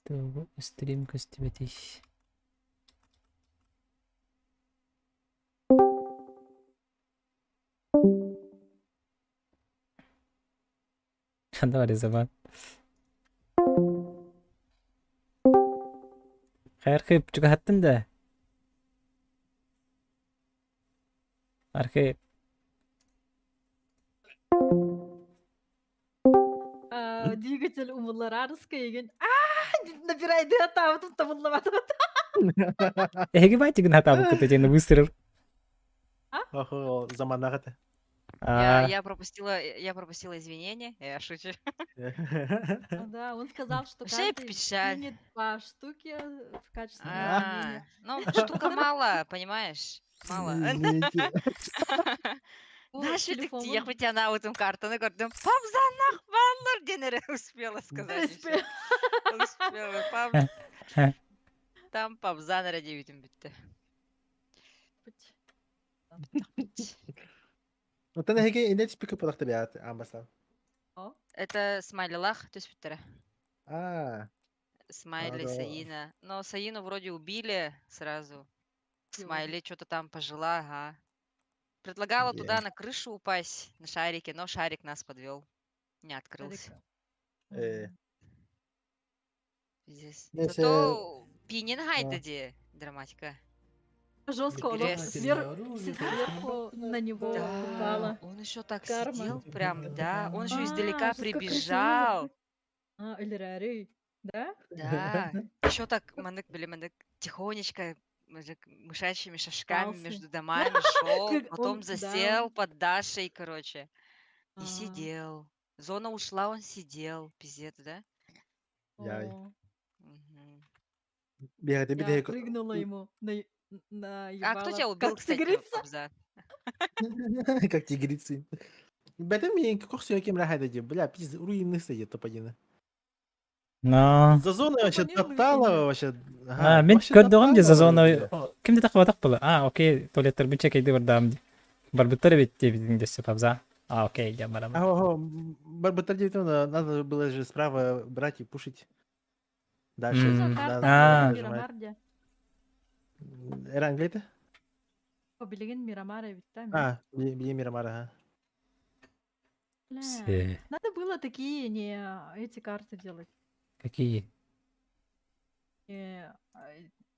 Тугу стрим көстүбэтий? Давай забан. Архип чугаһаттын да? Архип. А, Двигатель умуллараарыска игин набирайды атаабытым табыллыбатым. Эһиги баайтыгын хатаабыккыт диэн выстрел. Охо, заманах это. Я, я пропустила, я пропустила извинения, я шучу. Да, он сказал, что Вообще каждый печаль. кинет по штуке в качестве А, извинения. ну, штука мало, понимаешь? Мало. Извините. Бу Наши телефонун я хоть она вот картаны көрдүм. Папзанах баллар диэн успела сказать еще. Успела. Пап... Там папзан эрэ диэбитим бүттэ. Оттон эһиги инде түспүккэ пылахта бэйэҕит аан бастаан. Это Смайлилах түспүттэрэ. Аа, Смайли, да. Саина. Но Саину вроде убили сразу. Смайли что-то там пожила, ага. Предлагала туда Е. на крышу упасть, на шарике, но шарик нас подвел. Не открылся. Э, Пиздец. Не, се- Зато пинин хайда де драматика. Жестко он Интересно. сверху на него Да, упала. он еще так Карма. сидел прям, да. Он еще А, издалека жестко красиво. прибежал. А, Эльрари, да? Да. Еще так манык били манык тихонечко мыжык- мышачьими шажками Пался. между домами шел, Как потом он, да, засел он- под Дашей, короче, и А, сидел. Зона ушла, он сидел. Пиздец, да? Яй. о, Мгм. Биэхэтэ Я битэһик прыгнула ему на А кто ебало, тебя убил, как кстати, тигрица. Абза? как тигрицы. Бэтэ миин кохсуя кем рахайда ди, бля, пиздец, руины стоит топодина. Но. За зоной вообще Топонин топтала руины. вообще. А, Ага, мен вообще көрдөҕүм де за топтала зоной. вообще. Ким де тахыбатах была? А, окей, туалеттер бинче кейди бардаам ди. Барбыттар эбит диэбитиҥ дөссө пабза. А, окей, дьэ барам. Ого, Барбатар надо было же справа брать и пушить. Дальше. Что за М, карта Да, А. нажимать. Мирамар дьэ? Эранглита? О, билигин Мирамар эбит да, мин. А, били Мирамар, ага. Бля, Все. Надо было такие не эти карты делать. Какие? Не, а,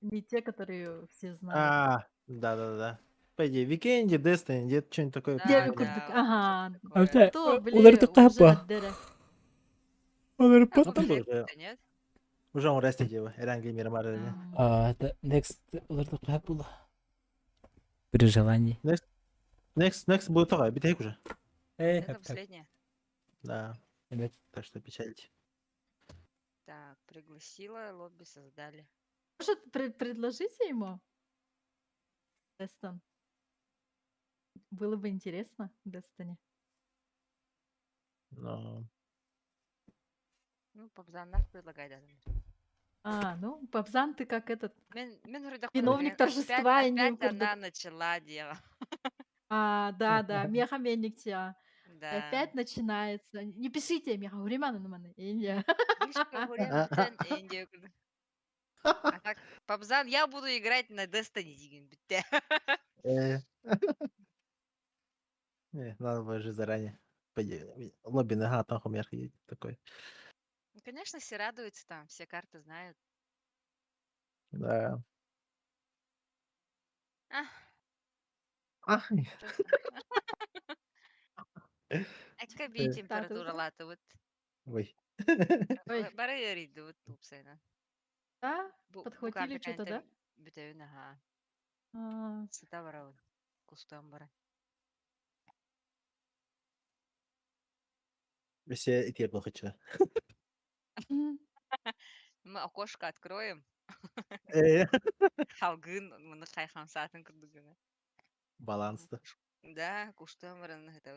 не те, которые все знают. А, да-да-да. По идее, Викенди, Destiny, где-то что-нибудь такое. Да, Деве придумали. курдук. да, Ага. что-то такое. То, бля, Уларытыахха уже па. отдere. Уларыппат. Ну, там Уже уже, нет? уже он растет его, Эрангли Мирамар. или нет? А, это next уларытыахха була. При желании. Next, next будет только, битэһик уже. Э, Это так. последнее. Да, Ребят, так что печальте. Так, пригласила, лобби создали. Может, предложите ему? Дестон. Было бы интересно, Дестони. Но... Ну, Пабзанах предлагай, да. А, ну, Пабзан, ты как этот Мен, мен вроде виновник опять, торжества и не опять курдук. она начала дело. А, да, да, меха менниктя. Да. Опять начинается. Не пишите, меха уримана на маны. Индия. Мишка Гурен, Индия. А так, Пабзан, я буду играть на Destiny деген бітті. Э. Не, надо было же заранее. По идее, Лобби нога, там хумер такой. Ну, конечно, все радуются там, все карты знают. Да. А, Ах, Экка би Э. температура латыбыт. Ой. Ой. Бары эрийдибит тупсайна. Да? Бу, бу Подхватили карта что-то, да? бүтөбүн, ага. А, Сыта барабын. Кустан бара. Все эти хочу. м. Мы окошко откроем. Э. Халгын, муну хайхан саатын курдугuna. Баланс-то. Да, кустан баран это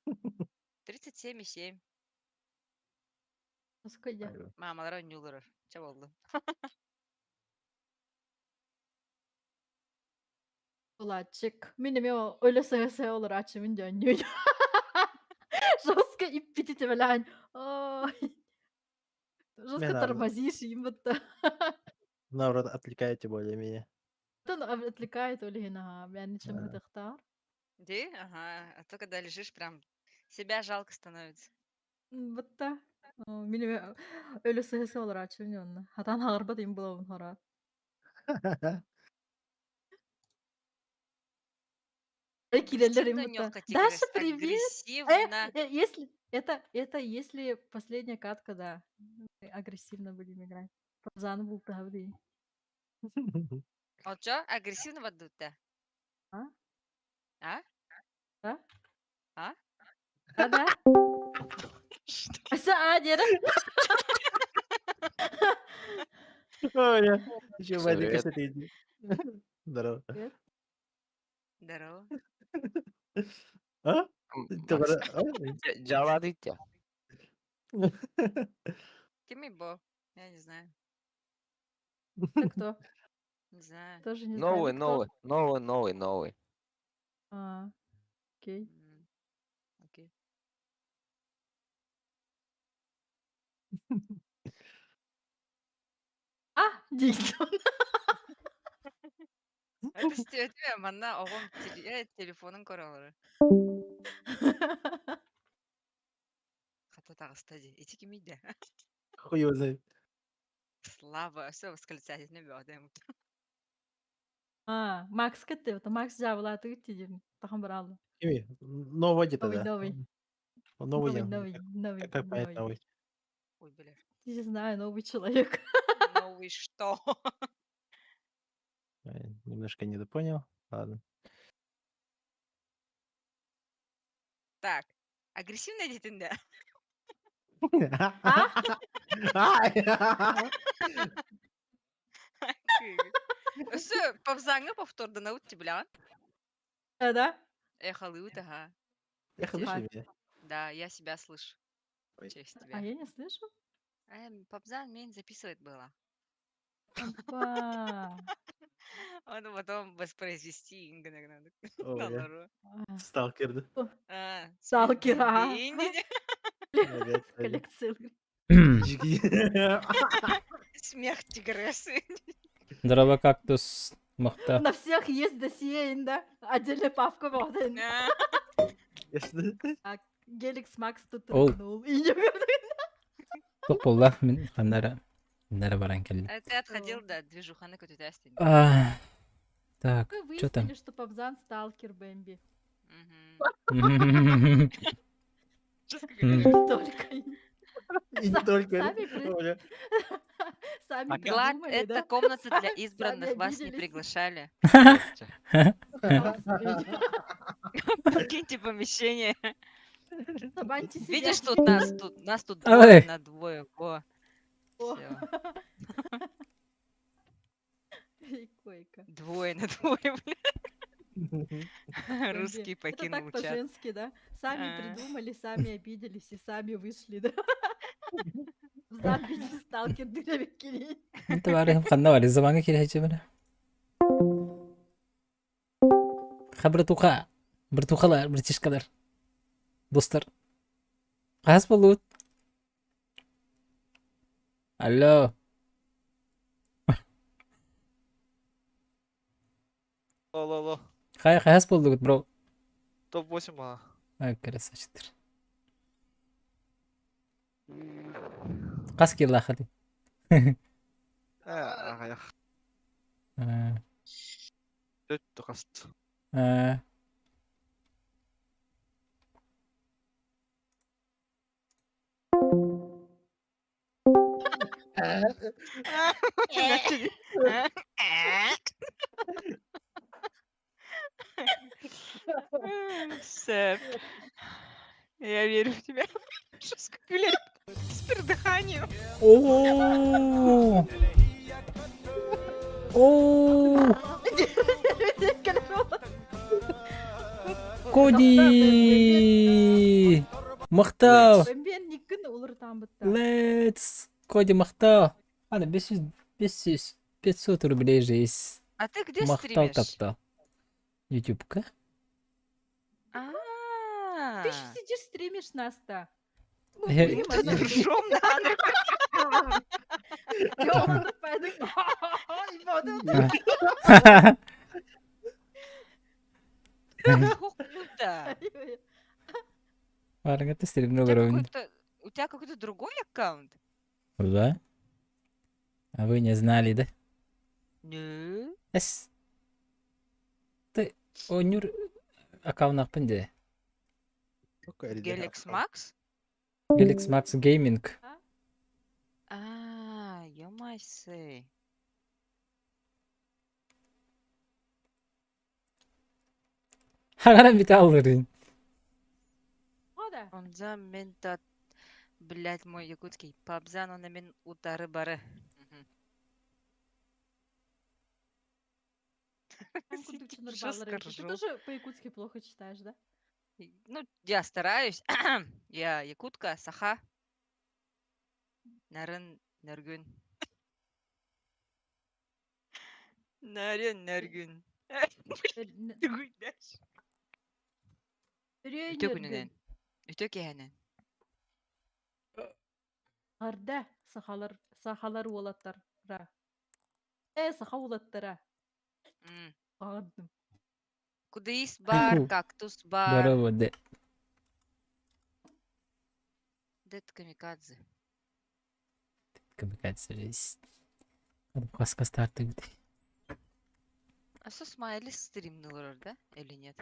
вот. 37,7. Сколько? Айва. Мамалар ойнуулар. Ча болду. Кулачик. Мин эме өлө сая олар ачымын дьонньуй. Жестко иппитите бэлээн. Ой. Жестко тормозишь им будто. Наоборот, отвлекаете более-менее. Отвлекает ол иһин аһаа, мээнэ чем ытыктаар. Ди? Ага. А то, когда лежишь, прям себя жалко становится. Бытта. Мин өлө сыһы олорааччыбын онно. Хатаан хаҕарбат им булабын хора. Киирэллэр им будто. Даша, привет! Агрессивно. Если это это если последняя катка, да. Агрессивно будем играть. Заново бултаһабыт. Очо агрессивно баддутта. А? А? Да? А? Да, да. Что? А, диэри. Ой, я еще Всем Вадик привет. что-то иди. Здорово. Привет. Здорово. А? М, Макс, Дьалаатыйте. Кими Бо? Я не знаю. Это кто? Не знаю. Тоже не знаю. Новый, Это кто? новый, новый, новый, новый. А, окей. Окей. А, диэн. Это стиэтэ манна оҕом телефонун көрөлөрө. Хата таҕыста дии. Ити кимий да? Хуй его знает. Слава, все восклицательный бөҕөтө. А, Макс кытты, это Макс дьаабылаатыгыт диэн тахан бараалла. Кими? Новый где-то, Новый, да. новый. Новый, Новый, я. новый, новый, Как понять новый. новый? Ой, бля. Не знаю, новый человек. Новый что? Немножко недопонял. Ладно. Так, агрессивный диэтин да? А? Өссө павзаҥҥа повторданабыт билэҕин? Да? Эхолыут, ага. Эхо слышно меня? Да, я себя слышу. Ой. Через А тебя. я не слышу? Папзан мень записывать было. Опа. Он потом воспроизвести надо. О, я Налору. А. Сталкер, да? А, Сталкер, а. Опять, Коллекция. Смех тигрессы. Здорово, кактус. Махта. На всех есть досье, да? Отдельная папка вот. Так, Геликс Макс тут Ол. рыгнул. И не Туох буолла мин ханнара ханнара баран кэллим. Ты отходил, да, движуханы көтүтээстин. А, Так, Мы что там? выяснили, что Пабзан сталкер Бэмби. Мгм. М. Только. И не только. Сами Оля. Сами Влад, придумали, это да? комната для Сами избранных, вас не обиделись. приглашали. Здрасте. Господи. Покиньте помещение. Забаньте себя. Видишь, тут нас тут Ой. двое на двое. Во. О. Всё. И койка. Двое на двое, бля. Бэмби. Русский Это покинул так чат. по-женски, да? Сами А. придумали, сами обиделись и сами вышли, да? Забили сталкер дырявики. Мин табаарыһым ханна баар замаҥҥа киирээччибин. Ха братуха. Братухалар, братишкалар. Достар. Хаһыс буоллубут? Алло. Алло, алло. Хайа хаһыс буоллугут, бро? Топ-8 а. Ай, красавчиктар. Хас киилээххитий? Аҕыйах. Түөрт хаст. Начали. Сэп. Я верю в тебя. Что скакуля с передыханием. Оо! Оо! Коди! Махтал! Бэмби никкин уларытан бытта. Let's! Коди махтал! Ана, 500, 500, 500 рублей же есть. А ты где Махтал стримишь? таптал. Ютубка? А. Ты еще сидишь, стримишь нас-то. Мы Я- будем Тут одни. ржем на Андрюха. Круто! Барыҥҥа стримҥэ У тебя олоробун. какой-то у тебя какой-то другой аккаунт? Да? А вы не знали, да? Не. Эс. Ты оонньуур аккауннаахпын дии. Galax Max? Galax Max Gaming. А, ё-майсы. Хагаран бите аллырын. О, да. Онза мен та, блядь, мой якутский. Пабзан он мен утары бары. Мгм. Там курдук Жестко чыныр Ты ржу. тоже по-якутски плохо читаешь, да? Ну, я стараюсь. Я якутка, саха. Нарын, нөргүн. Нарын, нөргүн. Түгүйдэш. Үтө күнүнэн. Үтө киһэнэн. Арда сахалар сахалар уолаттара. Саха уолаттара. Баҕардым. Кудыис бар, кактус бар. Здорово, де. Дед камикадзе. Камикадзе жизнь. Хаска старты А со смайли стримнулар, да? Или нет?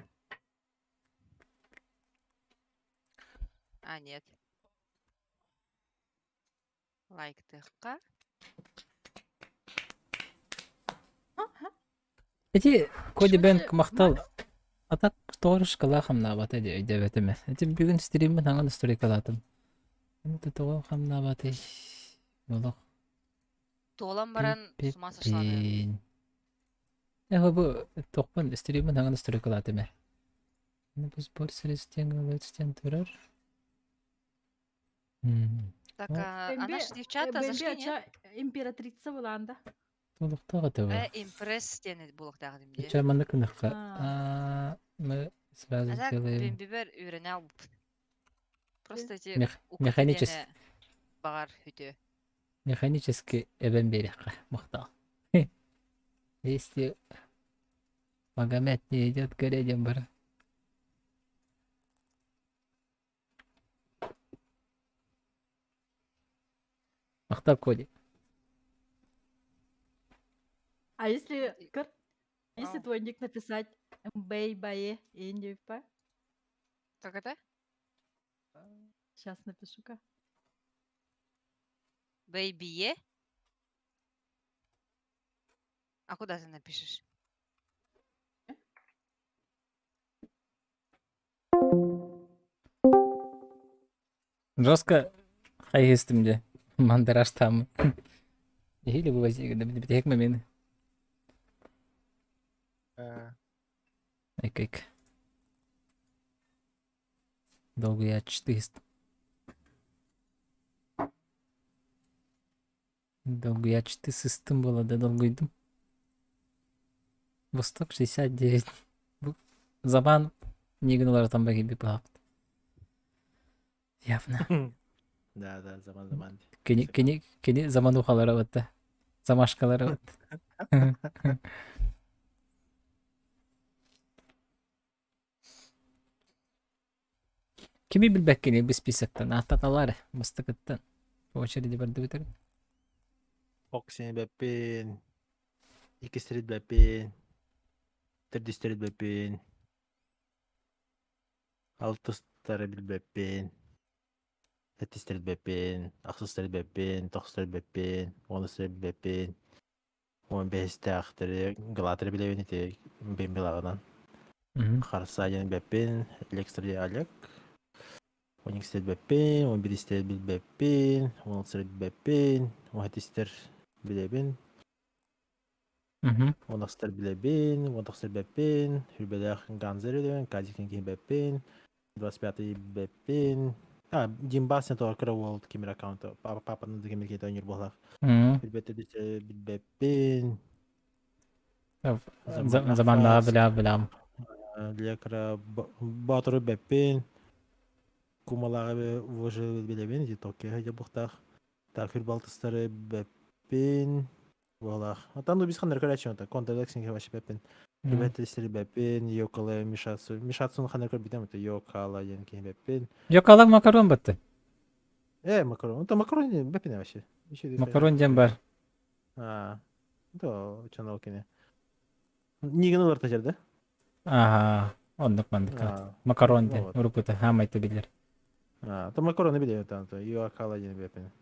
А, нет. Лайктыхха. Эти Коди Что Бэнк же, махтал. Макс? А так тоҕо хамнаабата дии өйдөөбөтүм. Эти бүгүн стриммин хаҥан сторикалаатым. Это тоҕо хамнаабатай. Олох. Туолан баран с ума сошла, наверное. Э, бу тохпун стриммин хаҥан сторикалаатым. Ну, бу спорт средстен турар. Так, Ну, а наши девчата зашли, нет? Императрица Виланда. Толуктаах этэ Э, импресс диэн буолуохтаах дии. Чэ, маннык гыныахха. А. Мы сразу А так, сделаем бимбибер үйренэ албыт. Просто эти механически баҕар үтүө. Механически эбэн биэриэххэ махтал. Если Магомед не идет к диэн бар. Махтал Коди. А если, если Ау. твой ник написать Мбэй Бае Индипа? Как это? Сейчас напишу-ка. Baby Е? А куда ты напишешь? Жестко хайгыстым де. Мандараш там. Или вывози, да момент. Айкайк. Долго я 400. Долго я 400 было, да долго иду. Восток 69. Забан не гыналар там баги бипапт. Явно. Да, заман заман. Кини кини кини заманухалара батта. Замашкалара батта. Кими билбэккини бу списоктан ааттаталар бастакыттан по очереди бардыбытыр. Оксен бэппин. Иккистерит бэппин. Төрдүстерит бэппин. Алтыстары билбэппин. Сэттистерит бэппин. Ахсыстары бэппин. Тохсустары бэппин. Уонустары билбэппин. Уон бэһистээхтэри галаатары билэбин ити бимбилагынан. Харса диэн бэппин. Лекстер Олег. Он иккистерит бэппин. Он биристерит билбэппин. Он алтыстары билбэппин. Он сэттистер билэбин. Он ахстар билэбин. Он тохсустар билбэппин. Хүрбэлээх Ганзер билэбин. Казикин киһи бэппин. 25 бэппин. А, Димбас не кыра уол кимир аккаунта. Папа папаны да кимир кейт ойнур буолар. Хүрбэтэ билбэппин. Заманнаа билям билям. Лекара Батыры бэппин. Кумалаҕы выжил билэбин. Ити Токио дьэ бухтаах. Так, хүрбалтыстары бэппин. Буолаах. Отан бис ханнар көрәчү онта. Контр-лексинг вообще бэппин. Ребяттеристэри бэппин, Йокала Мишацу. Мишацуну ханнар көрбүтем это Йокала диэн киһи бэппин. Йокала макарон батты. Э, макарон. Это макарон диэн бэппин вообще. Макарон диэн бар. А, то чонол кини. Нигин олорто жерде. Ага, оннук маннык. Макарон диэн уруккута хаамайты билэр. А, то макароны билэр там, то Йокала диэн бэппин.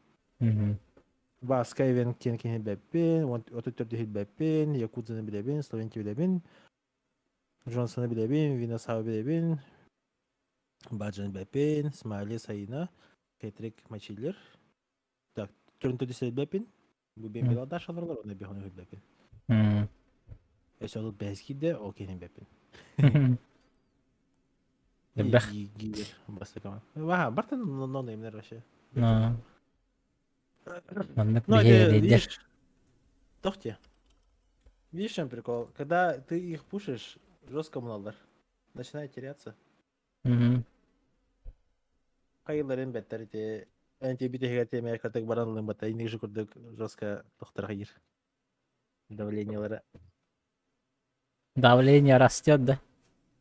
Баска Ивен диэн киһи билбэппин, 34 билбэппин, Якудзаны билэбин, Словенти билэбин, Джонсоны билэбин, Винасау билэбин, Баджаны билбэппин, Смайли Саина, Хетрик Мачиллер. Так, төрүн төрдүс билбэппин. Бу бен билал дашаларлар, оны бихону билбэппин. Өсө ол бэс киирдэ, ол киһини билбэппин. Элбэх. Бастакама. Ваха, бартан нон вообще. Маннык Ну, биһи это, лидер. видишь, тохте. Видишь, в чем прикол? Когда ты их пушишь, жестко мыналар. Начинает теряться. Мгм. Хайыларын бэттэр ити энти бүтүһүгэр тиэмэ кырдык баран ылын бата инник же курдук жестко тохтор хайыр. Давлениелара. Давление растет, да?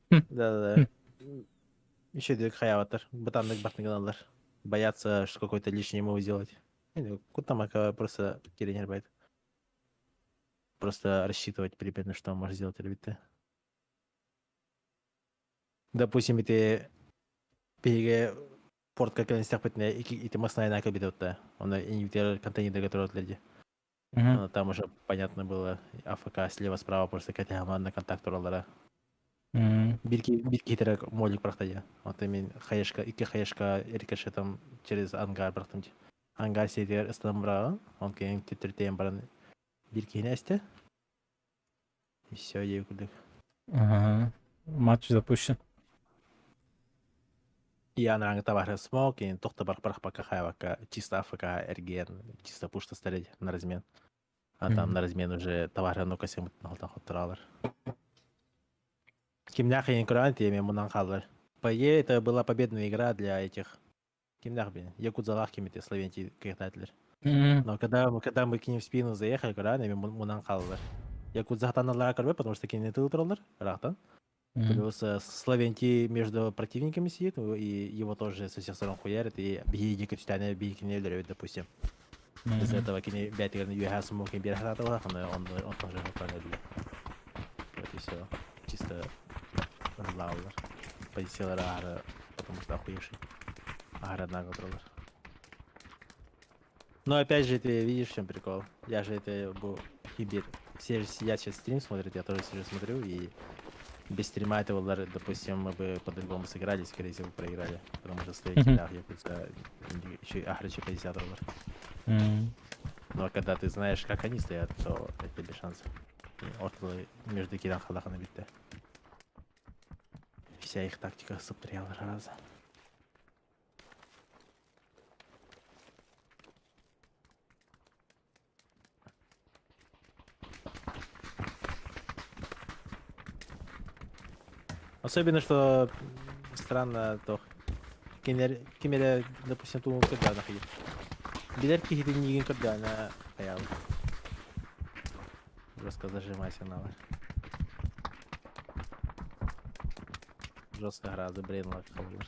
Да-да-да. Еще дик хаяватар. Бытаннык бартыгыналар. Боятся, что какой-то лишний мув сделать. Кутамака просто тренер байт. Просто рассчитывать примерно, что он может сделать, ребята. Допустим, ити биһиги портка кэлэн истэхпитинэ ити маснайна кэлбит Он инвитер контейнерга турар Мгм. Там уже понятно было, АФК слева-справа просто кэтэ на контакт тураллара. Биир киһитэрэ молик бырахта дии. Вот мин хаешка, икки хаешка рикошетом через ангар бырахтым дии. Ангар сиэтигэр ыстанан быраҕан, он кэлин төттөрүтэйэн баран биир киһини эстэ. И все, дии курдук. Ага. Матч запущен. И анарааҥы табаһы смок, и тохто барах барах хайвака чисто АФК эргиэн, чисто пушта стареть на размен. А там Мгм. на размен уже товары ну касым алтан хоттуралар. Кимнях я не теме мунан халлар. По идее, это была победная игра для этих Кимнях, блин, Якудзалах кимите, Словентий кыхтатлер. Но когда мы к ним в спину заехали, когда мунан халлар. Якудзахтаналар карбе, потому что кине тыл троллер, рахтан. Плюс Словентий между противниками сидит, и его тоже со всех сторон хуярит, и биги капитане биги допустим. Из-за этого кини бәтигерин үөһэ смок биэр хататылах, он тоже выполняет. Вот и все. Чисто лаулар. Позициялар ары, потому что охуевший. Ары однако троллер. Но опять же, ты видишь, в чем прикол? Я же это был хибер. Все же сидят сейчас стрим смотрят, я тоже сижу смотрю, и без стрима этого, допустим, мы бы по-другому сыграли, скорее всего, проиграли. Потому что стоит mm якудза, еще и ахрачи 50 долларов. Но когда ты знаешь, как они стоят, то это без шансов. Орталы между киран халаханы битте. Вся их тактика суптряла раза. Особенно, что странно, то кимере, допустим, туу когда находит. Билер кихитин нигин когда на хаял. Жестко зажимайся на. Жестко грозы брейнлок холлер.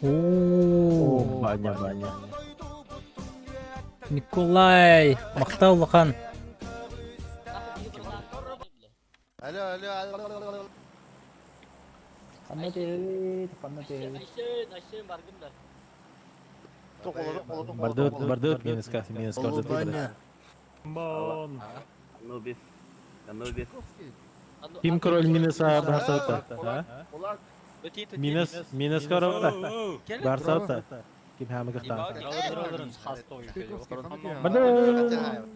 О, Баня, баня. Николай, махтал улахан. Алло, алло, алло, алло, алло. Бардыт, бардыт, минуска, минуска. Алло, баня. Анубис. Анубис. Ким король минуса барсаута? А? Минус, минус король. Барсаута. Ким хамы гахта. Бардыт.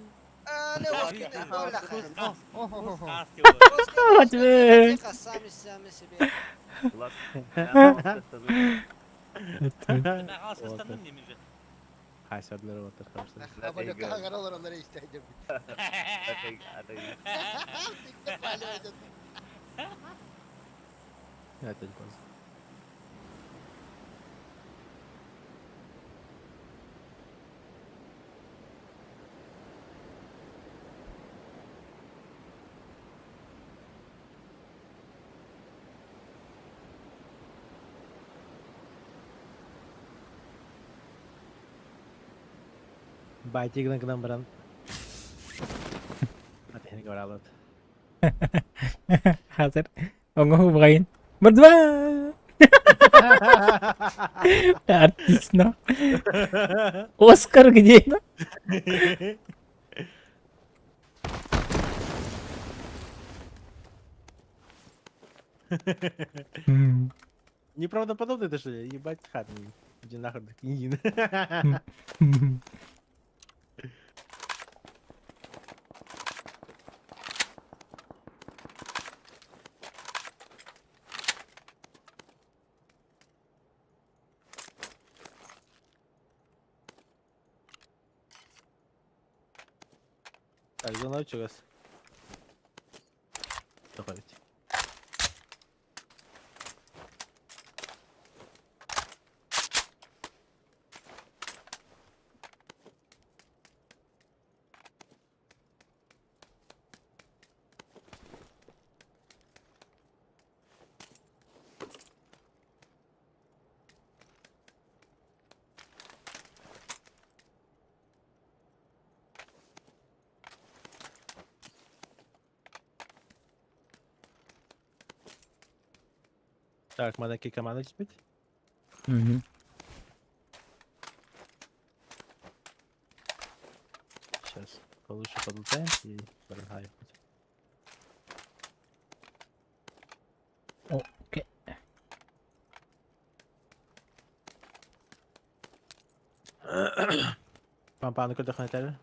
Байтигынан гынан баран Атыһыны баралыт. Хазыр. Оҥоһу баҕайын. Мордва! Артист, но. Оскар где? Неправдоподобно это что ли? Ебать хат. Иди нахуй, иди. Так, зона чугас. Тоқовить. Так, манаки команда теперь. Угу. Сейчас получше подлутаем и баранхай. Окей. Пампану көрдөххүнэ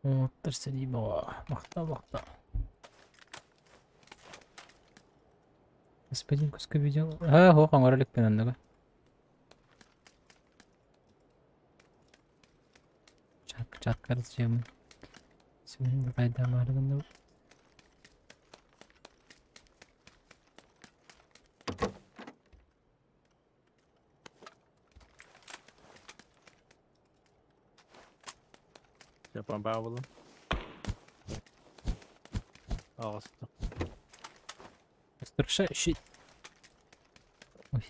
Оттар сэрии бөҕө. Махтал, махтал. Господин куска видел. А, хоқ оҥоро иликпин оннуга. Чак чаккар сиэмин. Симин кайдамаары гынным. Помпаа буллум. Аҕыста. Старша щит. Ой.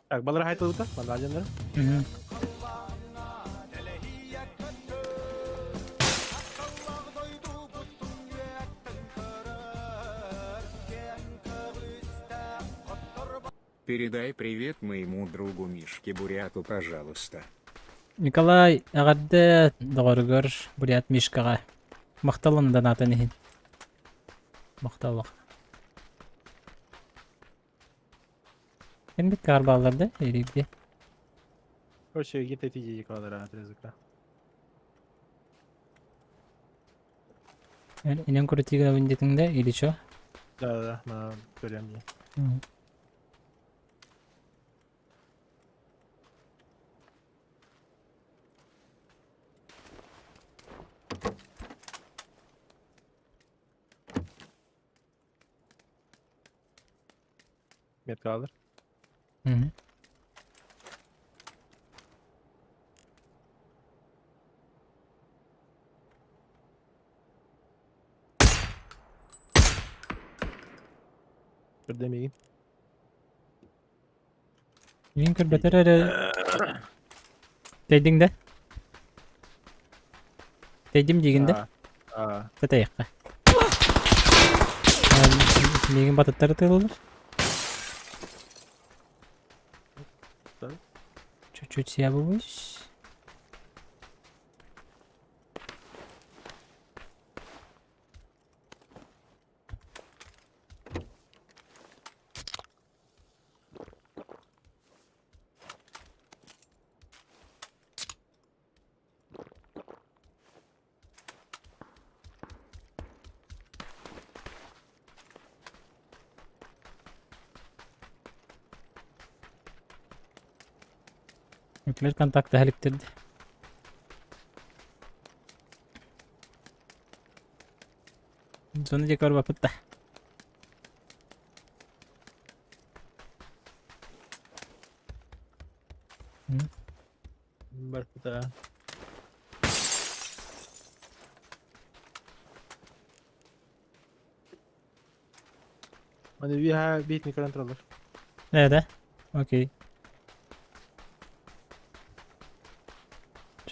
Так, балар хайтылыта, манна Мгм. Передай привет моему другу Мишке Буряту, пожалуйста. Николай эҕэрдэ доҕоругар Бурят Мишкаҕа махталын донатын иһин. Махтал. Ким кар баллар да эрийди. Короче, где-то эти квадрат отрезок. Инен крутигна диэтиҥ да или чё? Да-да-да, на көрөм дии. Метка алыр. Мгм. Көрдө миигин. Мин көрбөтөр эрэ Тэйдиҥ да? Тэйдим диигин да? Аа. Тэтэйэххэ. Миигин батыттары тыылылар. Чуть-чуть съебываюсь. Үклер контакты һэликтирди. Зона диэки барбаппыт да. Барбыта. Аны үөһэ биитин көрөн тураллар. Ээ да? Окей.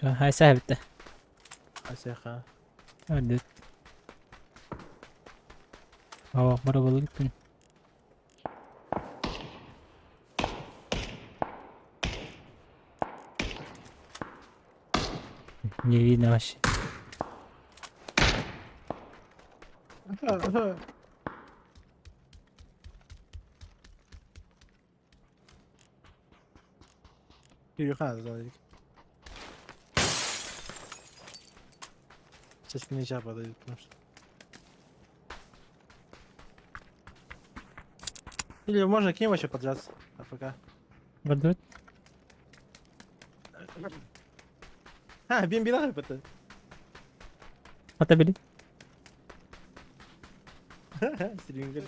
Чэ, хайса эбиттэ. Асяха. Өлбүт. Оо, барабылыгыппын. Не видно вообще. Yürü dedik. Sesini şey yapmadı yutmuş. Или можно к ним вообще подраться? АФК. Бардыбыт. А, бим бинар это. Ата били. Стриминг.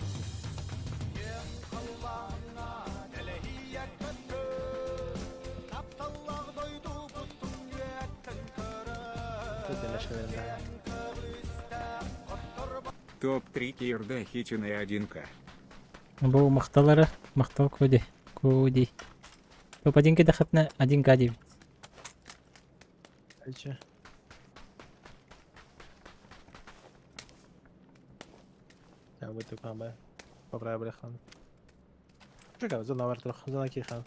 Топ-3 Кирда Хитина 1К. Бу махталары, махтал Коди. Коди. Топ 1 кедахатна 1К диэбит. Че? Я вот такой бай. Поправили хан. Чекай, зона вартах, зона кихан.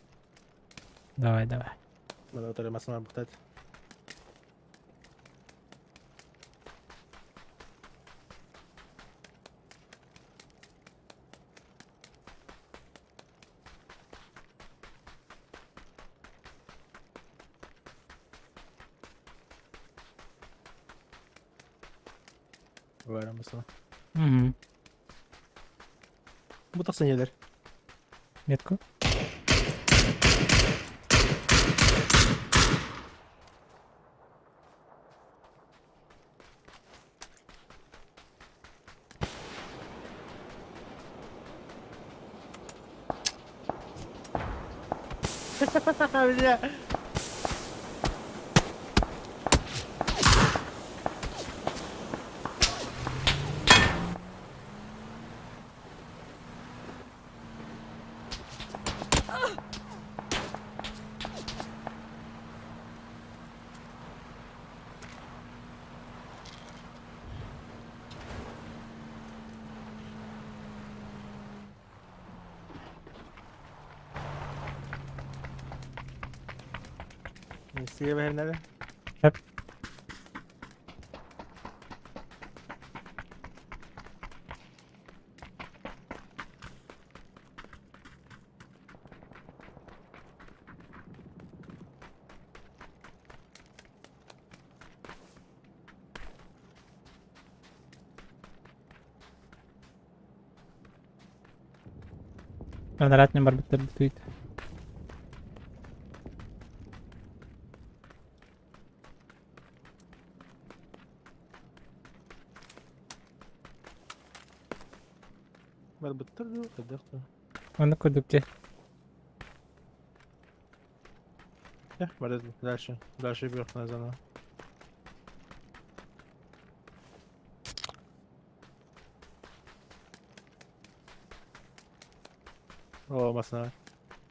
Давай, давай. Надо вот масана бухтать. Var mesela. Угу. Бу тахсан елер. Метку. Бля. Слева надо. Hep. Анараатынан барбыттар бүтүйт. Барбыттар дуу, хайдах дуу. Оннук курдук дьэ. Э, бары дальше. Дальше вверх на зону. О, масна.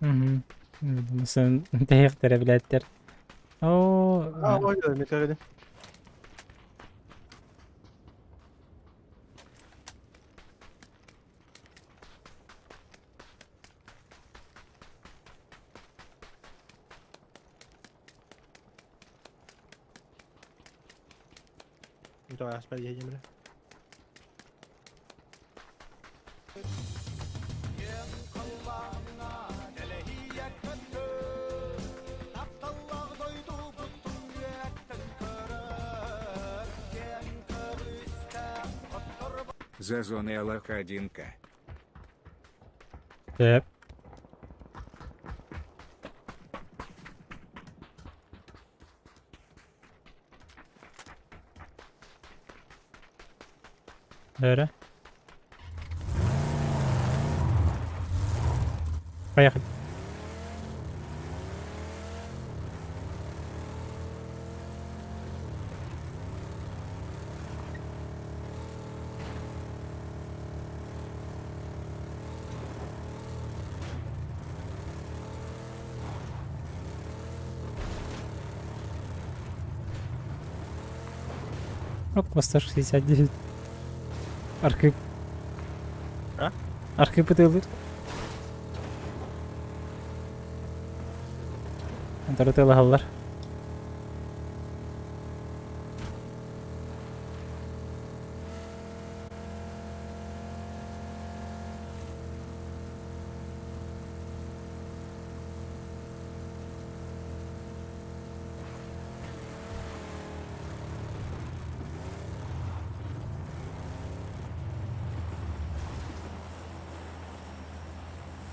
Угу. Сын тэһиэхтэрэ билээттэр. Оо, А, ой, ой, метка Давай, едем, бля. За зоной Аллаха 1К. Сөп. Эрэ. Поехали. Около 169. Архип. А? Архип ытыылыыр. Онтон ытыалаһаллар.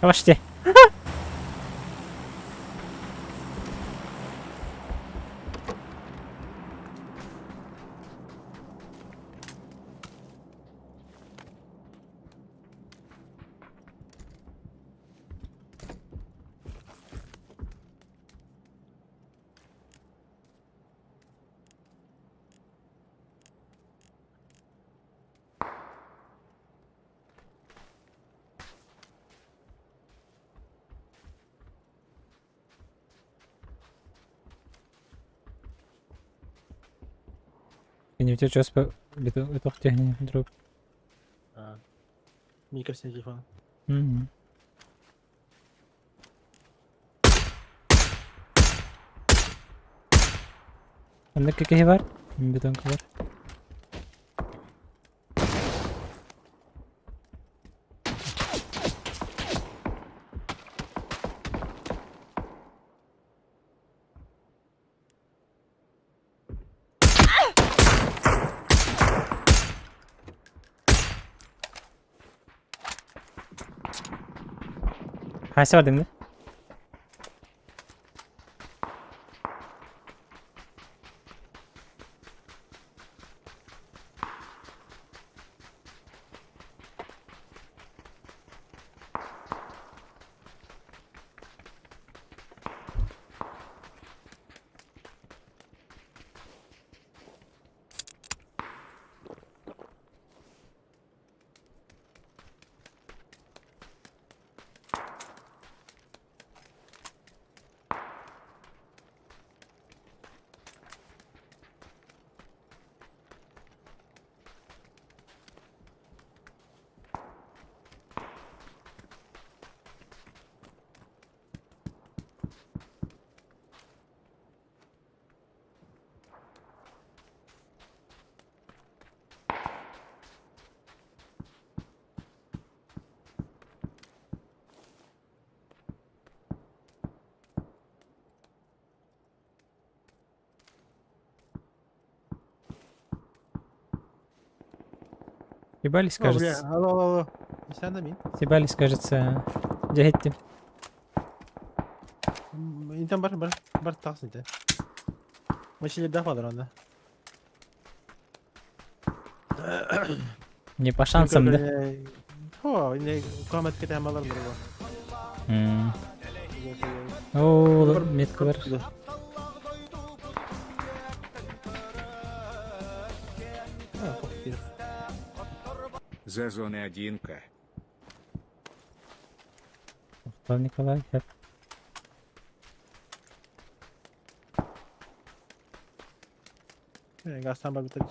Почти. Не у тебя час по биток техники друг. А. Мика с телефона. Мгм. Оннук киһи бар, бетонка бар. Хайсы бар димде? Съебались, О, бля, кажется. алло, алло, алло. Сен мин. Съебались, кажется. Дьэһиттим. Интен бар, бар, бар тахсын ите. Машина бар анда. Не по шансам, да? О, не комет кете хамалар бар. О, метка бар. За зоной 1К. Махтал Николай. Хэп. Газтан барбыта.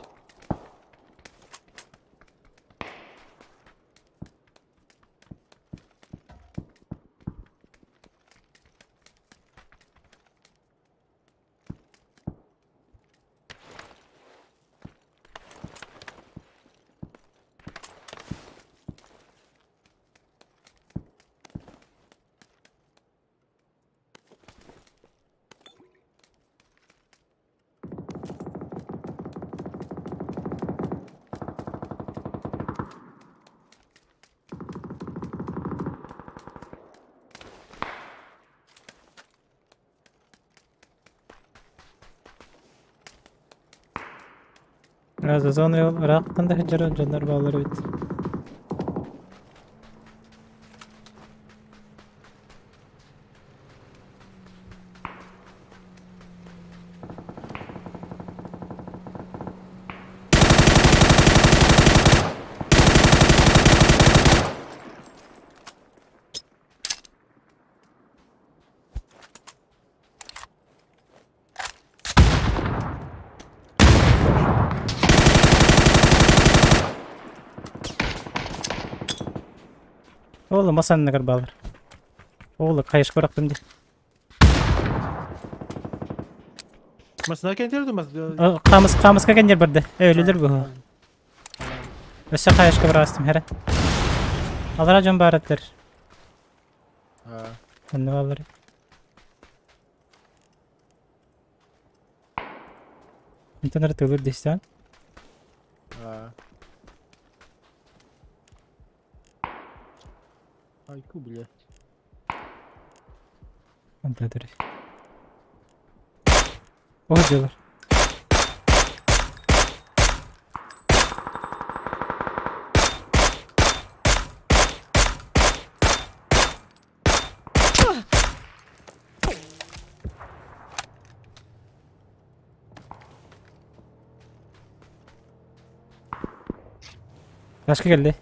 Зона ыраахтан да сылдьар дьоннор бааллар эбит. Оолу мас анныгар баалар. Оолу хайышка бырахтым дии. Масына кентер мас. Камыс камыска кендер барды. Өлүлөр бу. Өссө хайышка бырастым хәрэ. Алара дьон баар этилэр. Онно бааллар. Онтон эрэ тылыр десен. Айку, блядь. Онтон О, дьылар. Başka geldi.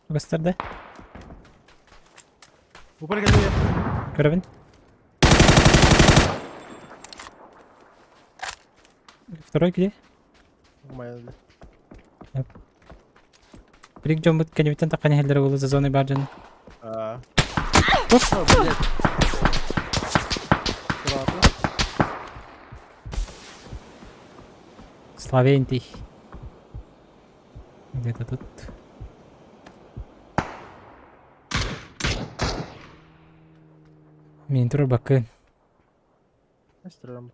Gösterdi. Упор кэллэ. Көрөбүн. Второй где? Майда. Бирик дьоммут кэннибиттэн таххан иһэллэрэ буолуо зоны баар дьон. А. Оп. О, блядь. Аккуратно. Славентий. Где-то тут. Мин турар бакын. Стрём.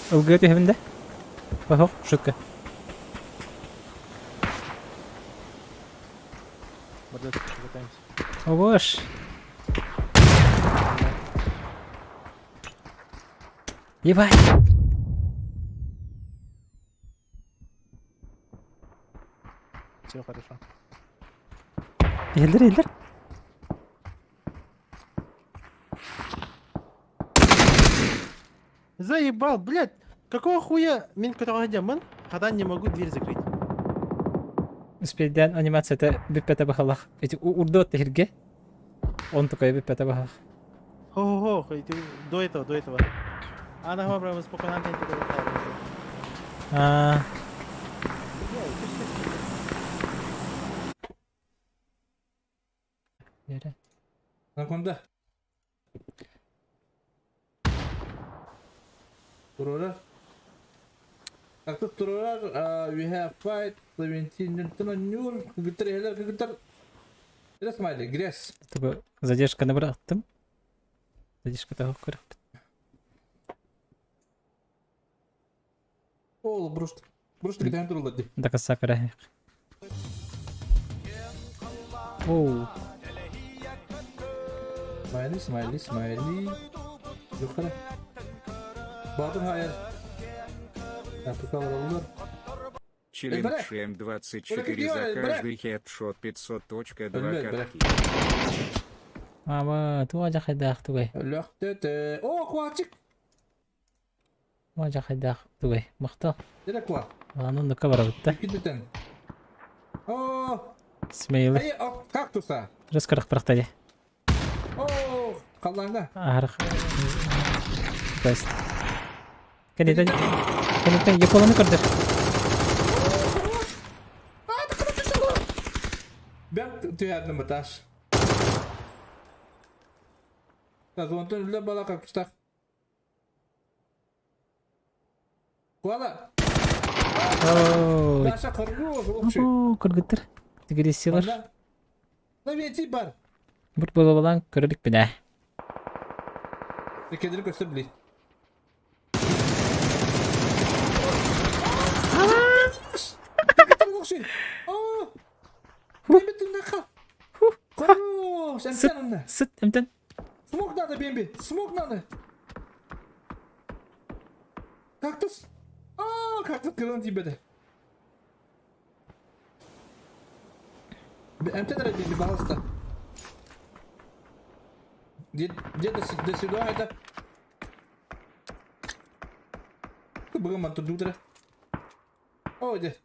Ылгыа түһэбин да? Оһох, шутка. Бардак, катаемся. О боже. Ебать. Все хорошо. Иһиллэр, иһиллэр. Заебал, блядь! Какого хуя мин көтөҕө Хатан не могу дверь закрыть. Успейдээн анимацията бүппэтэ баһалах. Эти урдуот тэһиргэ. Он такой бүппэтэ баһалах. Хо-хо-хо, до этого, до этого. Она прямо спокойно А, Анаконда. Турарар. Тактык турарар, we have fight, 17 нюр, кыгыттар эхелер, кыгыттар. Грязь смайли, грязь. Тугу задержканы бырахтым. Задержка того көрөкпүт. Ол, бұрышты. Бұрышты кетен турулар ди. Дакаса көрөһүк. Оу. Смайли, смайли, смайли. Юқара. Баатыр хайар. Апка олороллор. Челлендж М24 за каждый хедшот 500.2 Өллөр, бре. катки. Мама, туга жахайдаах тугай. Өлөхтөтө. О, куачик. Туга жахайдаах тугай. Махтал. Дere куа. Анын нука барабытта. Иккитен. О, Смейлы. ай, о, кактуса. Рас кырах пырахтади. О, халланга. Арах. Бест. Кенитен. Кенитен Яполаны көрдөр. Ben tüyerdim bataş. Казонтон үлэ бала кактустах. Куала. Ой. Даша хорош, общий. О, кыргыттар. Тигрисилар. Лавети бар. Бут болобалан көрөлүк бинэ. Кедри көстөр били. Хорош, эмтен Сыт, эмтен. Смок надо, Бемби, смок надо. Кактус. А, кактус кырын тибеде. Эмтен эрэ Бемби, пожалуйста. Где, где до, до сюда это? Бүгін манту дудра. О, где?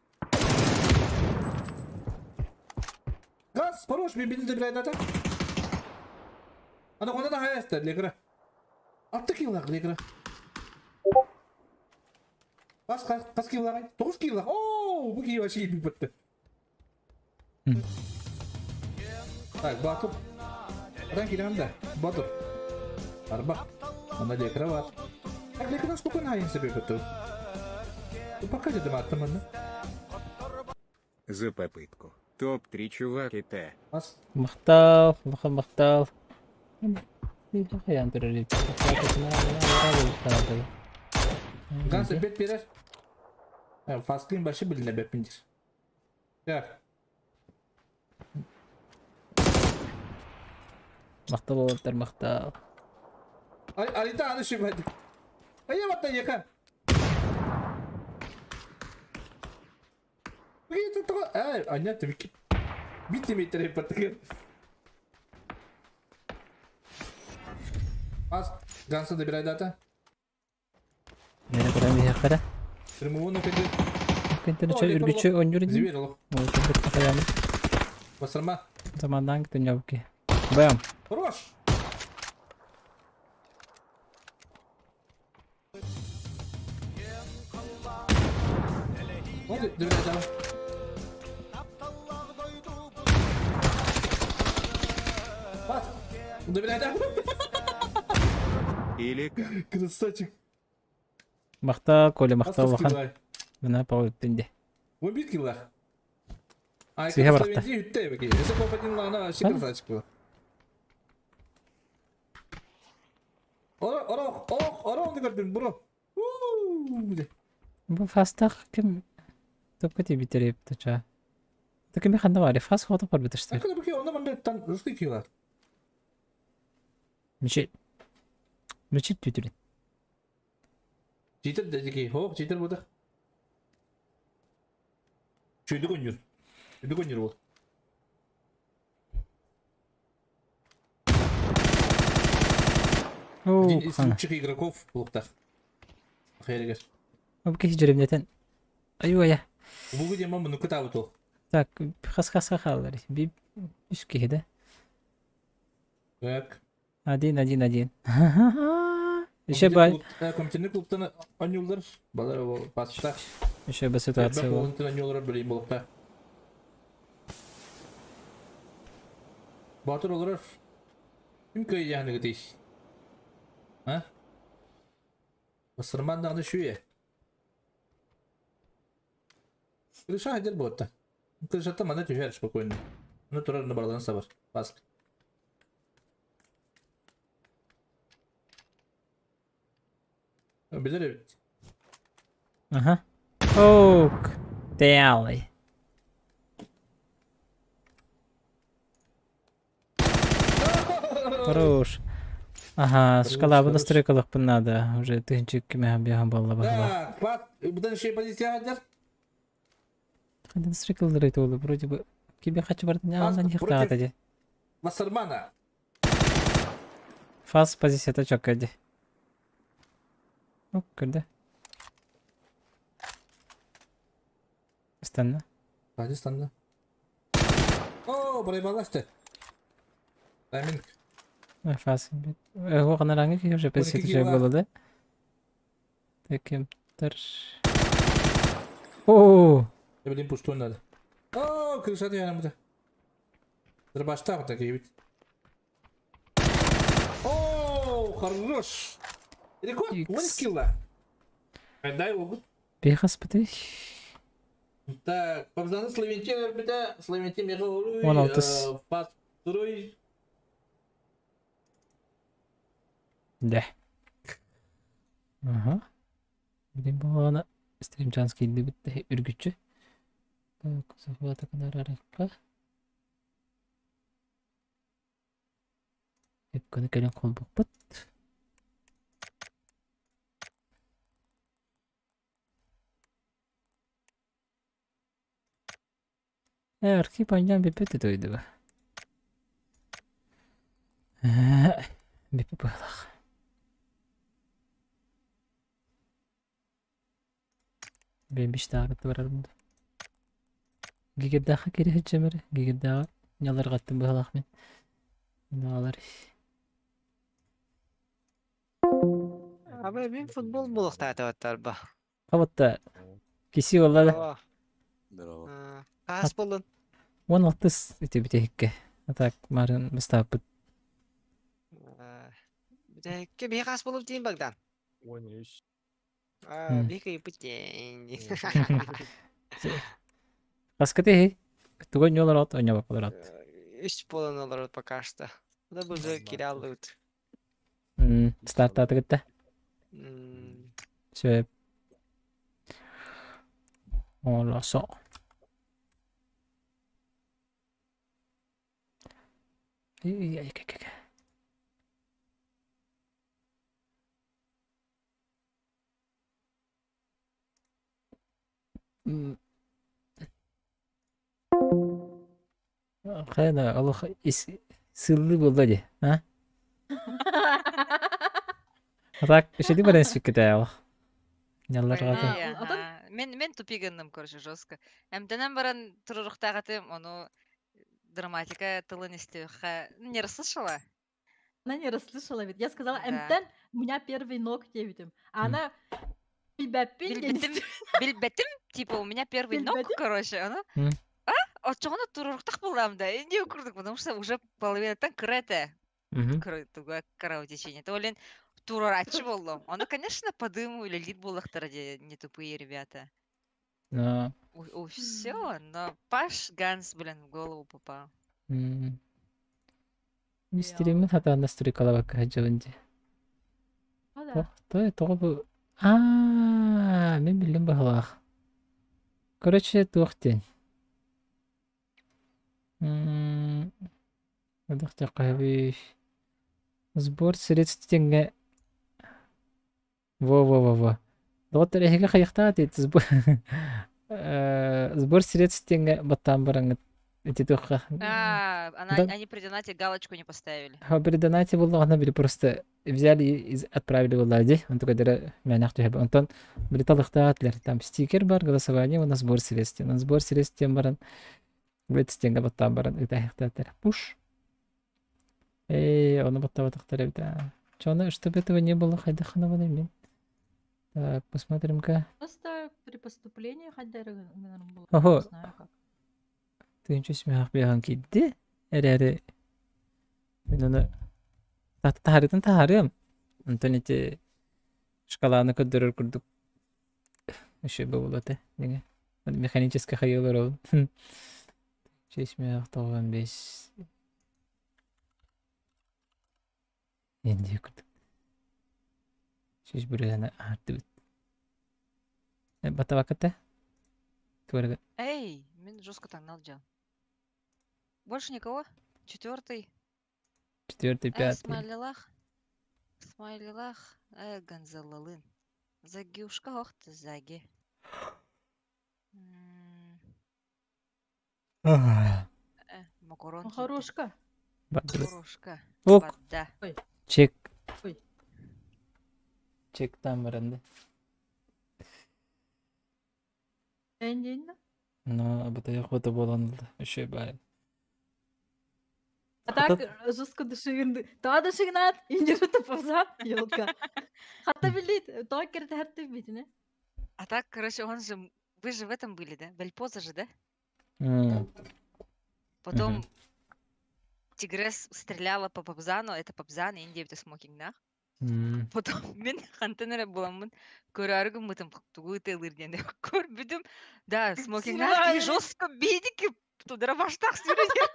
Газ, хорош, Бемби добирает это. Ана онда да хайастар легра. Атты килла легра. Бас қас килла гай? 9 килла. О, бу килла вообще бит бітті. Так, Батур. Адан килгән да. Батур. Арба. Анда легра бар. Так, легра спокойно хайын себе бітті. Пока дедим аттым аны. За попытку. Топ-3 чувак и Т. Бас. Махтал, улахан махтал. Хаян турар. Газ бет берер. Фаскын башы билине бепиндир. Так. Махтал болуптар, махтал. Алита аны шибады. Ая ватта яка. Ай, аня ты Бит метр патыгы. Ас, Ганса добирай дата. Мені көрәм яқара. Прямого кеди. Кентен чө үргүчү оннюр ди. Зверь лох. Ой, кентен хаяны. Басырма. Замандан күтүн Бам. Хорош. Вот, добирай дата. Бас. Добирай дата. Или как? Красавчик. Махтал, Коля, махтал Махтал, улахан. Мына пауыттын де. Он бит килла. Ай, Сиһэ барахта. Үтте беки. Если попадин лана, вообще красавчик был. Ора, ора, ора, ора, он көрдүм, бро. Бу фастах ким топка ти битереп тача. Та ким ханда бар, фас хода бар битештер. Акы беки, онда манда тан русский килла. Мичи. Мичи түтүрүн. Читер дедики, хо, читер буда. Чүйдү конюр. Чүйдү конюр бол. Один из лучших игроков булуктах. Хайрегер. Бу ки жеремнетен. Аю ая. Бугу дема муну кытабы тол. Так, хас хас халлар. Би үс киһи да. Так. Один, один, один. Еще ба Компьютерный клубтан анюлдар. Балар пастах. Еще бы ситуация был. Анюлдар билейм булукта. Батыр олорор. Ким көй яны гытыш? А? Басырман дагы шүйе. Крыша хадер ботта. Крышата мана түһәр спокойно. Ну турар на барлан сабар. Баск. Билер бит. Ага. Ок. Дәли. Хорош. Аха, Хорош, шкалабы хорош. настройкалыахпын наада. Уже тыһыынча кимэһэ биэһэ буолла быһыылаах. Так, пат, бұдан шей позиция хадыр. Ханна настройкалары туолу вроде бы кими хачы бардын Фас аанан против ди. Вассермана. Фас позицията чокка ди. Оп, көрдө. Ыстанна. Hadi станна. О, бурайбалашты. Тайминг. Фас. Оҕанараҥҥа киһи уже 12 позицията үчүгэй килла. буолла да. Кемтер. Оо! Не блин, пустую надо. О, крыша yanımda. Дробаштах такие ведь. О, хорош. Рекорд, Икс. 1 килла. Дай опыт. Бихаспыты. Так, Пабзаны Славентин бita, Славентин мега уруй, 16. Фас второй. Да. Ага. Билин буолана стримчанский дибит үргүччү. Так, захвата канарарыкка. Эпканы кэлэн холбукпут. Э, архив анньан бүппүт дойдуга. Бүппүт быһалаах. Бэйбиштааҕы барарым да. Гигердээххэ киирэ сылдьам эрэ. Гигердээҕи ньалларҕаттым быһалаах мин. Наалар. Абы мин футбол булуктаатыбаттар ба. Хабатта киси буолла да. Здорово. Хаас болун. 16 ити бүтэһиккэ. А так марын бастааппыт. Бүтэһиккэ биһи хаас болуп диин Богдан. 13. Биһи кыйыппыт диэн. Хаскаты иһи. Тугу ньуолар от, онньобокколор от. Үс болон олорот пока что. Да бу же кираллыбыт. Стартаатыгытта. Сөп. Олосо. Хайна олох сыллы буолла дии, а? А так ишеди баран сүккүтэ олох. Нялларҕата. Ага. Мен мен тупигынным, короче, жестко. Эмтэнэн баран туруруктаах этим, ону драматика тылын истиэххэ не расслышала? Она не расслышала ведь. Я сказала, Да. М10, у меня первый ног девятым. А она билбэппин диэн Билбитим, билбэтим, типа у меня первый ног, Билбэтим? короче, она. А? Оччоҕуна туруруктах буоллаҕым да, не курдук, потому что уже половинаттан кыра этэ. Туга кровотечение. То олен турурааччы буоллум. Ону, конечно, по дыму үлэлиир буоллахтара дии, не тупые ребята. Но У, все, но Паш Ганс, блин, в голову попал. Мистеримин хатаан настройкалабакка сылдьабын дии. Ну да. Тоҕо тоҕо бу аа мин биллим быһыылаах. Короче, туох диэн. Хайдах Сбор средств диэҥҥэ во-во-во-во. Доҕоттор эһиги хайыахтаах этит сбор сбор средств диэҥҥэ баттаан бараҥҥыт ити туохха А, она, Да. они при донате галочку не поставили. Ха при донате буоллаҕына били просто взяли и отправили буоллаа дии. Онтука дэрэ мээнэх түһэбэ. Онтон били талыхтаатылар. Там стикер бар, голосование на сбор средств. На сбор средств диэн баран бэт баттаан баран ыытаахтаатар. Пуш. Эй, ону баттаабатахтар эбит аа. Чё, чтобы этого не было, хайдахана мин. Так, посмотрим-ка. Просто при поступлении наверное, было. Ого. Не знаю как. Тыһыынча смех биэһэн киирди. Эрээри мин ону таһаарытын таһаарыам. Онтон ити шкаланы көрдөрөр курдук еще буолуо этэ. Дьиҥэ. Механически хайыылар ол. Честь 95. Индия курдук. Честь бүрүһэни аһардыбыт. Батабаката? Туарга. Эй, мин жестко тагнал дьон. Больше никого? Четвертый. Четвертый, Эй, пятый. смайлилах. Смайлилаах э, Гонзалалыын. Загиушка охт Заги. М, Э, Макарон Ну, киирдэ. Хорошка. Бардыбыт. Хорошка. Ок. Барда. Ой. Чек. Ой. Чектан баранды. Эндин. Но бытайах бота болан еще бай. А так жестко дышигин. Та дышигнат, индирүтэ павза, елка. Хатта билит, то керте хатты битине. А так, короче, он же... Вы же в этом были, да? Вальпоза же, да? Потом Тигрес стреляла по Папзану, это Папзан, Индия, это Смокинг, нах. Потом мин хантан эрэ буламмын көрөөрү гыммытым тугу ытыалыыр диэн көрбүтүм. Да, Смокинг нах и жестко бедики тудара баштах сүрүнэр.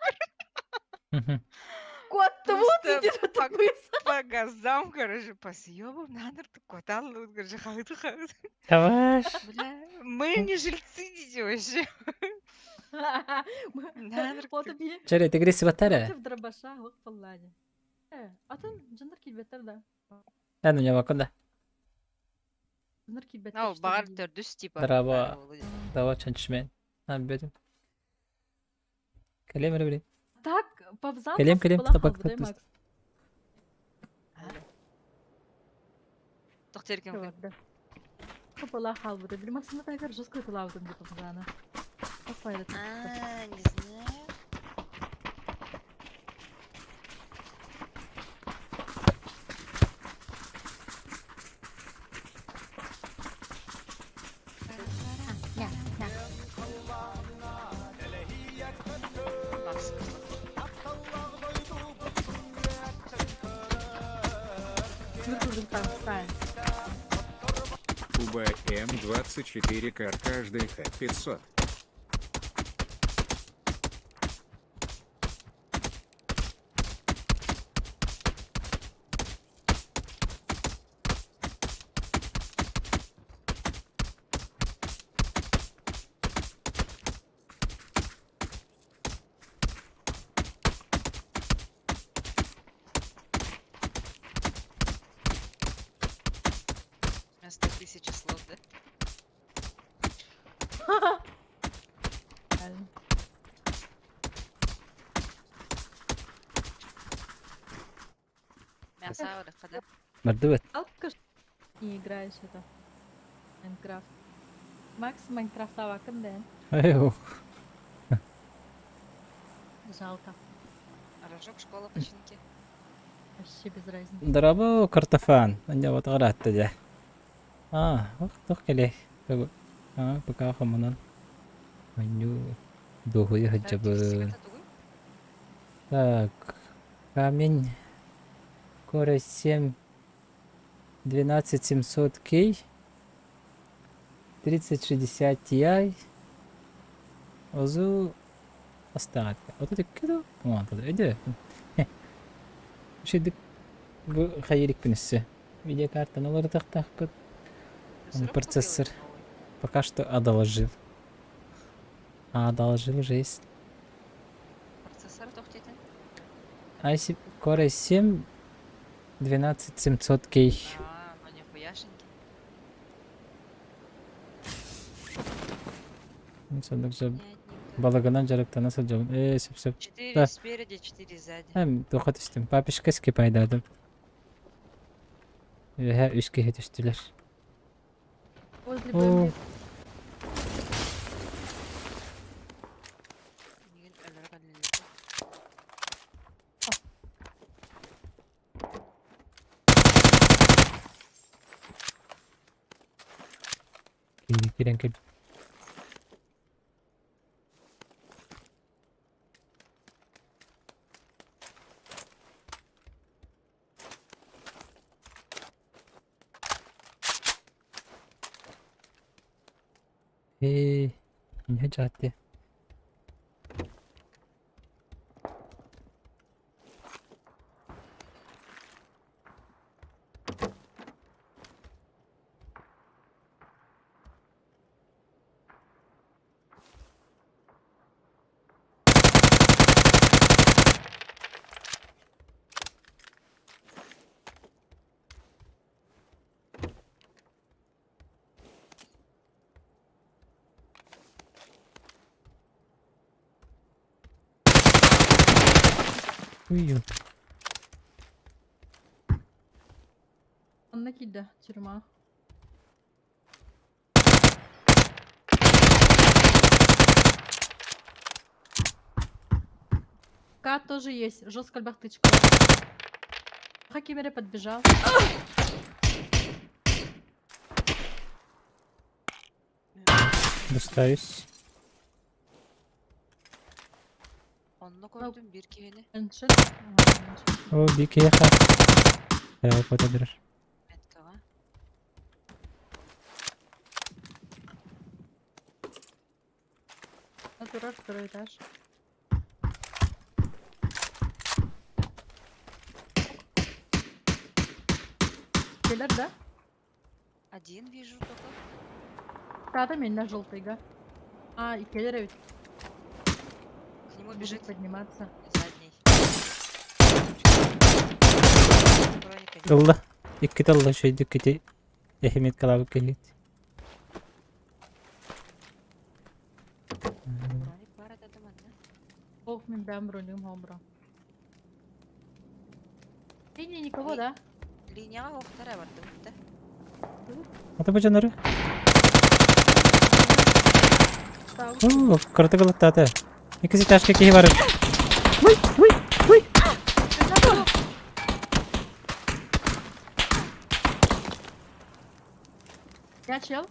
Куоттубут Просто индирүтэ по, быс. по газам, короче, по съебам надо кватал, короче, хагы хагы. Таваш. Бля, мы не жильцы дети вообще. Надо Фото би. Чere тегреси батара. Против дробаша, вот палладе. Э, атын жындар килбеттер да. Эн у него куда? Жындар килбеттер. Ну, что багар ли? төрдүс типа. Драба. Дава чанчмен. А бедим. Калем ребри. Так, павзан Кэлиэм, кэлиэм, табак Макс. Тохтеркем. Да. Была халбыта. Били Максима тагар жестко тылаудым деп павзана. Папайда. А, не знаю. Макс. УБМ-24 кар каждый Х-500. Вместо тысячи слов, да? Правильно. Мясо да? Мардыбыт. Жалко, что не играешь это. Майнкрафт. Макс Майнкрафт авакын да. Эх. Жалко. Рожок, школа, починки. Вообще без разницы. Драба картофан. Anya вот гаратты да. А, ох, тох келе. А, пока хомонан. Аню дохуя хаджабы. Так, камень. Кора 7 12700 К. 3060 Ti. Озу остатка. Вот это киду. Вон туда иди. Шидик бу хайрик пинессе. Видеокарта налары тахтахпыт. Процессор пока что одолжил. А одолжил жесть. Процессор тохтетен. i7 Core i7 12700 K. А, ну нихуяшеньки. Соннук же балаганан жарыктана сылдьабын. Ээ, сөп сөп. Четыре Да. спереди, четыре сзади. Эм, туха түстүм. Папишка скипайдадым. Үһэ үс киһи түстүлэр. Возле О. БМВ. Мигин өлөрө кэллилэр. Киирэн кэл. Ээ, не жаатты. Ую. Онно киирдэ тюрьма. К тоже есть. Жестко альбахтычка. Хакимере подбежал. Достаюсь. Онно көрдүм биир киһини. О, биир киһиэхэ. Э, куотадырар. Меткаҕа. Турар второй этаж. Келер, да? Один вижу только. Тата меня желтыйга. А, и келер ведь. К нему Будет бежит подниматься. задний. Броника нет. Ылла. Иккитэ ылла үчүгэйдик ити эһимит калаабыт киһит. Броник бар это манна. Ох, мен бэм бронюм хомбро. Линия никого, да? Линияҕа охтара бардыбыт да. Ата бу дьоннору. Оо, кыратык ылыттаата. Иккис этажка киһи бар. Уй, уй, уй. Я чел?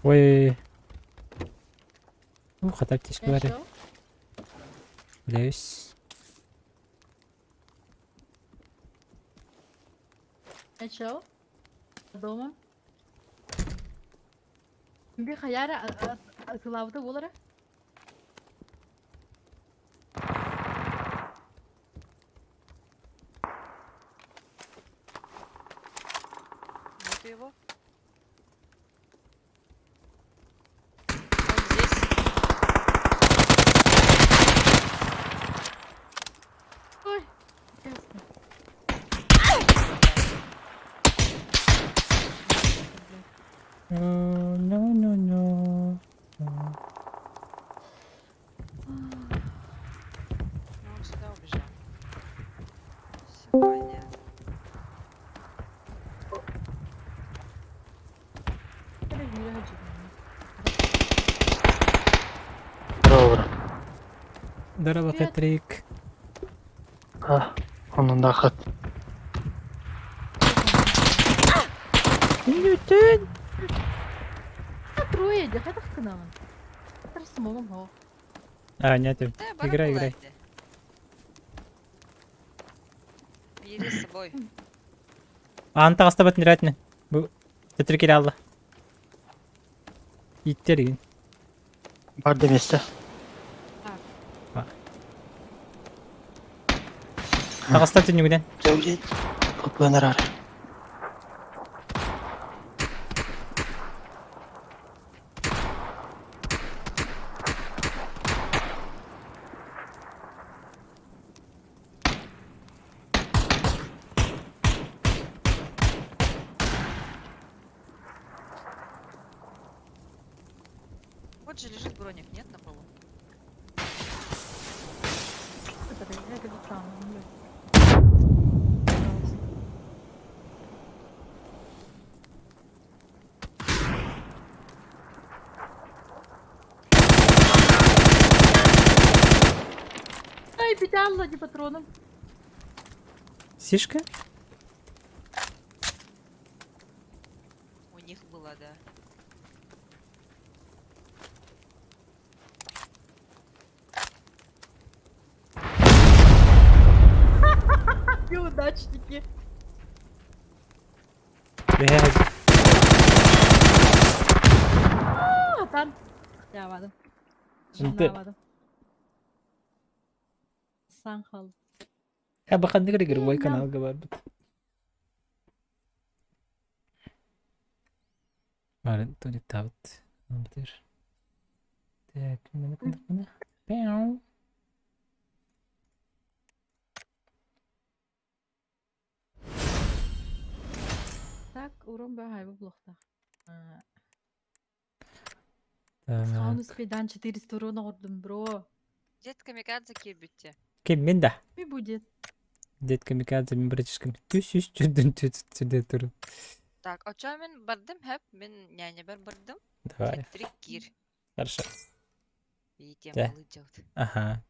Ой. Уу, хата птичка Я бар. чел? Билэбис. Я чел? Дома? Би хаяра атылабыта буолара? Нету его. Он здесь. Ой, ясно. No, no, no. Ну, он сюда убежал. Все понятно. Здорово, Патрик. А, он нахат. Ньютон! Трое, да хотя к нам. Трасмолом. А, нет, играй, играй. Бери с собой. Аан таҕыстабат нирэтинэ. Бу төттөрү киирэ хаалла. Ииттэр игин. Бар да месте. Таҕыста түннүгүнэн. Топпуянар Вот же лежит броник, нет, на полу? Ай, петялла не патроном. Сишка? У них была, да. Неудачники. Бэһээ. А, там. Явадым. Унты. Сан хал. Я баханнык игровой каналга барбыт. Барын туалеттаабыт. Бытыр. Так, мына мына. Пяу. Так, урон бахай бу блохта. Саҕан Так. успейдаан 400 урон оҕордум, бро. Дед камикадзе киирбитте. Ким мин да? Ми будет. Дед камикадзе мин братишкам түс үс түрдүн түс туру. Так, очо мин бардым хэп, мин нянябар бардым. Давай. Хеттрик киир. Хорошо. Видите, Да. молодец. Ага.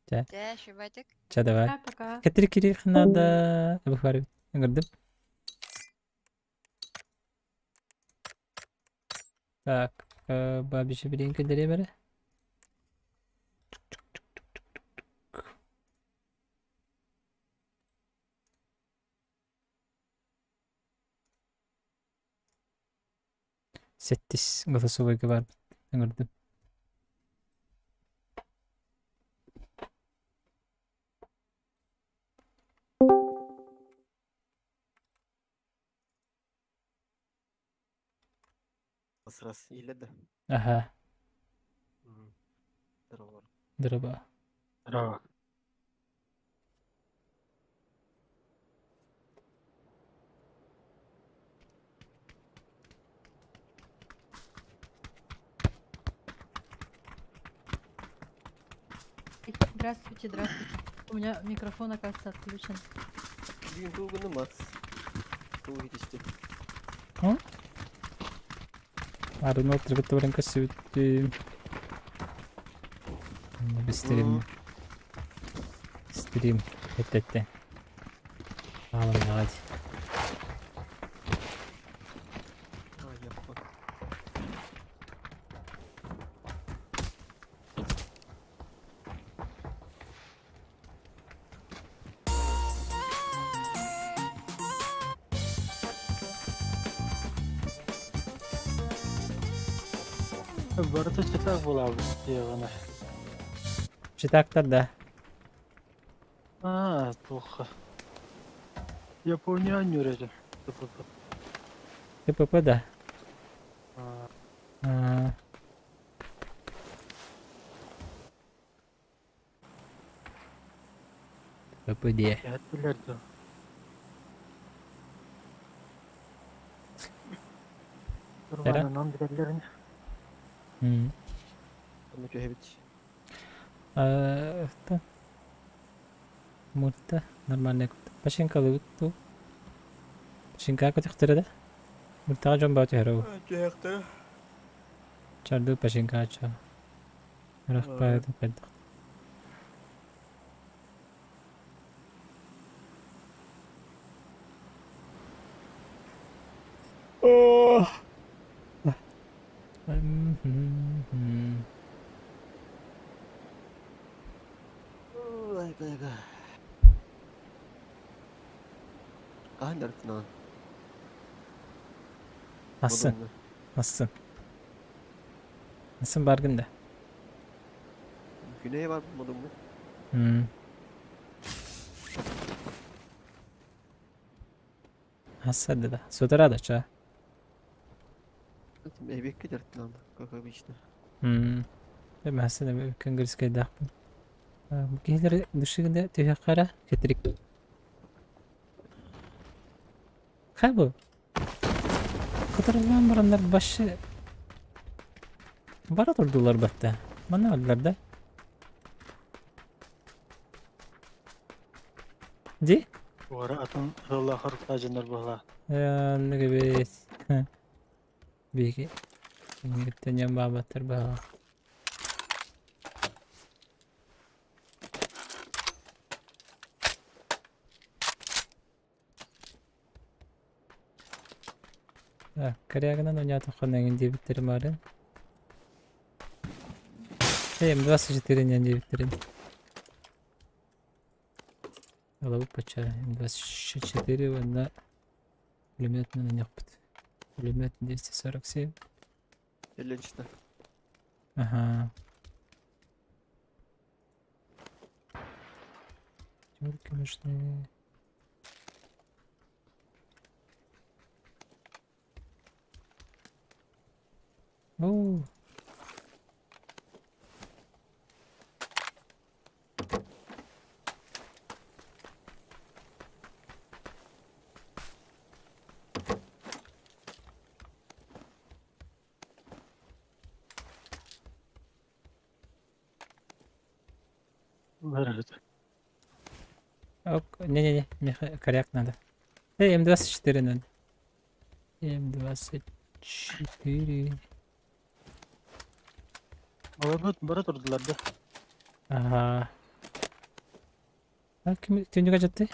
Да. Дэ, шибатик. Ча давай. Пока, пока. Хеттрик кириэх надо. Бухвар. Ыҥырдым. Так, бабича билигин киллэриэм эрэ. Сэттис голосовойга барбыт ыҥырдым. Раз иһиллэр да? Аха, Здорово. дороба. Здорово. Здравствуйте, здравствуйте. У меня микрофон, оказывается, отключен. Бүгүн тугуну Макс. Тугу хитисти. Арыны отыргыт көрсүбүттүм. Стрим. Стрим. Этетте. Аламнаҕа А, я понял. Барыта читак буолабыт диэҕинэ. Читактар да. Аа, туохха. Япония анньыыр этэ. ТПП. ТПП да. Аа, А, ТПП диэ. Эһэттилэр дуо? Эра? Турбанынан билэллэрин. М. Онно түһэбит. А, это мурта нормальная Пашинкалыбыт бу. Пашинка көтөхтөрө да. Муртаҕа дьон баа түһэр ол. Түһэхтэрэ. Чарды пашинка ча. Рахпаятын хайдах. О! М-м-м. Ой, кайга. Хаһан дьарыктанаҕын? Асын. Модуҥҥа. Асын. Асын баргын да. Күнэйэ бар модуҥҥа. М. Асады да. Сутара да ча. Эбиэккэ дьарыктанаҕын, как обычно. М. Мәсәлән, көнгөрскәйдәхпин. Бу киһилэр дышыгында түһәккара кетирик. Хай бу. Кытырылган бараннар башы бара турдулар батта. Манна алдылар да. Ди? Уора атын ыаллаах дьоннор буолла. Оннук эбит. Биһиги инниттэн баабаттар баҕа. Так, корягынан ойнаатаххына эҥин диэбиттэрим баарын. М24 ньэн диэбиттэрин. Ылабыт М24 уонна пулеметынан ыньахпыт. Пулемет 247. Элленчитэ. Ага. Тёрки нужны. Оу. Барыт. Не-не-не, мне коряк надо. Эй, М24 надо. М24. Олорбут бара турдулар да. Ага. А, ким түннүгэ жатты?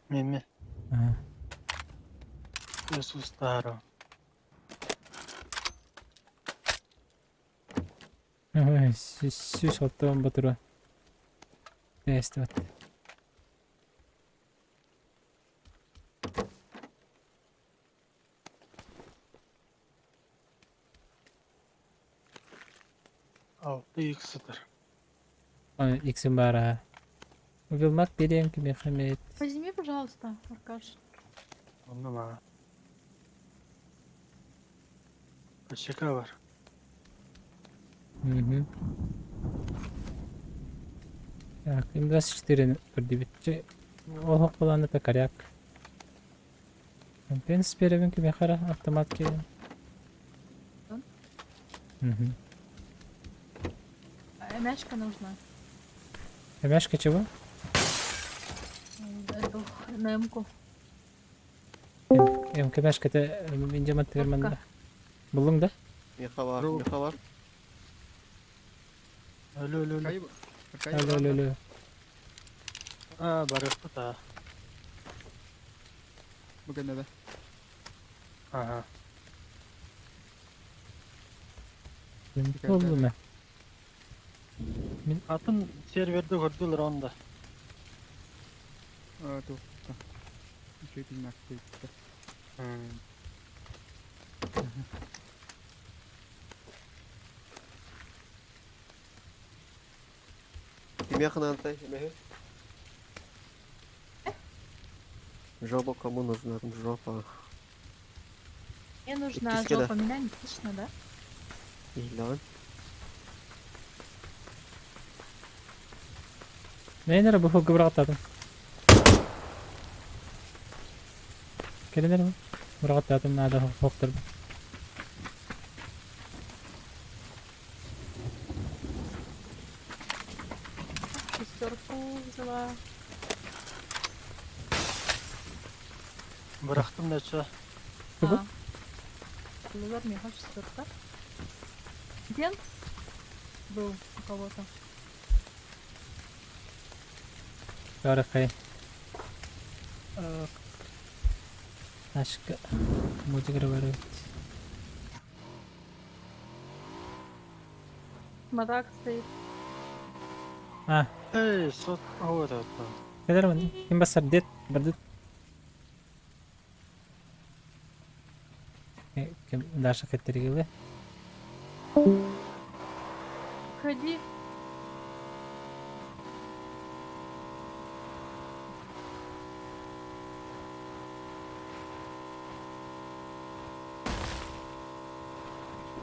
Меме. Ага. Иисус старо. Ой, сүүс оттон батыра. Тест вот. Алты икс сытар. Иксим бара. Вилмак берем кимехамет. Возьми, пожалуйста, Аркаш. Онно маа. Ачака бар. Угу. Так, М24 көрдүбүт. Ол холаны та коряк. Пенс беребин кимехара автомат ки. Угу. Мяшка нужна. Мяшка чего? Эту, на М-ку. МК мяшка это индемат терманда. Булдуң да? Меха бар, меха бар. Алло, алло, алло. Алло, алло, алло. А, барыппыт а. Бүгін да. Ага. Болду ма? Атын серверде көрдүлөр онда. А, ту. Еще и ты. Меха надо, меха. Жопа кому нужна? Жопа. Мне нужна Кискеда. жопа, меня не слышно, да? Илон. Нейнер бу гыбраттадым. Келинер бу. Бырагаттадым надо хоктор. Шестерку взяла. Бырахтым да ча. Тугу? Лазар меха шестерка. Бенц был у кого-то. Баракай. Ашка. Мультигра барып. Мадак стоит. А, Эй, сот, вот это. келер мын. Ким басар дет, бардыт. Ким Даша кеттеригиле. Ходи.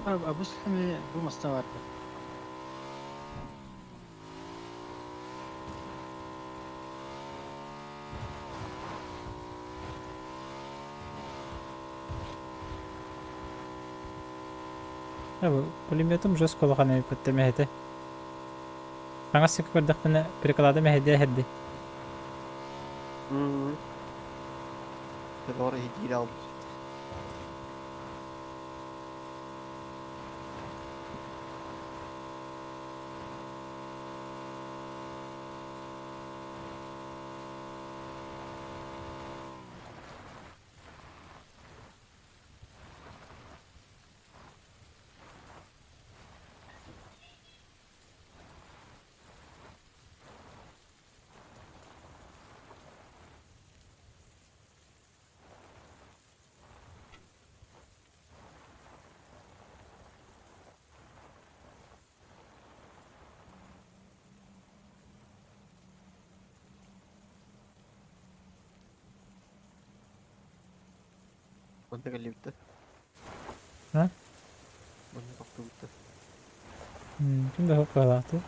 Абыс хами бу маста бар. А бу пулеметум жестко лохана паттемехете. Аңа сик көрдөхпүнэ приклада мэһэдэ херди. Det var i allt. Манна кэллибиттэ. А? Манна тохтубутта. Ким да хоппалааты.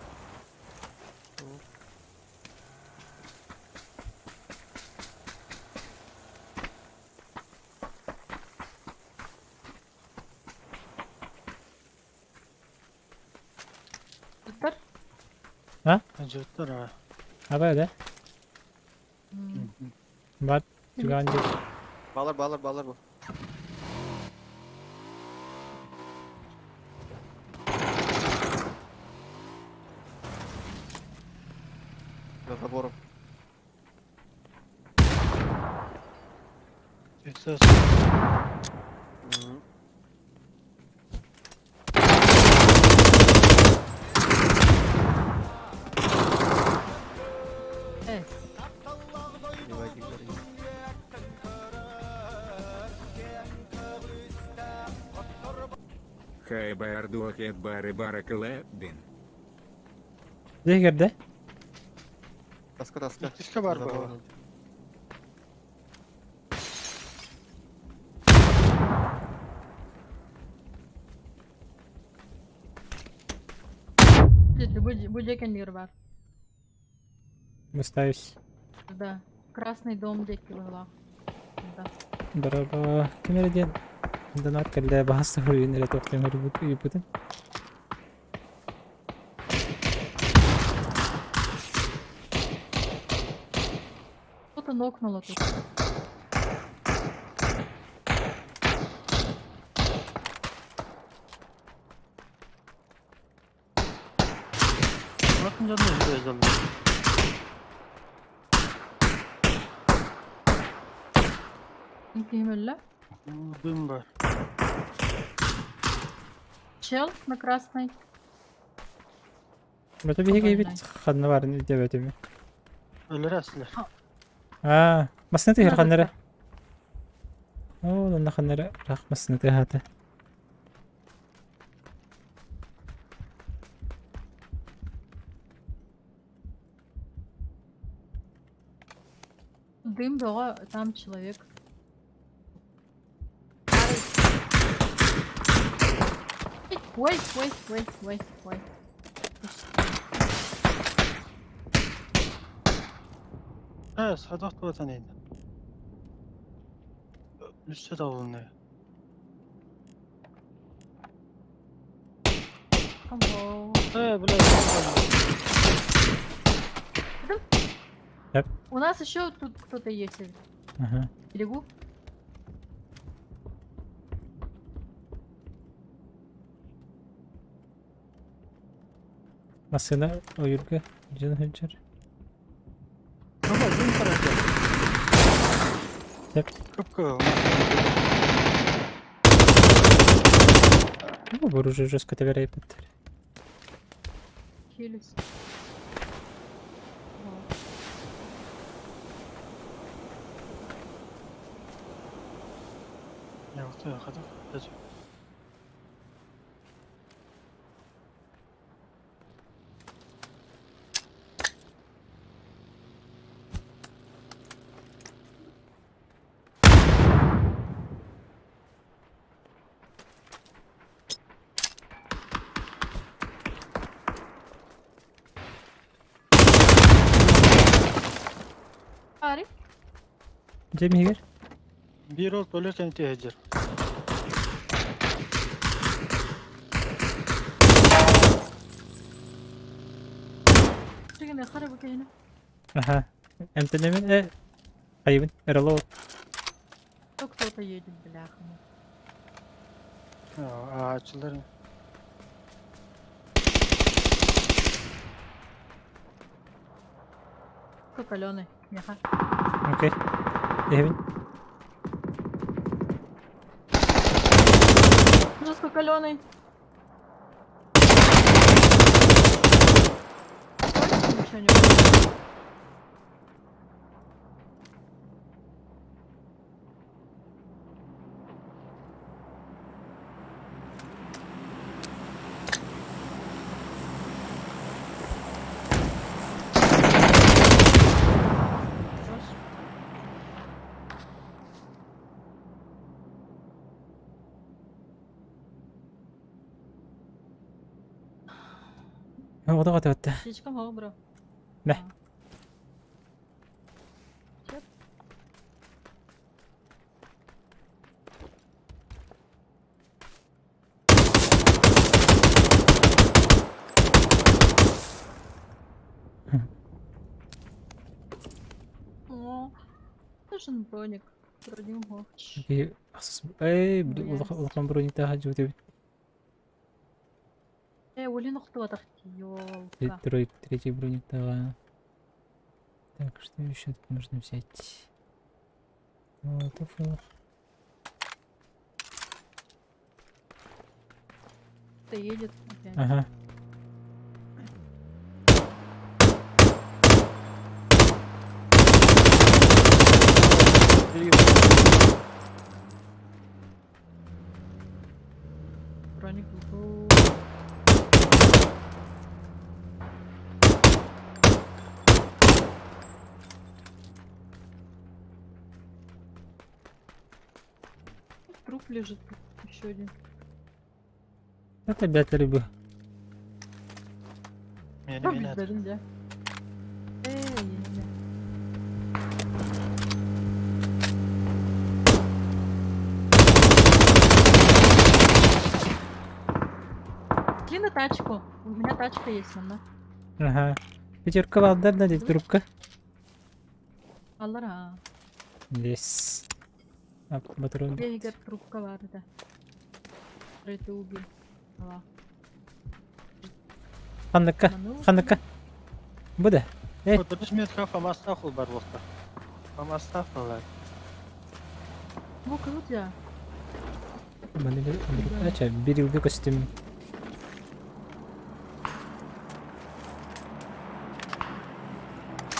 Виктор? А? Жыттар а. Аба да? Бар түган дип. Балар, балар, балар бу. За забором. Söz. Мгм. Э, Леваки горит. Хай бардуахет бары бараклэдин. Дегерде. Таска, таска. Иккискэ бар За бу. забором. бу декенлер бар. Выставись. Да. Красный дом деки была. Да. Дороба. Кемер ден. Донат кэллэ баһас суруйун эрэ тохтон ыйыппытын. Кто-то нокнуло тут. Bakın canım özellikle. Ким өллө? Дым бар. Чел на красной. Бата биһиги бит ханна барын диэбэтими. Өлөр әслер. Аа, масны тыһыр ханнара. Оо, онно ханнара рах масны тыһата. Дым была, там человек. Ой, ой, ой, ой, ой. Э, садақ туатан енді. Үсті дауылны. Кого? Э, бля. Yep. У нас еще тут кто-то есть. Ага. Берегу. Масына ойырга жын хыджар. Баба, дым тарады. Yep. Көпкө. Ну, бу уже жестко теберейпиттер. Хилюсь. Вот. Я вот хадақ. Арик. Жемигер. Bir ol туалет кәнте хәҗер. Чигене хара бакайна. Аха. Эмтенемен э. Айыбын. Эрало. То кто-то едет, бляха. Ağaçlar. Калёный. Меха. Окей. Эбин. Жестко каленый. Ничего не было. Хорош. Ода ката. Птичка мог, бро. Мә. Чеп. нужен броник? Броню Эй, улахан брониктаах дьыбыт эбит. Э, Олин охтуотах ёлка. Третий брониктаға. Так, что еще тут можно взять? Молотов. Кто едет опять. Ага. Броник был. Труп лежит еще один. Это опять рыбы. Меня не меняет. Да. Эй, не. Шли на тачку. У меня тачка есть, она. Ага. Пятерка валдар да дед трубка. Аллара. Есть. А, патрон. Бегер трубка бар да. Это убил. Ала. Ханныка. Ханныка. Бу да. Эй. Отыр метка фамастах ул бар булса. Фамастах алар. Бу круто. Ача, бирилге костюм.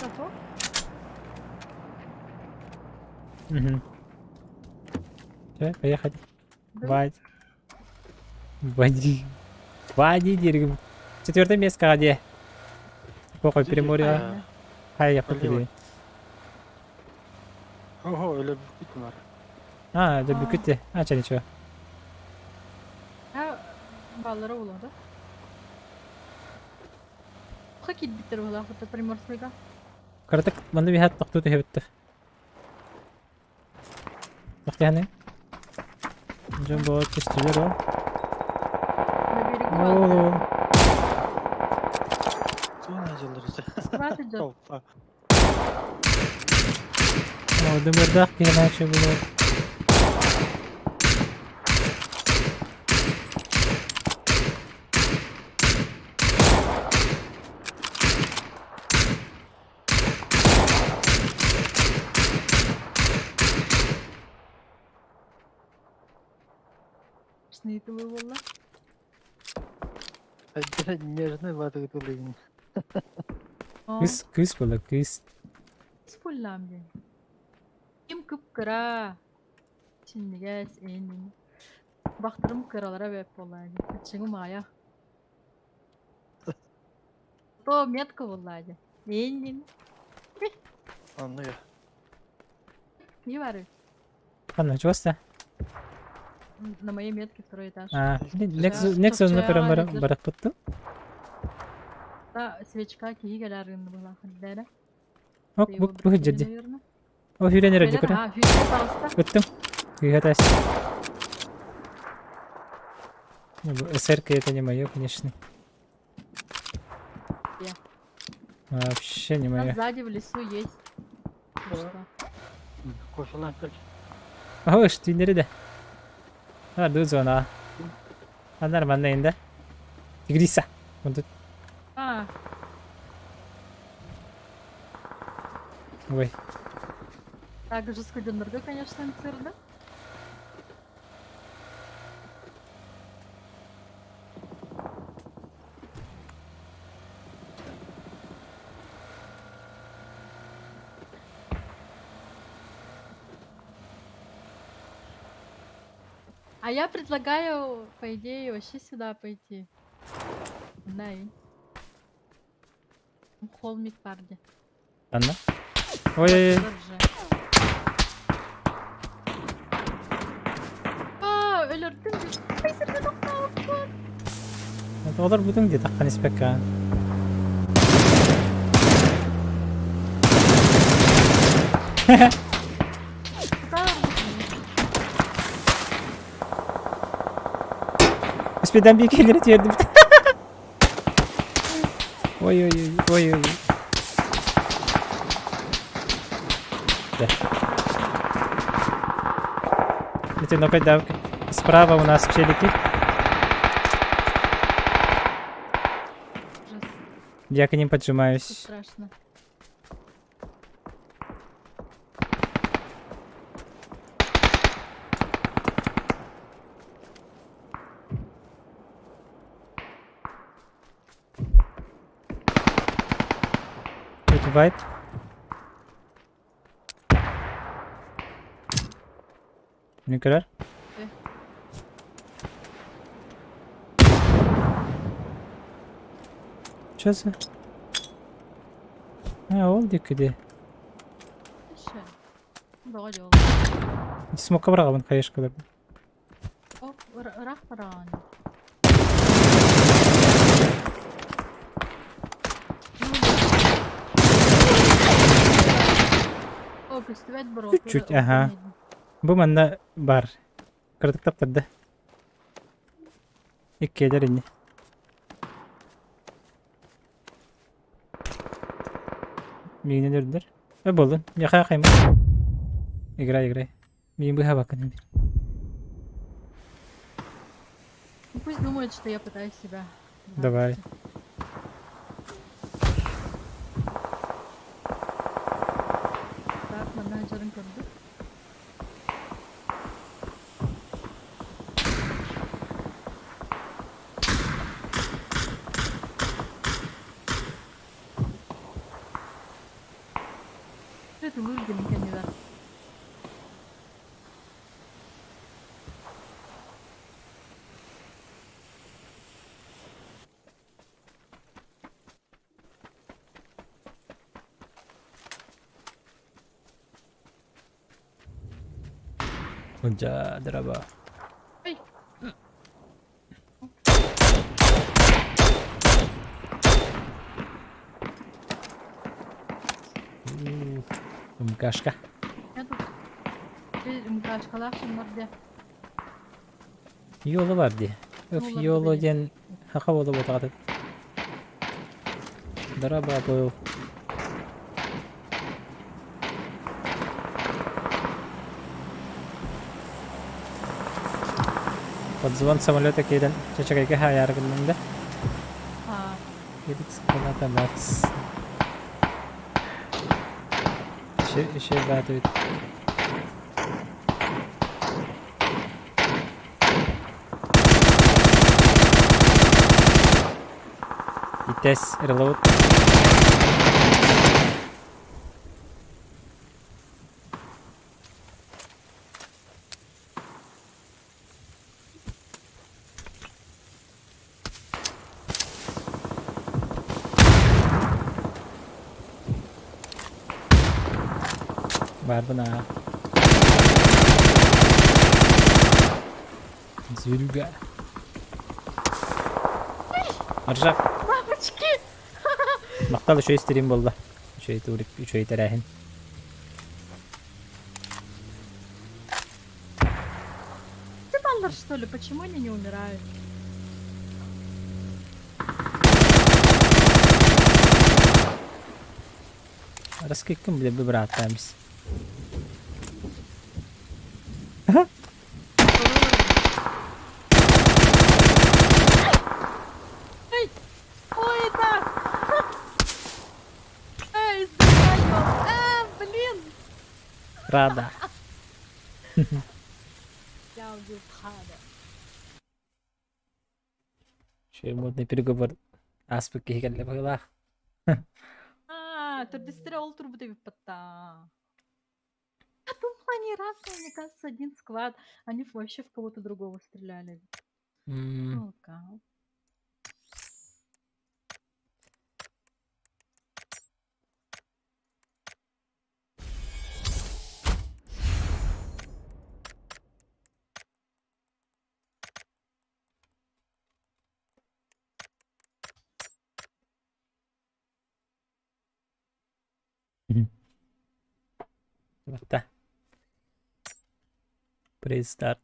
Готов? Угу. Все, поехали. Вадь. Вади. Вади, дерьмо. Четвертое место, где? Похуй, Приморье. Хай, я купил. Ого, öyle bir var. А, это бүкүтте. А, ча, ничего. А, баллара улады. Хакит биттер була, хата Приморскийга. Картак, манды бихат тоқту түһэбиттер. Тохтяны. Жон боо түстүлөр о. На берегу. О, Зона жылдырысы. Склад идет. Опа. О, дымырдах киһиначы булар. Снитовый волла. Нежный ватык тулыгин. Кыс, кыс була, кыс. Спуллам ден. Ким кып кыра. Чиннигес энин. Бактырым кыралара беп болла. Чыңы мая. То метка болла. Энин. Анны. Не бар. Анна, чугаста? На моей метке второй этаж. А, Nexus на көрөн барак бутты. Да, свечка кийгеләрин була хәлләре. Ок, бу бу җирде. О, хүрен эрэ дикөрө. А, хүрен пожалуйста. Өттүм. Күйгәтәс. Ну, СРК это не мое, конечно. Где? Вообще не Там мое. сзади в лесу есть. Что? Кофе лампер. О, штинери да. А, дузона. А, нормально инде. Тигриса. Вот тут. А, Ой. так же скуденорга, конечно, да? А я предлагаю, по идее, вообще сюда пойти. Да, и- Холмик парди. Анна. Ой, ой, А, өлөрдүм. Кайсырды токтооппун. ой. Олар бутун где таққан испекка. Успедан bir келер тердим. Ой ой ой ой ой. Да. Ити нокайдаабыт. Справа у нас челики. Ужас. Я к ним Как поджимаюсь. страшно. Тут вайп. Не көрөр? Чё за? А, ол диэки Еще. Бөҕө дьол. Смокка быраҕабын хаешкалар. О, ыраах бараҕын. О, көстүбэт бро. Чуть-чуть, ага. Бу манна бар. Кыратык таптарда. Иккиэлэр ини. Миигинэн үрдэр. Э буоллун. Яха хайма. Играй, играй. Миигин быһаабаккын бир. Ну, пусть думает, что я пытаюсь себя. Давай. Так, менеджерын көрдүк. Это лургин кандидат. Дьа, драба. Ой. МКшка. Я тут МКшкалаах шыннар де. Йолу бар ди. Өф йолу диэн хаха болу ботаҕатыт. Драба был. Подзвон самолета киирэн чачагайга хаайаары гынным да. Феликс граната Макс. Еще, еще баатыбыт. Итес reload. Баарбын аа. Зверюга. Аржак. Бабочки! Махтал үчүгэй стрим буолла. Үчүгэй турик, үчүгэй тэрээһин. Ты баллар, что ли? Почему они не умирают? Раскиккин бile bir бырааттаамис. Эй! Ой, это! Эй, сдыхаю! А, блин! Рада. Я убил Пхада. Үчүгэй модный переговор ааспыт киһи кэллэ быһыылаах. А, төрдүстэрэ ол турбут эбит батта. Я думала, они разные, мне кажется, один склад. Они вообще в кого-то другого стреляли. Ну-ка. Батта. Престарт.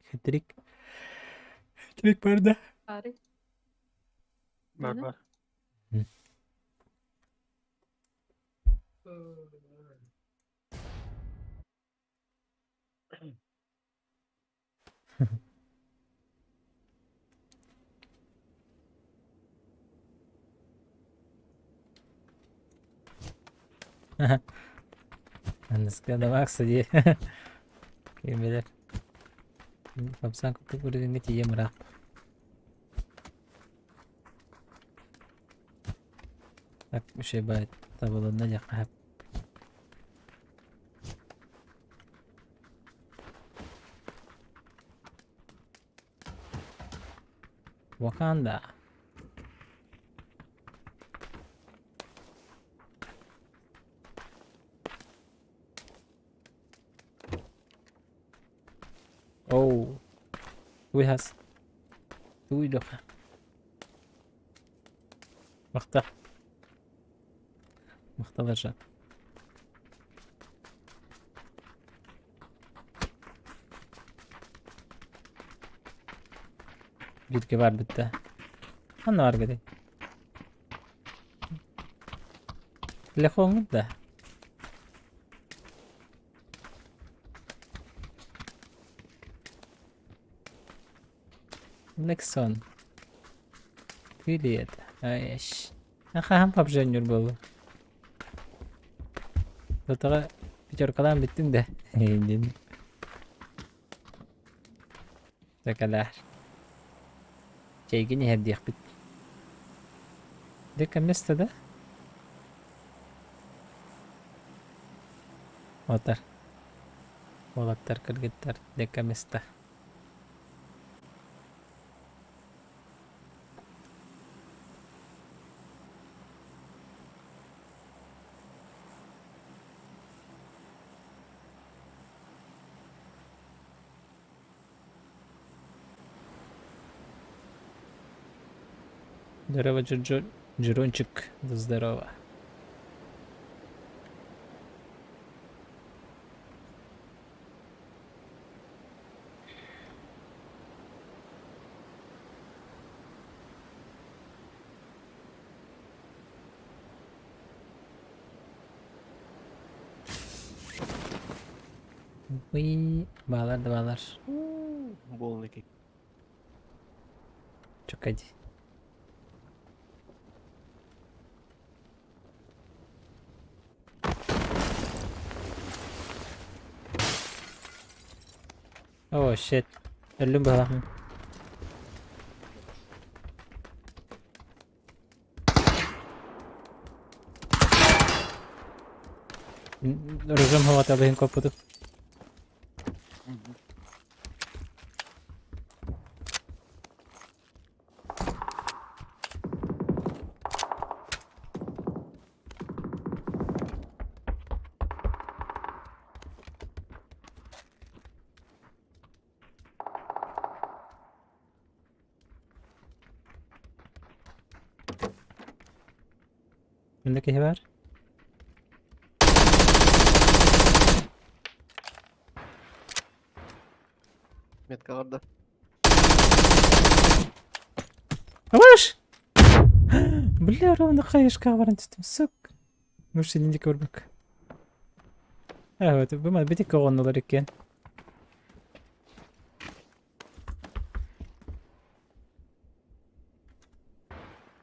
Хитрик. Хитрик барда. Бары. Бар бар. Аныска да Макса дии. Ким билэр. Хамсаан курдук үрүҥҥэ тиийэ мыраах. Так, үчүгэй табылынна диэххэ сөп. Wakanda. Oh, we has. Туй доха. Махта. Махталар Бииргэ барбыт да. Ханна баргытай? Телефоҥҥут да? Nexon. Привет. Ай, Хаһан PUBG оонньуур буоллуҥ? Дотаҕа пятеркалаан бүттүҥ да? Диэн. Тэкэлээр. Чэйгин иһэрдиэхпит. Дьэ кэмнэстэ да? Отар. Уолаттар, кыргыттар, дьэ кэмэстэ. Здорово, Джорджо... Джерончик. Здорово. Уй, баалар да баалар. Буолан ики. Чукади. Oh shit. Өллүм быһалаахмын. Ружом хавата быһын коппуту. Манна киһи баар? Метка да. Ваш! Бля, ровно хаешка баран түстүм, сук. Мужчина не көрбөк. Вот, бу бити көҕөннулар иккен.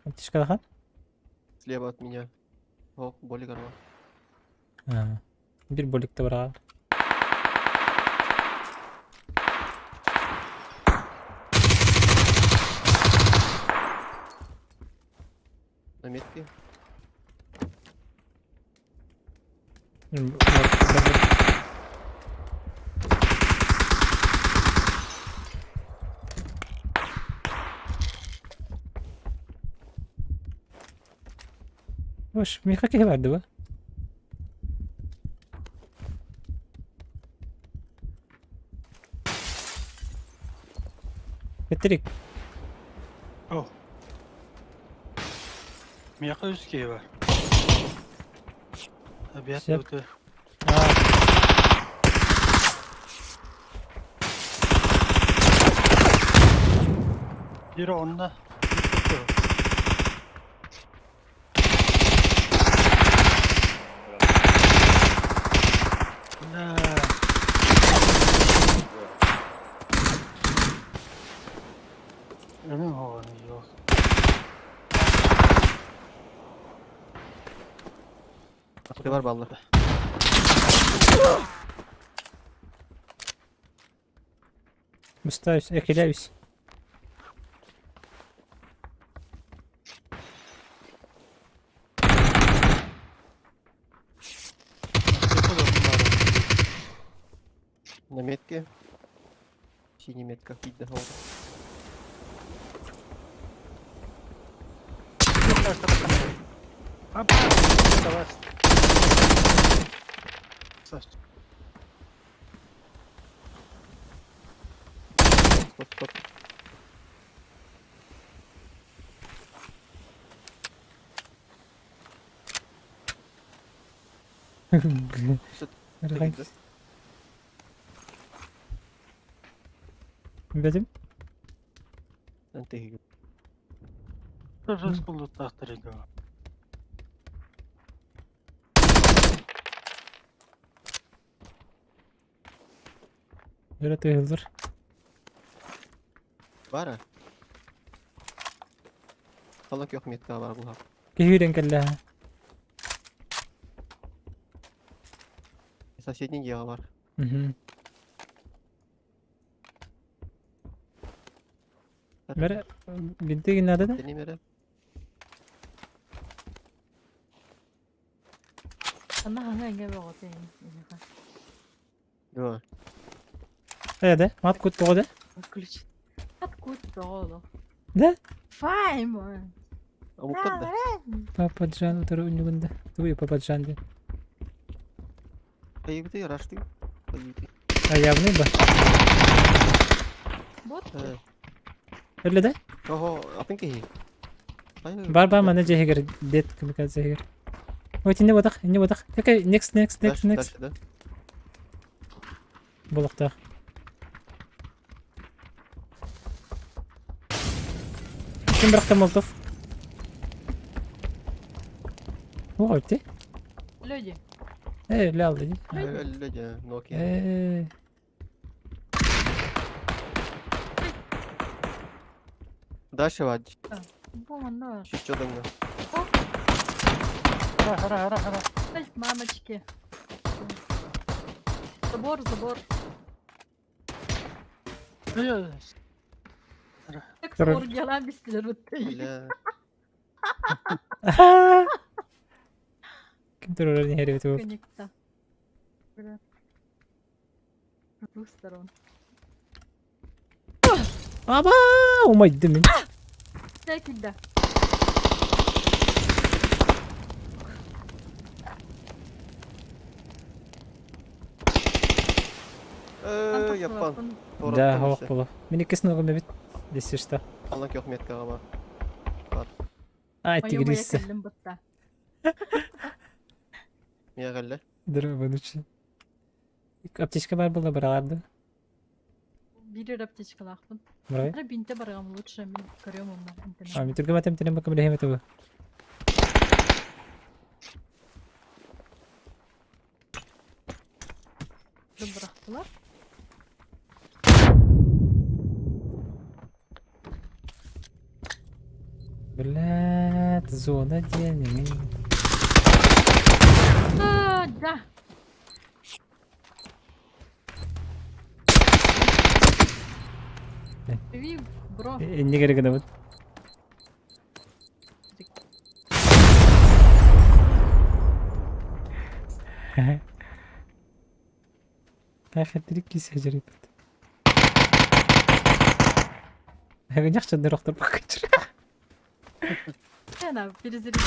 Аптечкалахан? Слева от меня. О, болик арба. Бир боликта бараҕар. На метке. Бош, миэхэ киһи барды ба? Петрик. О. Миэхэ үс киһи бар. Обед өтө. Biri onda. Аттыбар баллар. Бустаюсь, я хиляюсь. На метке. Синяя метка. Видно. Стоп, стоп. Бэтим? Өрө тыһыллар. Бара. Халак yok метка бар булар. Киһи кэллэ. Соседний дьиэҕэ бар. Мгм. Бэрэ бинти гиннада да? Тени мере. Анна хаңа эҥэ бөҕөтө эйиэхэ. Дуо. Э да, мат кут тоҕо да? Ключ. Откуда тоҕо? Да? Файм. Омуктар да. Папа Джан утары үннүгүндэ. Тугуй Папа Джан диэн. Хайыбыты рашты. Хайыбыты. А явный ба. Вот. Өллө да? Ого, атын киһи. Бар бар мана дьиһигэр дед камикадзе Ой, инне бодах, инне бодах. Окей, next, next, next, next. Да. Болохтаах. Ким бырахта Молотов? О, ты? Люди. Э, лял, иди. Люди, Nokia. Э. Дальше вадь. Бу манна. Чуть дымно. Хара, хара, хара. Ай, мамочки. Забор, забор. Так Короче. спор дела бистилер Бля. Ким турар не хэрэг түг. Коннекта. Бля. С двух сторон. Аба, умайдым мин. Дай да. Э, Япон. Да, хоох боло. Мин иккис ногум эбит. Десер что. Аллах yok меткаға бар. Бар. Ай, тигриса. Мия галле. Дробанучи. Аптечка бар была бараларды. Бирер аптечкалаахпын. Барай. Ара бинте баргам лучше мин көрөм онна. А, мин түргө матем телем бакым лехеме табы. Бырахтылар. Блядь, зона диэн мин. А, да. Ви, бро. Эмне керек гына бут? Тахатрик кисе жарыпыт. Агынях чандыр охтор бакычыр. Она перезарядись.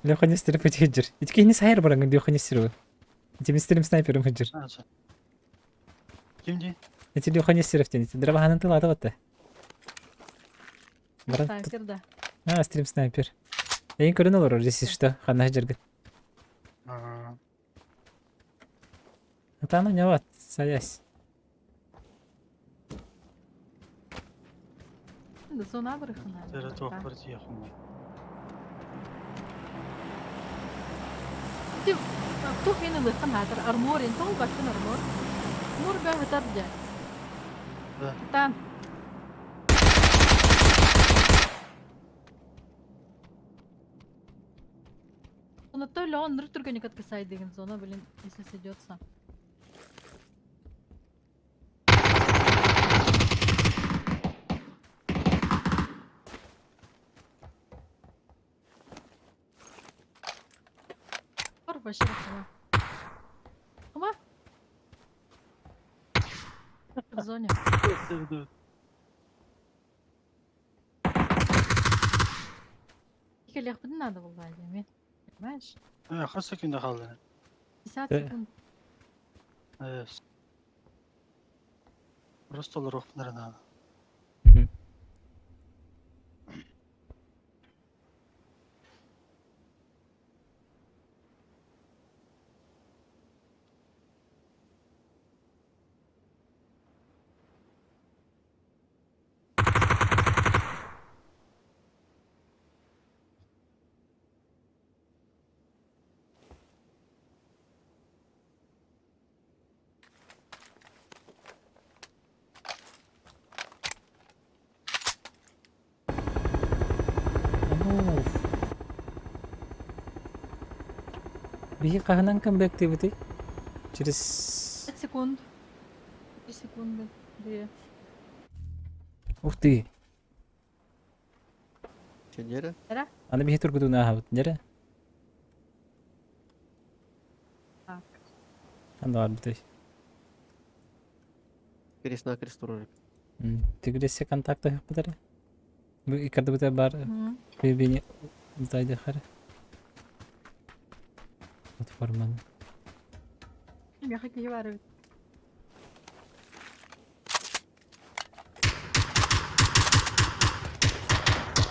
Леха не стереп хеджер. Итки не сайыр барангын Леха не стереп. Ити мистерим снайперым хеджер. Ким ди? Ити Леха не стереп тен. Драба тыл ата батта. Баран. Снайпер, да. А, стрим снайпер. Эйин көрөн олор, если что, ханна хеджерге. Атана не вот, садясь. Да зона барыхына. Тері тоқ бір тиехум. Тух мин ылыхан хатар армор ин тол баттын армор. Мур бә хатар дя. Да. Там. Он то ли он түргэнник откисай деген зона, блин, если сойдется. Вообще хума. Хума? В зоне. Кэлиэхпитин надо было, Еми. Понимаешь? Хас секунда хаалла? 50 секунд. Просто олоруохпунара наада. Биһи хаһынан камбэктыыбытый? Через... 5 секунд. 3 секунды. 2. Ух ты! Чэ, Аны биһи тургутууну ааһабыт, дьэрэ? Так. Ханна барбытый? Крест-накрест турар. Тигрессе контакт ыһыппытара. Бу иккардыбыта бар бэйбини тайдыхара. Платформаны. Миэхэ киһи баар эбит.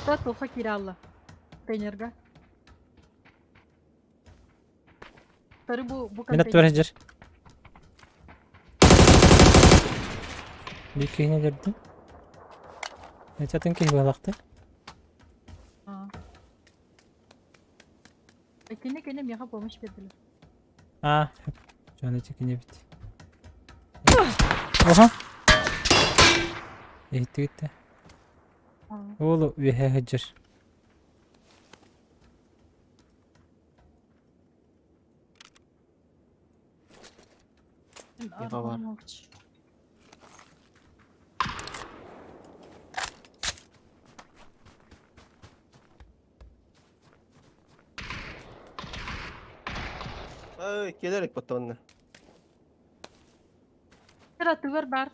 Та туохха киирэ хаалла? Контейнерга. Тары бу бу Мин аттыбар сылдьар. Биир киһини өлөрдүм. Эти атын киһи буолахта. Кини кини миэхэ помощь биэрдилэр. А, дьон эти кини эбит. Оха. Иһиттигит да. Уолу үөһэ сылдьар. Миэхэ баар. Ай, кэлэр потонна. Атыгар бар.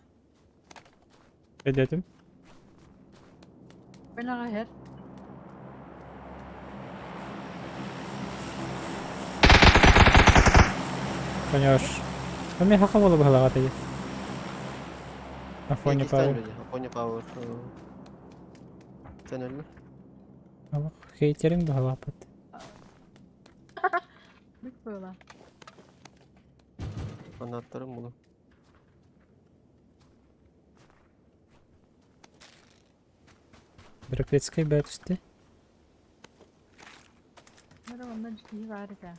Өйдөөтүм. Мен аҕа иһэр. Поняш. Мен хака буола быһалаҕа тиги. Афоня Павел. Афоня Павел. Сен Алах хейтерим быһалааппыт. Бүк буола. Фанаттарым була. Бюрократическай баа түстэ. Мара онно киһи баар этэ.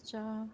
Ча.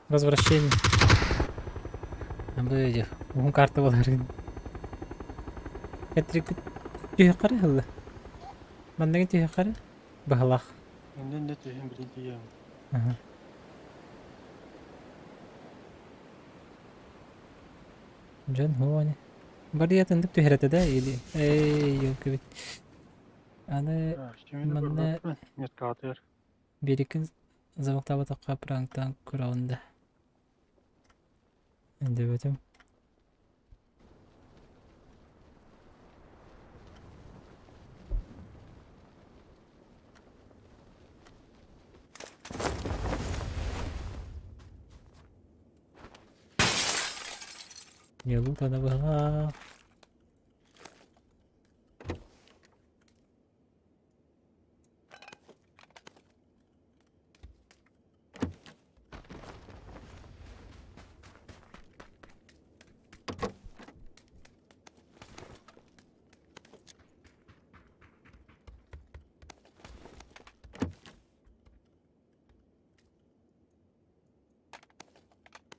Возвращение. Абы уһун карта буоларын. Этрик түһэ хылла. Манныгын түһэ хары баһалах. Иннин не түһүн билин тиийэм. Аха. Дьон хуони. Барыятындык түһэрэтэ да или эй ёлкабит. Аны манна Меткаатыр. берикин замоктаабатахха пранктаан көрөҕүн да. Өйдөөбөтүм. Не лутано была.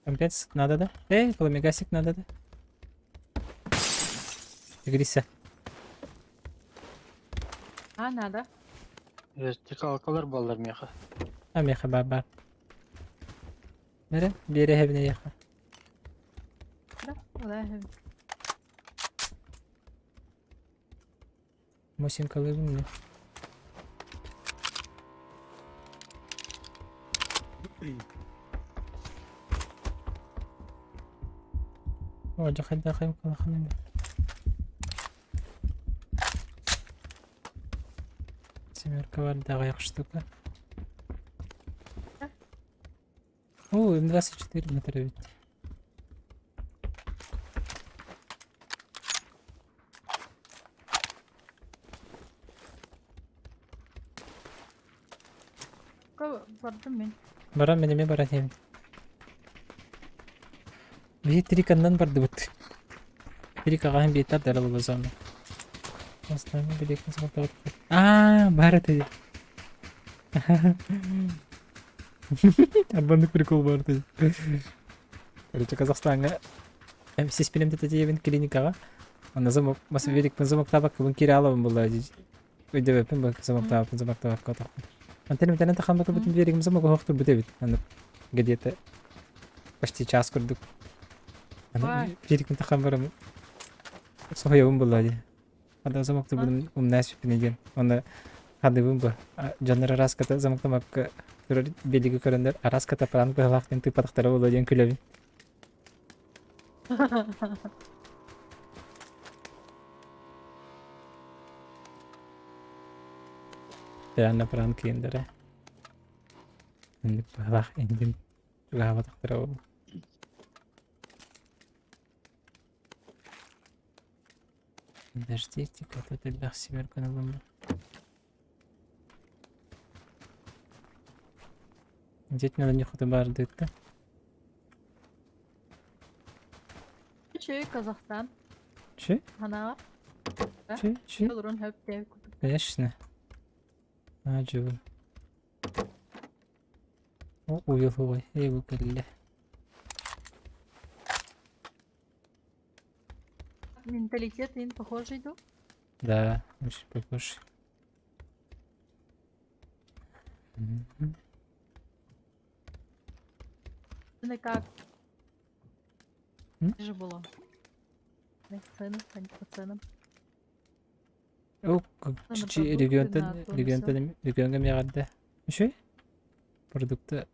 Компец надо, да? Эй, пламегасик надо, да? Тигриса. А, надо. Вертикалкалар буоллар миэхэ. А миэхэ бар бар. Бэрэ, биэрэ эһэбин эйиэхэ. Да, да, Мосинкалыыбын мин. О, дьэ хайдах хайым Семерка бар да аҕыйах штука. О, М24 метр эбит. Бардым мин. Баран мин эмиэ баран иһэбин. Биһи триканнан бардыбыт. Трикаҕаһын биэттэр дара була зона. Бастаан билиэккин саҕаттаҕыт. Аа, баар этэ. Арбаннык прикол баар этэ. Короче, Казахстаҥҥа сиспинем тетиебин клиникаҕа. Онно замок, великпин замоктаабаккабын киирэ алабын буолла өйдөбөппүн бу замоктаабаппын замоктаабакка отохпун. Антон митэнэн тахан бакыбытын берегим замок оһохтурбут эбит. Аны где-то почти час курдук. Аны берегим тахан барам соһуйабын буолла дии. Ада замоктубун умнаа сүппүнэ диэн. Онно хадыбын бу. Дьоннор араас ката замоктамакка турар белиги көрөннөр араас ката пранк быһалаах диэн тыыппатахтара буолуо диэн күлэбин. Реально пранк кииндэрэ. Инник быһалаах индин чугаһаабатахтара буолуо. Подождите-ка, тут элбэх семерканы ылым. Где-то надо нехута бардык-то. Че, Казахстан? Че? Хана? Че? Че? Олорон хөп те кутук. Конечно. А, жыбы. О, уйулугай. Эй, бу кэллэ. Менталитет ин похожий ду? Да, очень похож. Мгм. Цены как? М? Же было. Цены, они по ценам. О, На чичи продукты, на регионтан то, на регионтан регионга миэҕэрдэ. Үчүгэй. Продукты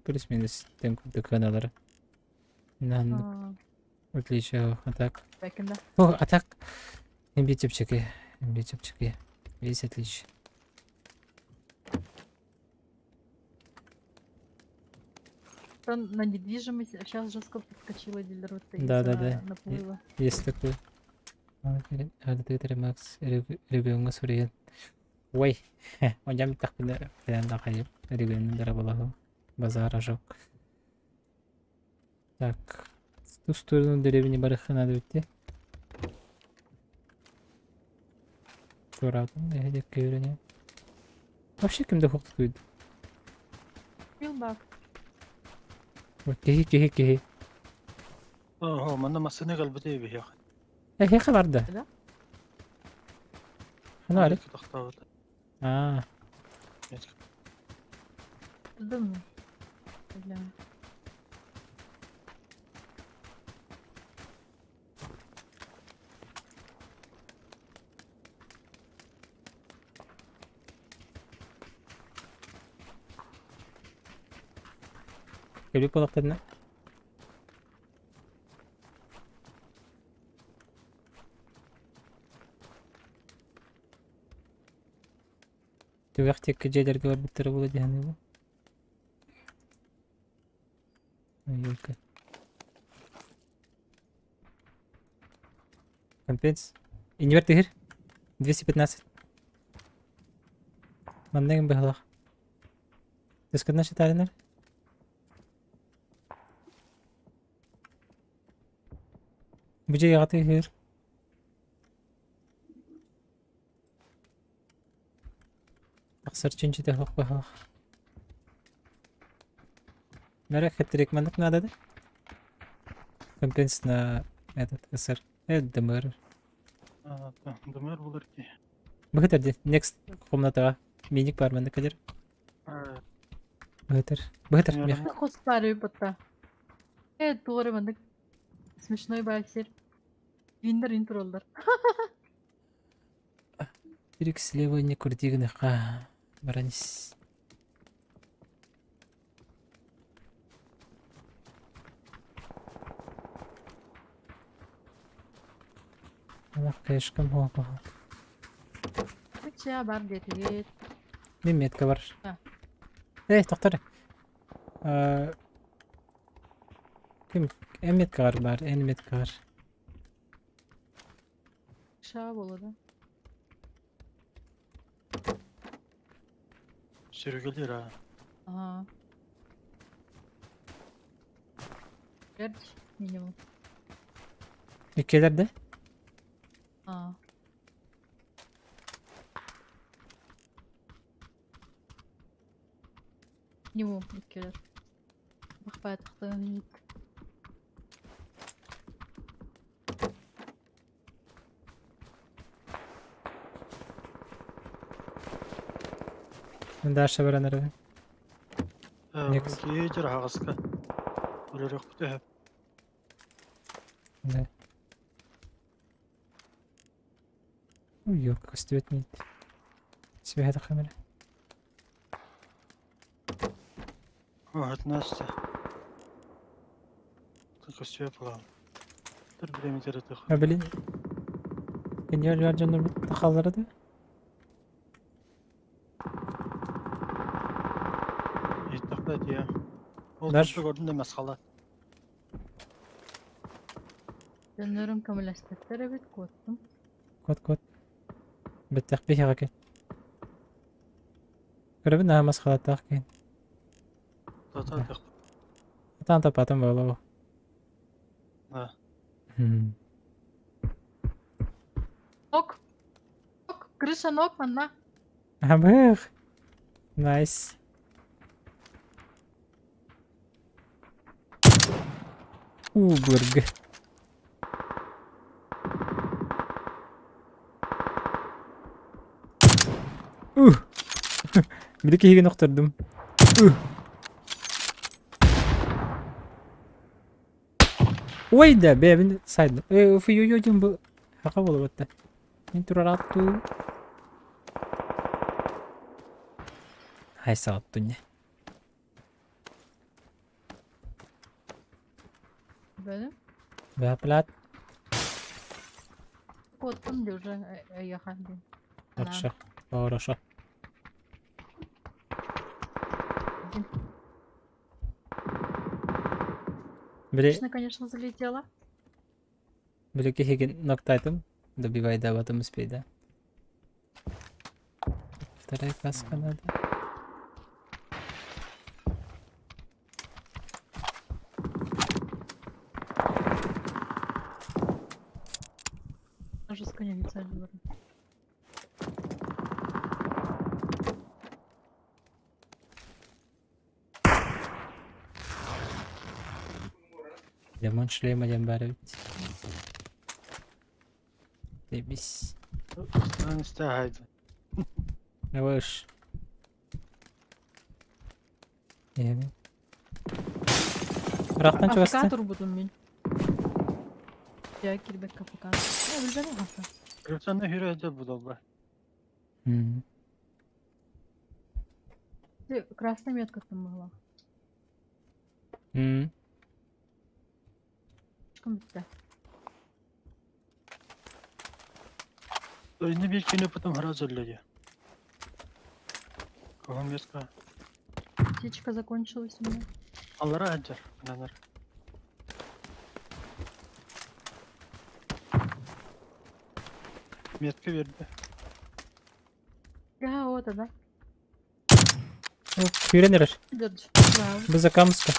плюс-минус тэҥ курдук сыаналара. Наһаннык А, отличие а так. Бэкинда. О, а так эмби чэпчэки, эмби чэпчэки. Есть отличие. На недвижимость сейчас жестко подскочила дилер вот Да, да, да. наплыла. Есть такой. Макс регионҥа суруйан. Ой, онжам тахпына хайып регионун дарабалаһы базар ажок. Так, в ту сторону деревни барыха надо идти. Туратым, эһэдекке үйренем. Вообще кимде хоқтуйду? Билбак. Киһи, киһи, киһи. Оһо, манна массыына кэлбитэ биһиэх. Эһиэхэ барда. Да? Хана бары? Тохтообут. Аа. Думаю. Бля. Кэлбит буоллахтарына Түгэх диэки дьиэлэргэ барбыттара буолуо дии саныыбын. Елка. Компенс. Иннибэр тыһыр. 215. Манна эҥин быһалаах. Тыскытынан шатаринар. Бу дьиэҕэ тыһыр. Тахсар чинчитэ суох быһалаах. Мэрэ хэтрик маннык надо да? Компенс на этот СР. ДМР. ДМР булар ки. Быһытар ди. Next комнатаға. Миник бар маннык кэлэр. Быһытар. Быһытар. Мех. Хостары батта. Э, тугары маннык смешной байсер. Виндер интроллар. Трик слева не крути гыныха. Баранис. Алах кэшкам хуапаха. Ча бар диэтигит. Мин метка бар. А. Эй, тоқтар. Ким эн меткаҕар баар, эн меткаҕар. Ша буолла да. Сүргүлүр аа. Ага. Берч минимум. Иккилэр да? Аа. Минимум иккилэр. Бахпаатахтан Даша баран эрэ. Next. Киһи аһаҕаска. Өлөрөхпүт үһү. Да. Ой, ёлка, көстүбэт миит. Свяһа камера. О, Настя. Көстүө булаҕын. Тур бириэмэтигэр ытыах. А, блин. Гениаль дьоннорбут тахаллара да? Ииттэхпэ этиэ. Ол Даш. туспа көрдүм да масхала. Дьоннорум көмөлөспөттөр эбит, куоттум. Кот-кот. Бэттэх биһиэхэ кэл. Көрөбүн наһаа масхалаттаах киһин. Тата тах. Атаан таппатым буолуо. Да. Ок. Ок, крыша ног манна. Абых. Найс. У, былыргы. Ух. Били киһигин охтордум. Ух. Ой да, бэйэбин сайдым. Э, фу-ю-ю диэн бу хаха буолубатта. Мин турар аттуу. Хай саҕаттунне. Бэйэ. Бэплат. Куоттум дии уже эйиэхэ диэн. Хорошо. Хорошо. Били, Конечно, конечно, залетела. били киһигин ноктайтым. Добивай да, потом успей, да. Вторая каска надо. Жестко не лица Лемон шлема диэн баар эбит. Дебис. Истэ Давай. Эми. Рахтан АФК чугаста. турбутум мин. Я кирбек АФК. Э, билбэм АФК. Рыцаны хүрэ будалба. Ты красная метка там была. Слишком битте. Инне bir күнү потом сразу люди. Кого метка? Птичка закончилась у меня. Аллара аджар. Ананар. Метка берді. Да, вот она. Күүрэн эрэр. Дөрж. Бу закамска.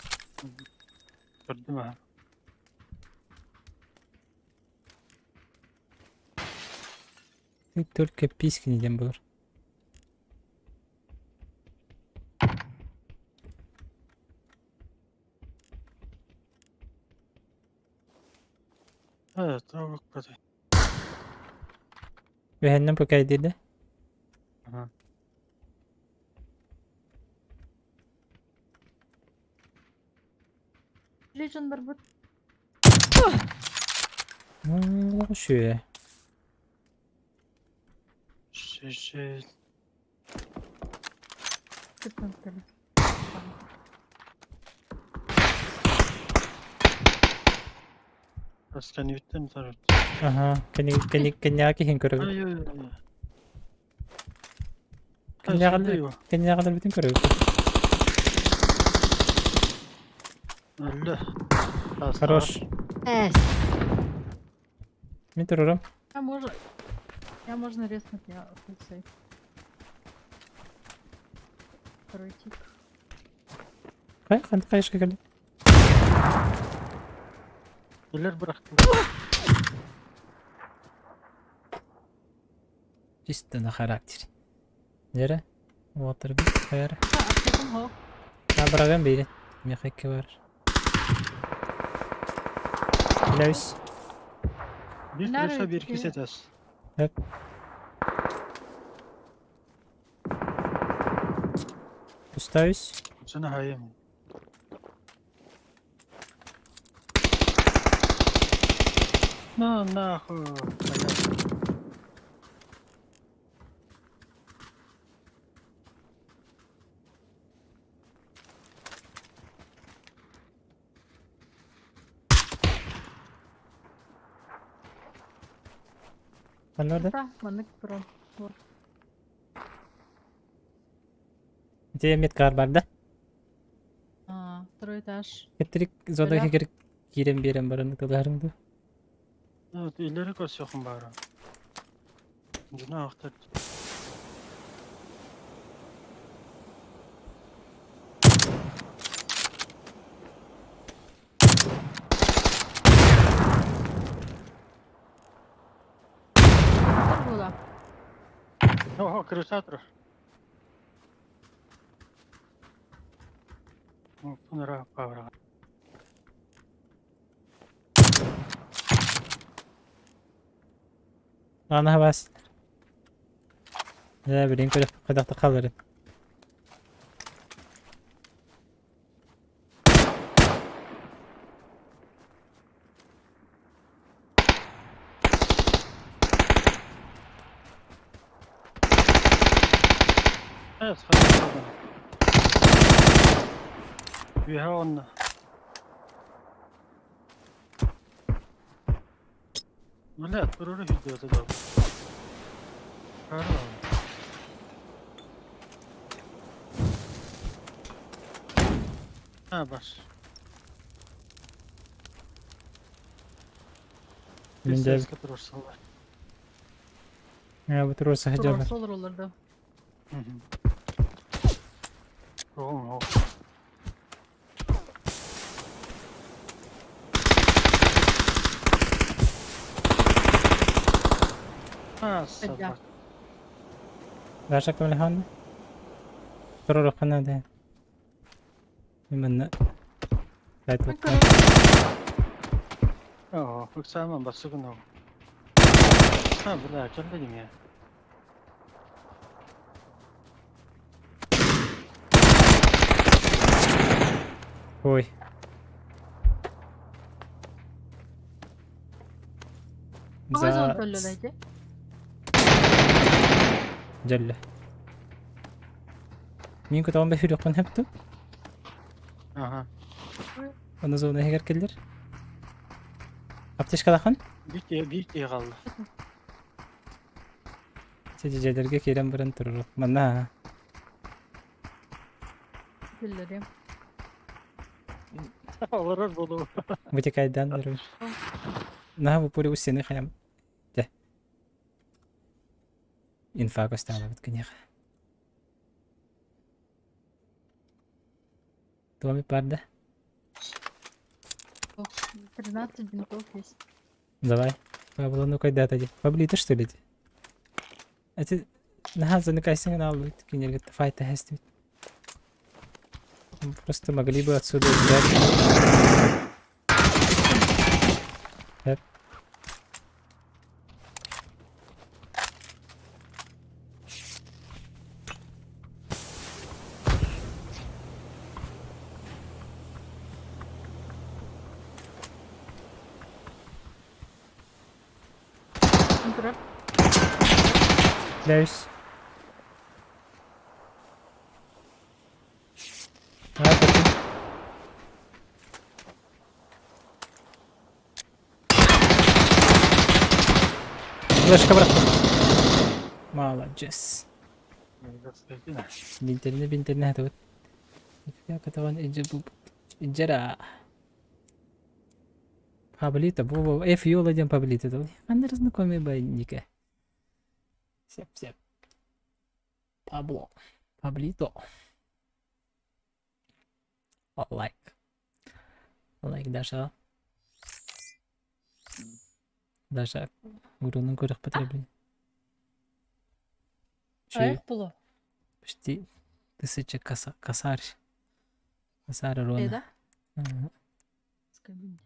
Көрдүм аа. Ты только письки диэн буолар. Э, трогок продай. Үһэннэн покайдыйда. Ага. Лежен барбыт. Үчүгэй. Шеше. Күттэн Асканивиттен тарат. Аха, кэннэҕэ киһин көрөбүт. Ай ай ай. Кэннэҕэ кэннэҕэ көрөбүт. Өллө. Хорош. Эс. Мин турурум. Я можно... Я можно резнуть, я full safe. Второй тип. Хай, ханты хайышка кэлли. Нелер бырахтым. Чисто на характере. Нere? Water бит хайар. А, аптекам хо. А быраган бейdi. Мехекке бар. Билебиз. Bir Нары тырыша bir ити. кесетес. Hep. Устаюсь. Сына хайым. На нахуй. Понятно. Ханна Да, маннык туран. Вот. Ити меткар бар да. А, второй этаж. Кеттерик зода Бля. хигер кирен берен бараны тыларым ду. Вот ileri koşuyorum bari. Жена ахтар. Була. Ого, крыша тур. Пунра павра. Ана бас. Я билин көрө кадакта калыр. Evet, hadi. Вигаон. Бля, туруру видео тогда. Хорошо. А, баш. Мен де Турурсалар. Я бу туруса хажабар. Турар олар да. Ого. А, собака. Даша кемлехан. Туруру хана да. Именно. Айт. Ого, ыксаман басыгын. А, бля, кем я? Ой. Какой За зон төллөлөйдү? Дьэллэ. Мин көтөҕөн бэһүрүөххүн сөп Ага. Оны зона иһигэр кэллэр. Аптечкалахан? Бик бик қалды. Сидьэлэргэ киирэн баран турар. Манна Кэллэрим. Олорор болу. вытекайдан берем. Наһаа бу пули у стены хаям. Дьэ. Инфа көстөҕүлэбит киниэхэ. Туоми бар да? Ох, 13 бинтов есть. Давай. Пабло, ну когда ты? Паблита что ли? Эти наһаа заныкайсың аналбыт кинилэргэ файта хэстибит. Просто могли бы отсюда взять. Хэп. Кляюсь. А, потом. Флешка брат. Молодец. Бинтерне бинтерне хатыбыт. Нифига катаван иджера. Паблита, бу F Юла диэн Паблита. Ханна знакомый байника. Сеп сеп. Пабло. Паблито. Лайк. Лайк Даша. Даша, урунун көрөх потребли. Эх, было. Почти тысяча коса косарь. Косарь урона. Да? Ага. Скайбын.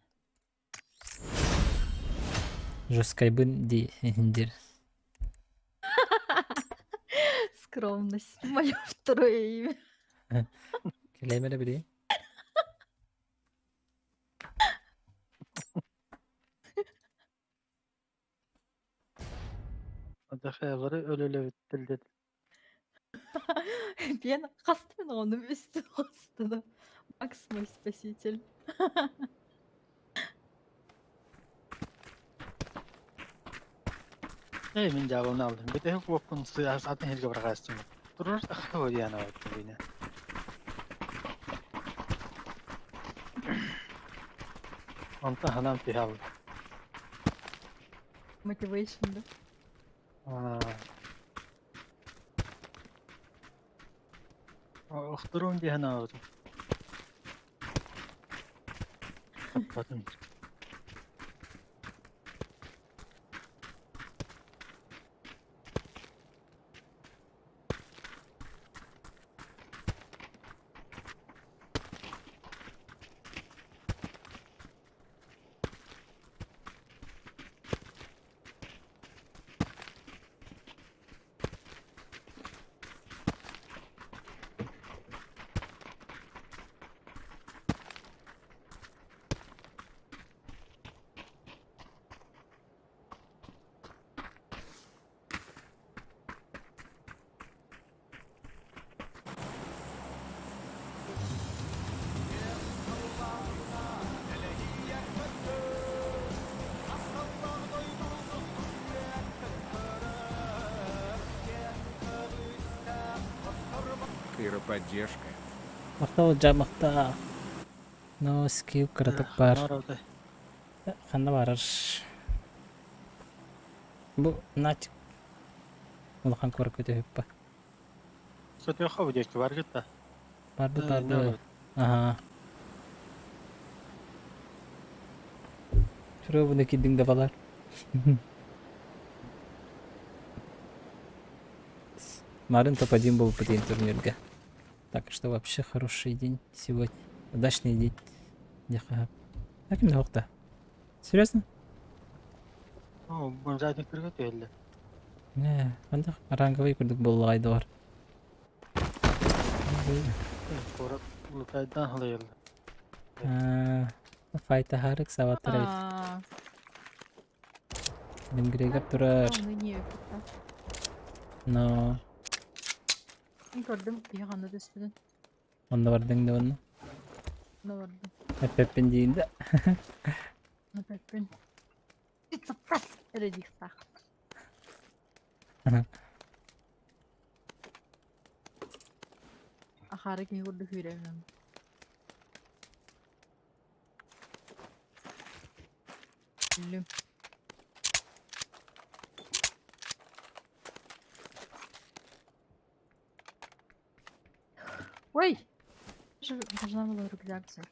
Жескайбын ди индир. Скромность. Мое второе имя. Кэлэмэрэ били. Дахаялары өлөлөбүттел Пена. Хастын он үстү хастыны. Макс мой спаситель. Эй, мин жабылны алдым. Бите хуоппун атын хилге баргастым. Турur ахы диана бine. Онта ханам тихал. Motivation, да? Охторун диана вот. Потом. Кыра поддержка. Махтал жа махта. Но скилл кыратык бар. Ханна барар. Бу нач улахан куоракка көтөһүппа. Сөтөөхө бу диэки бар гытта. Барды барды. Ага. Чурабыны кидиң да балар. Марын топ-1 был по день турнирга. Так что вообще хороший день сегодня. Удачный день. Так им да. Серьезно? О, бомжатник түһэллэ. Не, анда ранговый курдук буоллаҕай доҕор. Куорат лутайдан халайылла. Файта харык саваттар эбит. Грегор турар. Но. Көрдүм, киһи түспүтүн. Онно бардыҥ да онно. Онно бардым. Эппэппин диин да. Эппэппин. It's a press! Эрэ диэхтээх. Ахаары киһи курдук күүрэммин. Күллүм. Ой! Же должна была рюкзак взять.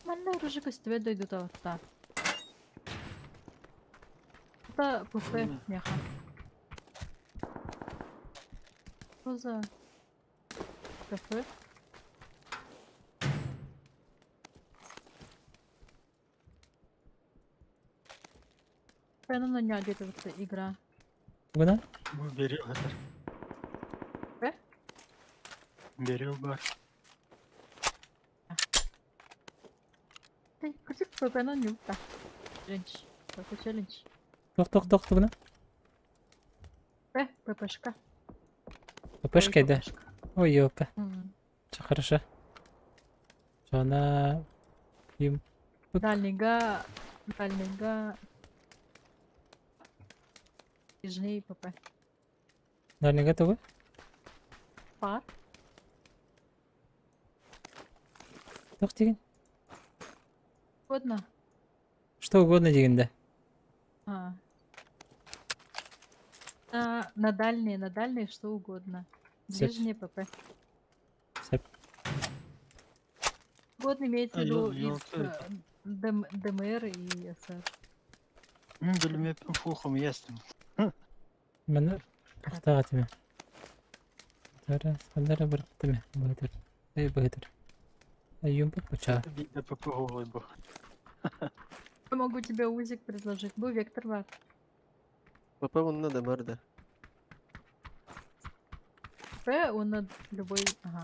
Манна оружие көстүбэт дойдута отта. Это ПП меха. Что за кафе? Пена на где-то вот игра. Куда? Бери это. Э? Бери бар. Ты, крутик ПП на нюта. Челлендж. ПП челлендж. Тох тох тох тугуна? П, ППшка. ППшка да. Ой, ёпта. М. Чё, хорошо. Жона им Дальнего, дальнего. Нижний ПП. Дальний готовы? Пар. Тох деген. Угодно. Что угодно деген да. А. На, на дальние, на дальние что угодно. Сеп. Ближние ПП. Сеп. Угодно имеется в А, виду ё- из ёлки. ДМР и СР. Мин билмеппин фухум естим. Маны тохтоҕо этиме. Хандара быртыме быһытыр. Эй быһытыр. Юмпут бачаа. Биирдэ ПП бу. Я могу тебе узик предложить. Был вектор бар. ПП онна да бар да. П, он на любой... Ага.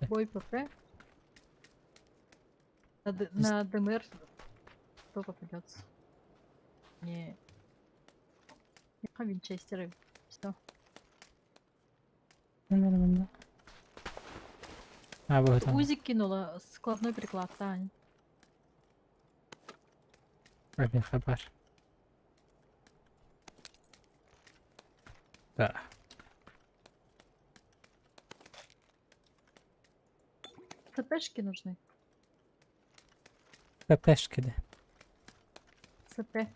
Бой ПП. На, Д- на ДМР кто попадется? Не. А винчестеры. Все. А быһытан. Узик кинула, складной приклад, Тань. Рабин хабар. Да. ЦПшки нужны. ППшки да. ЦП.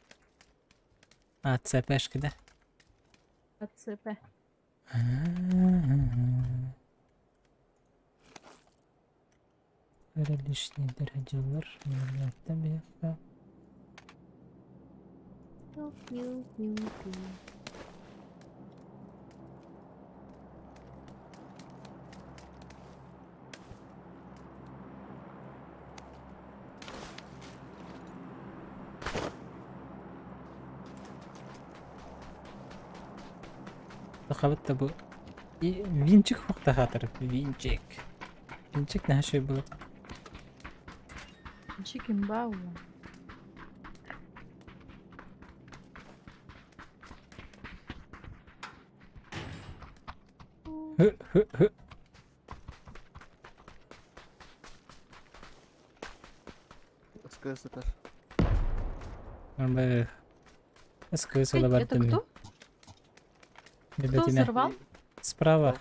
А, ЦПшки да. А ЦП. Бары лишний дырадьылар. Миллиардта Сахабыт да бу и винчик хуктахатыр. Винчик. Винчик наһаа было. Винчик имба уже. Хы хы хы. СКС этар. Нормально. СКС Эй, ола Это бардым. кто? Кто Ребятина. взорвал? Справа.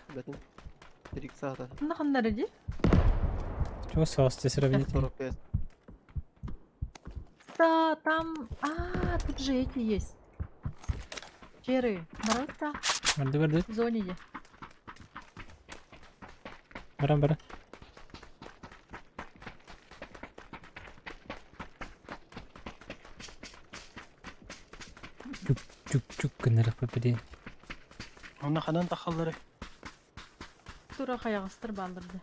Триксата. Наханнаради? Чего соус здесь сравнить? 45. Да, там... А, тут же эти есть. Черы. Баратта. Барды барды. В зоне где. Баран бара. Чук чук чук гынырых попади. Онна ханан тахаллары. Тура хаягыстыр балдырды.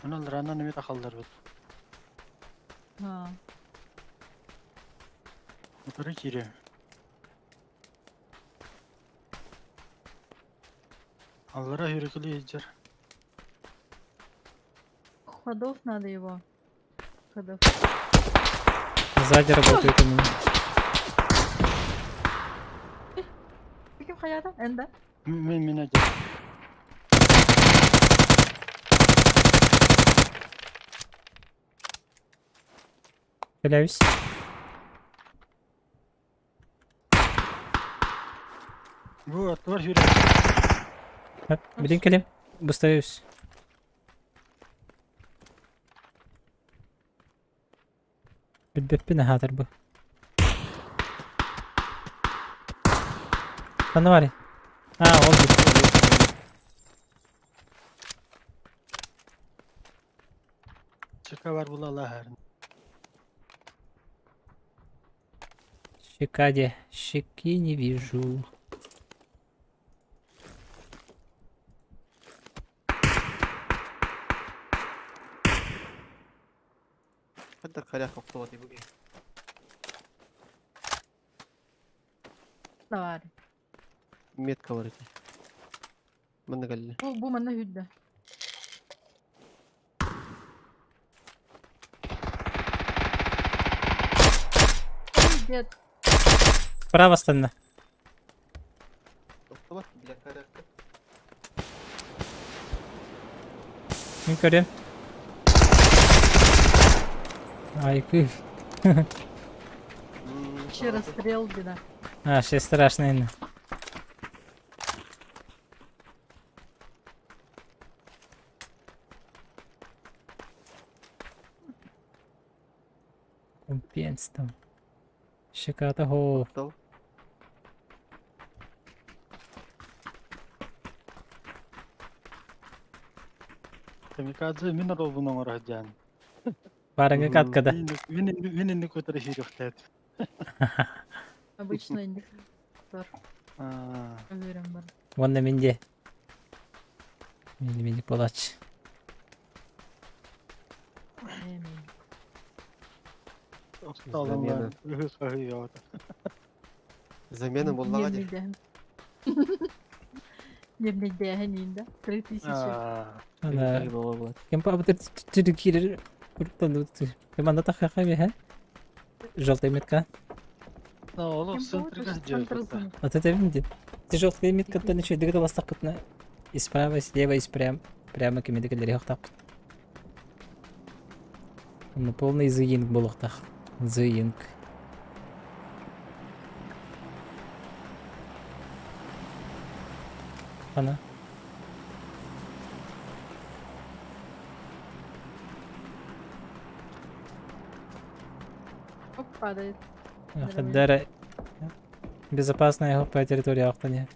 Онна лранан эми тахаллар бит. А. Отыры кире. Аллара хүрүкүлү ежер. Ходов надо его. Ходов. Сзади работают у меня. Каким хаята? Энда? Мен мен ажар. Стреляюсь. Бу аттылар хүрү. Блин, келем. Быстаюсь. Билбеппин ахатыр бу. Ханна барый? А, ол Чека бар була алаһарын. Щека Щеки не вижу. Хадда харях охтубат ибуги. Давай. Метка бар эти. Манна кэллэ. Бу, бу манна хүрдэ. Ой, дед. Право станна. Охтубат, бля, харяхта. Мин көрүөм. Айкы. Вообще расстрел беда. А, ще страшно инна. Компенс там. Щеката хо. Камикадзе мин оруолбун оҥоро сылдьан. Барыҥы каткада. Мин мин инник утары киириэхтээт. Обычно индикатор. Уверен бар. Уонна мин де. Мин мин буолааччы. Замена. Замена буоллаҕа дии. Нервнейдээһин иинда. 3000. Ана кем пабытыр түтү киирер куртан Команда тахаха биһэ. Желтая метка. Олох центрга дьиэ Вот это видите? Ты желтая метка то ничего дыгы ластақпытна. И справа, и слева, и прям прямо кемедикелери хохтаппыт. Ну полный зыинг буолуохтаах. Зыинг. Ана. Оп, падает. Хаддара безопасная по территории Ахтани.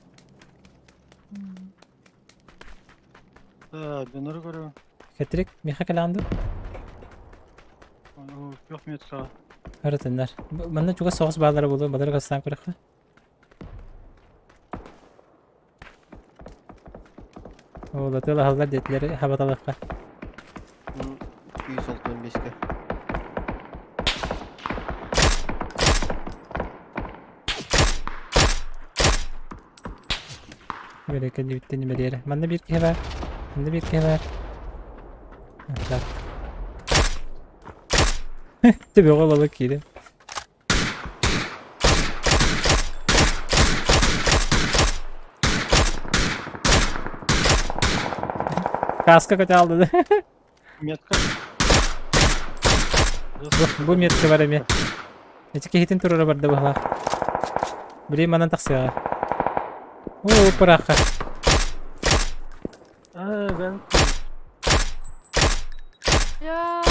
Да, донор көрө. Хетрик, миха кэлэҕин Күөх метка. Өрөтөннөр. Манна чугас соҕус баалара буолуо, балары кастаан көрөххө. Ол атыылаһаллар диэтилэр хабаталыахха. 165-ке. Бэрэкэллибиттэн имэрийэрэ. Манна биир киһи баар. Манна биир киһи баар. Так. Төбөҕө ололо киирэн. Каска көтө алды да. Метка. Бу, бу метка бар эмиэ. Ити киһитин туруора барда быһалаах. Блин, манан тахсыаҕа. Оо, пырахха. А, ben Я.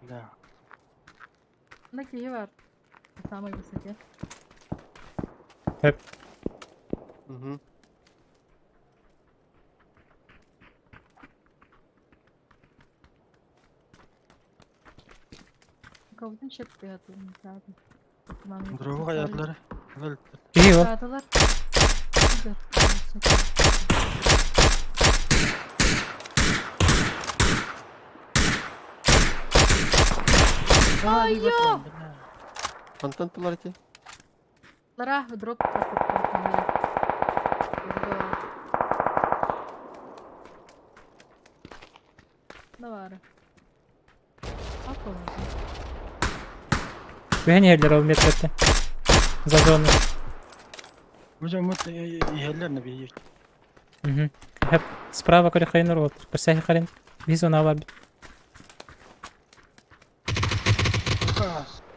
Бля. На киһи бар. На самой высоте. Хөп. Угу. Кого-то щепки Дорогу хаятları. Киһи ол. Хаятылар. Айо! Хантан тулар ити? Лара, дроп. Давай. Түһэн иһэллэр ол меткаттан. За зону. Hocam mut иһэллэр на биир. Угу. Хэп. Справа көрөхөйнөр вот. Көрсәһи харин. Биз она бар.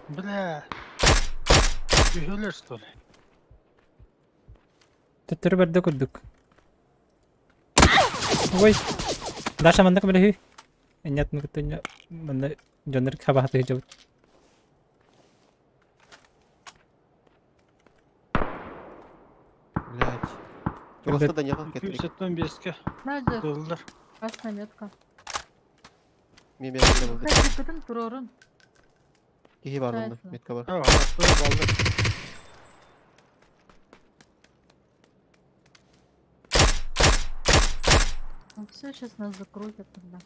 Бля. Иһэллэр что ли? Төттөрү барда курдук. Ой. Даша манна көмөлөһүү. Энньатын кытта манна дьоннор хабаһатыы дьобут. Блять. Чугаста да неха кетрик. 275-ке Надя, кыллар. красная метка. Мен бэйэм булдum. Хайдыккытын турорун. Киһи бар онно, метка бар. А, балды. Ну все, сейчас нас закрутят тогда.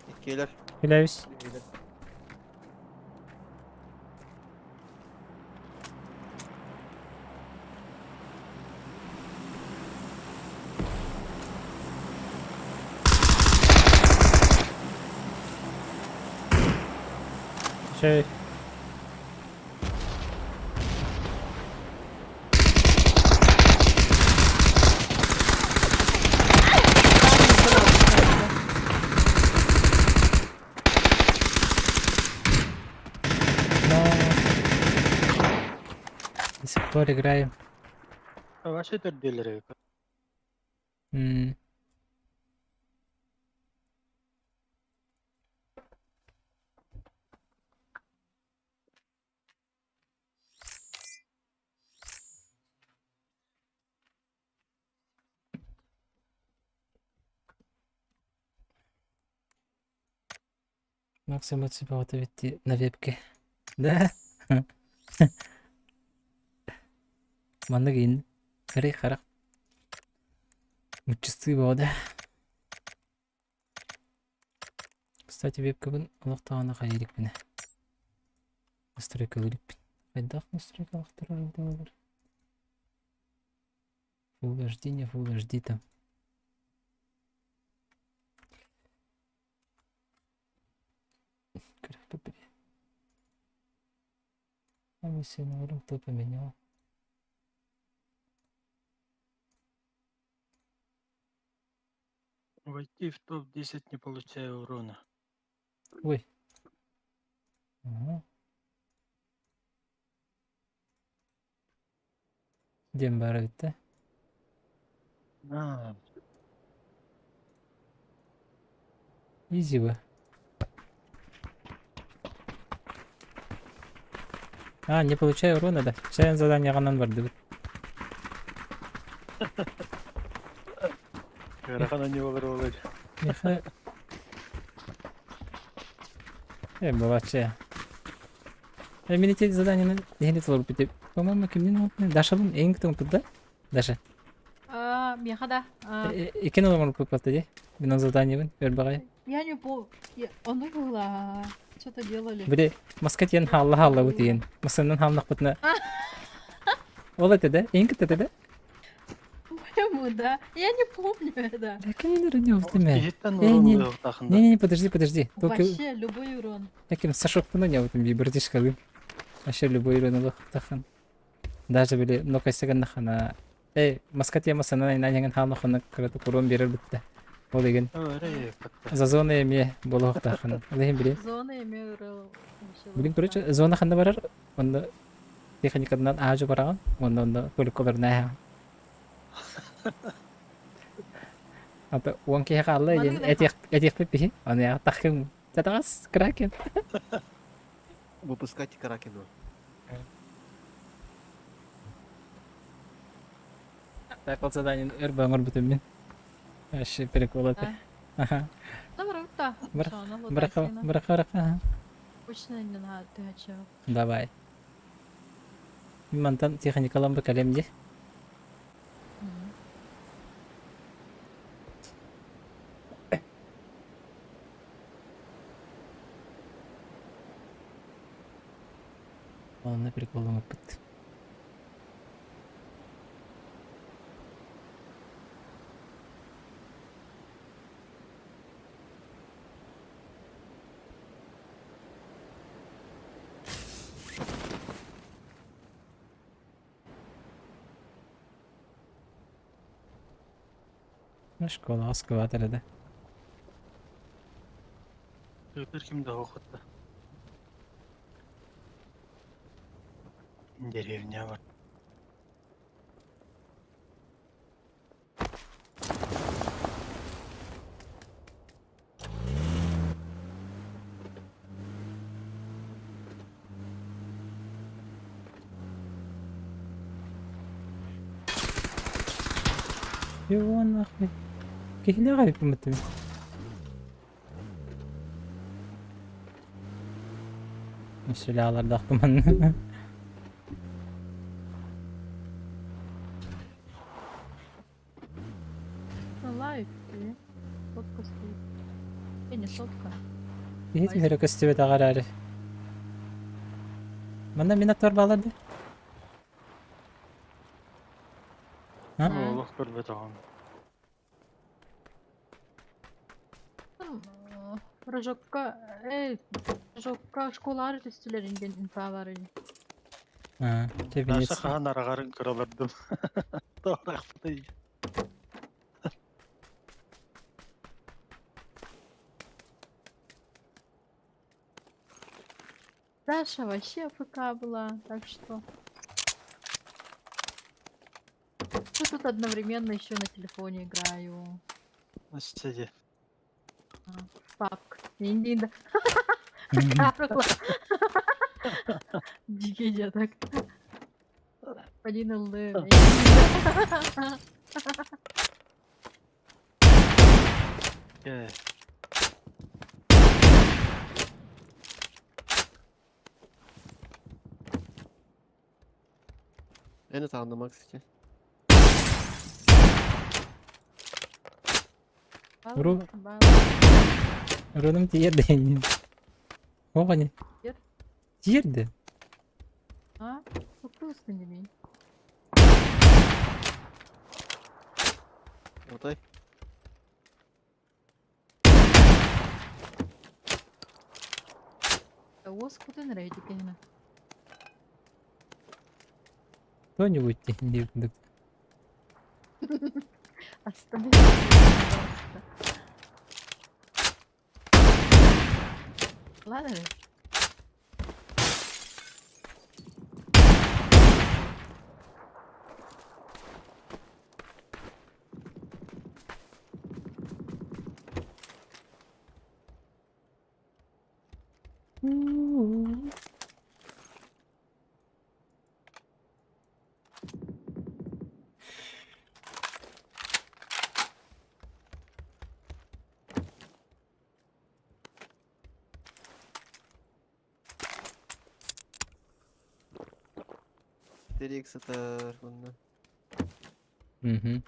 Иккилэр. Билэбис. Şey. Но... До сих пор играем. Вообще төрдүөлэр эбит. Максим отсыпал ведь на вебке. Да? Маннык ин. Хары харах. Муччыстыы бода. Кстати, вебкабын олохтоҕуна хайыырыкпына. Настройкалыырыкпын. Хайдах настройкалахтара буолар? Full HD, не Full HD там. Кто поменял? Войти в топ-10, не получая урона. Ой. Ага. Диэн баара эбит А, Изи бы. А, не получаю урона, да. Чайын задание бардыбыт. Ыарахан не болар болар. Меха... Э, балача. Э, мен эти задания не толор бит. По-моему, кимнин Дашалын эң күтөн да? Даша. А, меха да. А, Экен оламар көпатты де. Мен задание бин, бер багай. Я не помню. Ону было. Что-то делали. Бире маскатен халла халла бутиен. Масаннан халнак бутна. Ол это да? Эң күтөтө да? По-моему, да. Я не помню это. Кимдер не уптыме. Киһиттэн Э, урон не, ылыахтаахында. не, не, подожди, подожди. Только Вообще, любой урон. Яким Сашок пуна не вот би братишка. Вообще любой урон тахан. Даже били но кайсаган нахана. Э, маскатия масана на няган хална хана крата урон берер битте. Ол деген. За зона эме болук тахан. Алехин били. Зона эме урон. Билин короче, зона ханда барар. Онда техникадан ажы бараган. Онда онда только на. Ата уон киһи хаалла диэн этиэх этиэхпит биһи. Аны тахым татагас кракен. Выпускайте Кракена. Так ол задание өр баңыр бүтүн мин. Вообще прикол это. Ага. Добро, да. Брака, брака, брака. Очень не надо, ты хочу. Давай. Мантан техникалан бы калемди. Онно приколым ыппыт. Школа аскыватыр да. Тыытыр ким да хоқытта. Деревня бар. Чего нахуй? Киһилээх эбиппин быттым. Сүлэҕэлэрдээх манна. Лайк, ты. Сотка стоит. Э, не сотка. Киһи түһэрэ көстүбэтэҕэ эрээри. Манна мин аттыбар баалар дии. А? Олох көрбөтөҕүм. Рожокка, эй, Рожокка школаар түстүлэр диэн инфа бар ини. А, Наша хаһан араҕарын кыралардым. Тоорахпытай. Даша вообще АФК была, так что... Я тут одновременно еще на телефоне играю. Сиди. Папка. Индинда. Карла. Дикий так. Один ЛД. En sağında Max için. Ру... Руным тиэрдэ ини. Оҕони. Тиэр? Тиэрдэ. А? Вкусно не Отай. Уоскутун рейдикehine. Кто-нибудь не Остановись, пожалуйста. Ладно же. Direkt satar bunu. Угу.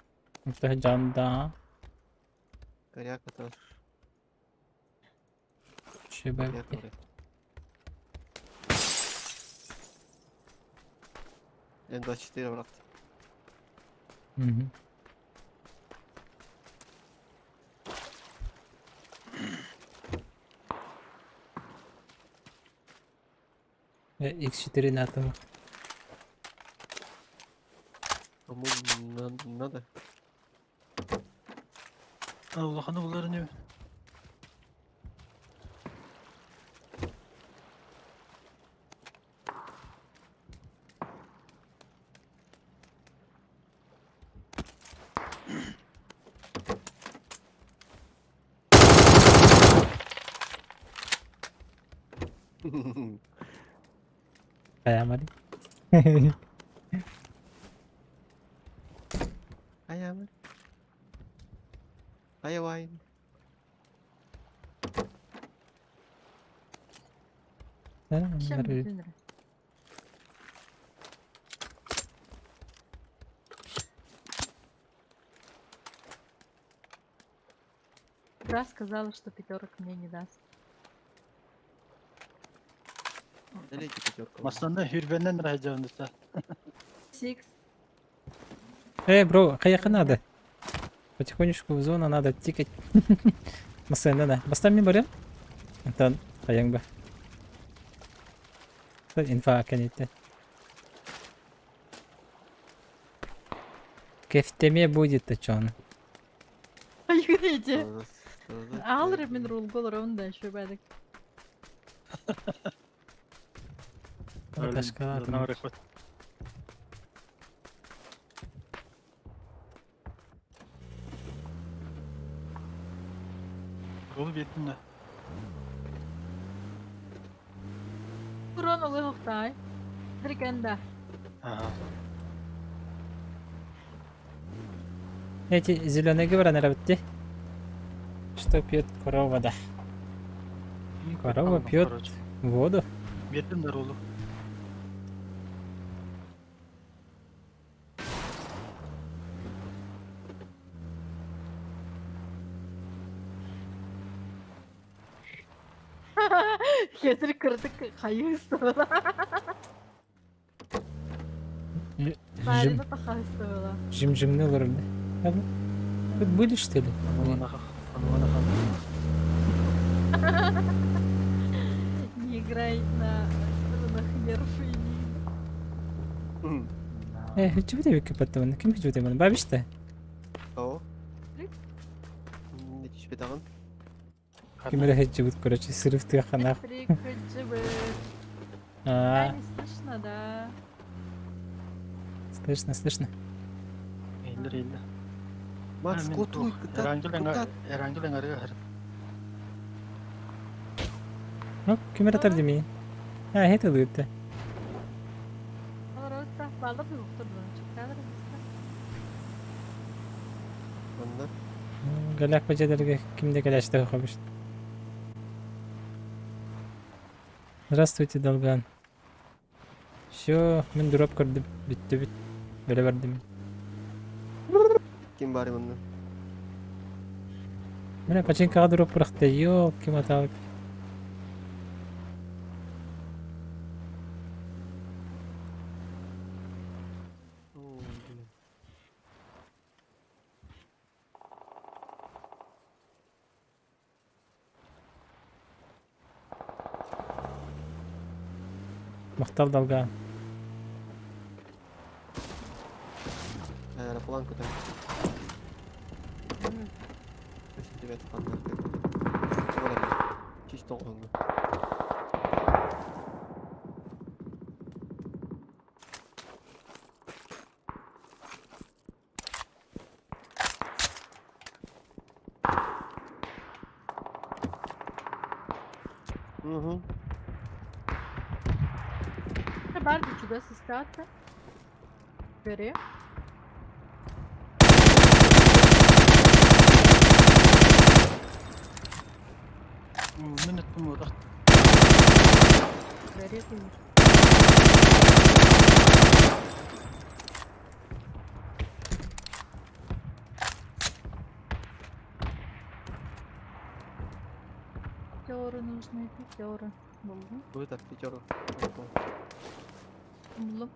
Это жанда. Коряк atar. Чебе. Коряк oraya. М24 bıraktı. Угу. X4 на атому. Кому надо? Улаханы булар ини. Хайамари. Хайамар. Хайавайн. Чем бүтүнүр? Игра сказала, что пятерок мне не даст. Далеки пятерка. Масланы хүрбэнэн райдьаныта. Сикс. Эй, бро, каяка надо. Потихонечку в зону надо тикать. Масына да. Бастан мен барам. Антон, каяң ба. Инфа кенетте. Кефтеме будет чон. Айгүнете. Алыр мен рул голор да еще бәдік. Ташка. Рул бетинне. Урон олы хохтай. Дрикенда. Ага. Эти зеленые баран эрэбитти. Что пьет корова, да? Корова пьет воду. Бердим дарулу. Хетер кырдык хайыыстыбыла. Жим. Жим-жимни олорор. Тут были, что ли? Не играй на струнах нерв и Э, хочу тебе капатыван. Ким хочу тебе? Бабишта? О. Не түспетаҕын. Ким эрэ хеджибит, короче, сырыв тыаханах. А, не слышно, да. Слышно, слышно. Эллер эллер. Макс, кутуй, кытат, Эрангел эңарыга Ну, ким эрэ тардими. А, это лыпта. Галяк бажадерге кимде каляшты хобиш. Здравствуйте, Долган. Все, мен дроп көрдүм. Бүттү бүт. Бөлө бардым. Ким бары мында? Менә починкага дроп быракты. Ёлки моталки. Махтал Долган. Аэроплан куда? 89 ханна. Чисто оңго. Угу. Барби чудес истата. Бери. Мен өттүм одах. Бери ты. Пятеры нужны, пятеры. Булду. Будет так, пятеру. Булду.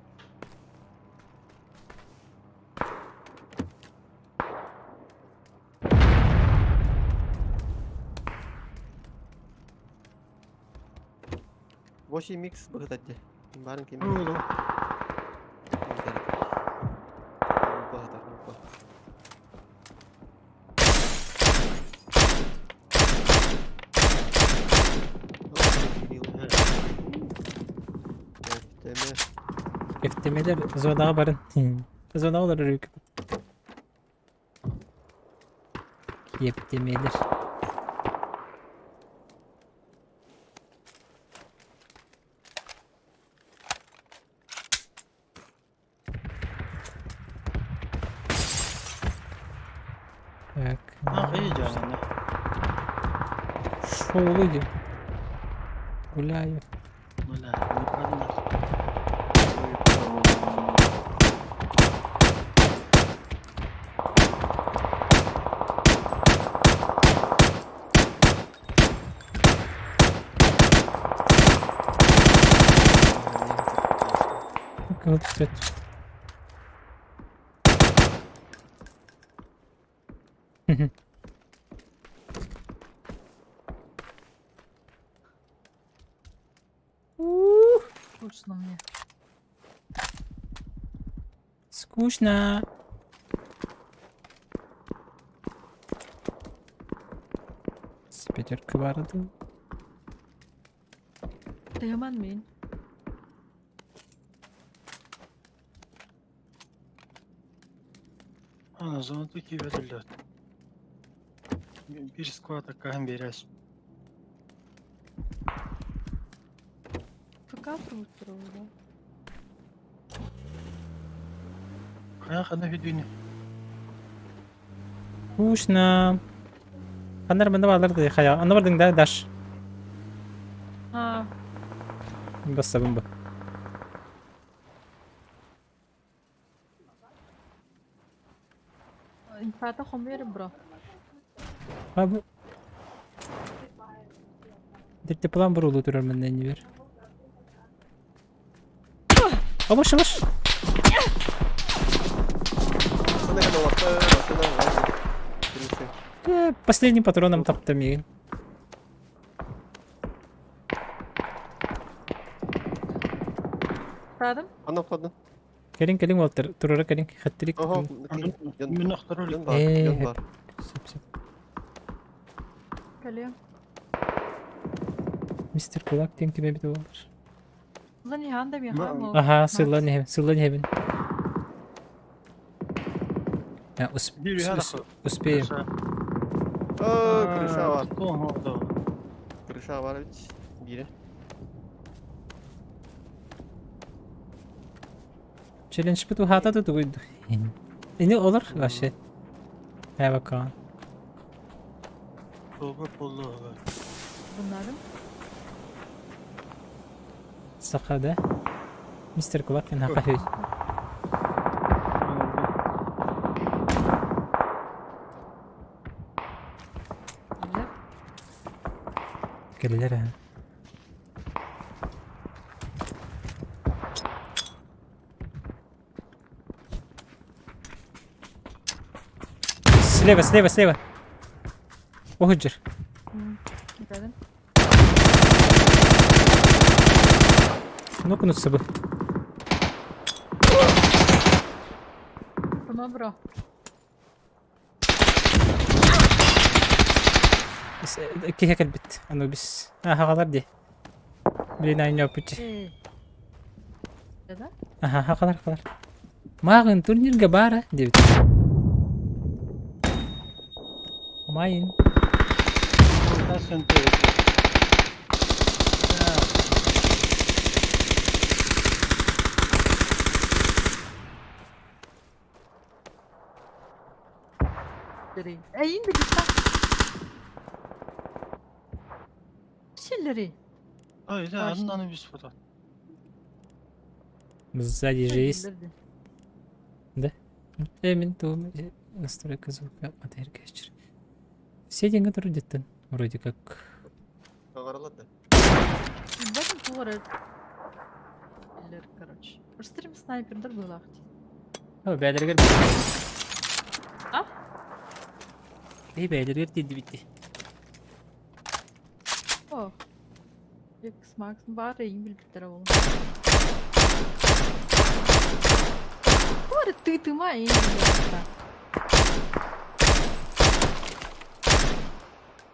8 микс быгытадде. Барын ким. Улу. Кефтемелер зонаға барын. Зона олар үрік. Кептемелер. Так. А, идеально. Шоу иди. Гуляю. Бля, неправильно. Вот что Скучно мне. Скучно. Пятерка барды. Тыгыман мин. Ана зона таки вертолет. Бир склад акаһын берәс. ФК да? Кая хана хүдүнү. Скучно. Ханна эрэ манна бааллар да хайа. Анна бардыҥ да, Даш? А, Бассабын бу. инфата хомуйар бро. А бу... Дирте план бурулу турар манна иннибер. Абаш, абаш! Последним патроном таптым миигин. Радым? Ана охтордун. Кэлин, кэлин уолтар, турара кэлин, хаттырик. Ого, Мин охтору Дьон бар, дьон бар. Сөп, сөп. Кэлиэм. Мистер Кулак диэн ким эбит буолар? Сыллан иһэн да миэхэ мол. Аха, сыллан иһэбин, сыллан иһэбин. Успеем. Оо, крыша бар. Крыша бар ведь. Бире. Челлендж бит ухаата тугуй. Ини олор вообще. Хэ бакаан. Bunlarım. Саха да? Мистер Кулак диэн хаха Кэлилэр ээ. Слева, слева, слева. Уһуджер. Ну-ка, ну с собой. Тома бро. Киһи кэлбит. Анубис. Аха, дии. Блин, айньоппут. Аха, хакалар, хакалар. Мааҕын турнирга баара диэбит. Умайын. Эйин билиtta. Силлери. Ой, да, Анубис фото. Сзади же есть. Да? Эмин тум настройка звука модель кэчер. Все деньги где-то вроде как. Агаралады. Короче. Стрим снайпердер было. О, бәлергер. А? Эй, бәлергер диди битти. О. X Max бар эйин билбиттер ол. Ор ты ты ма эйин билбиттер.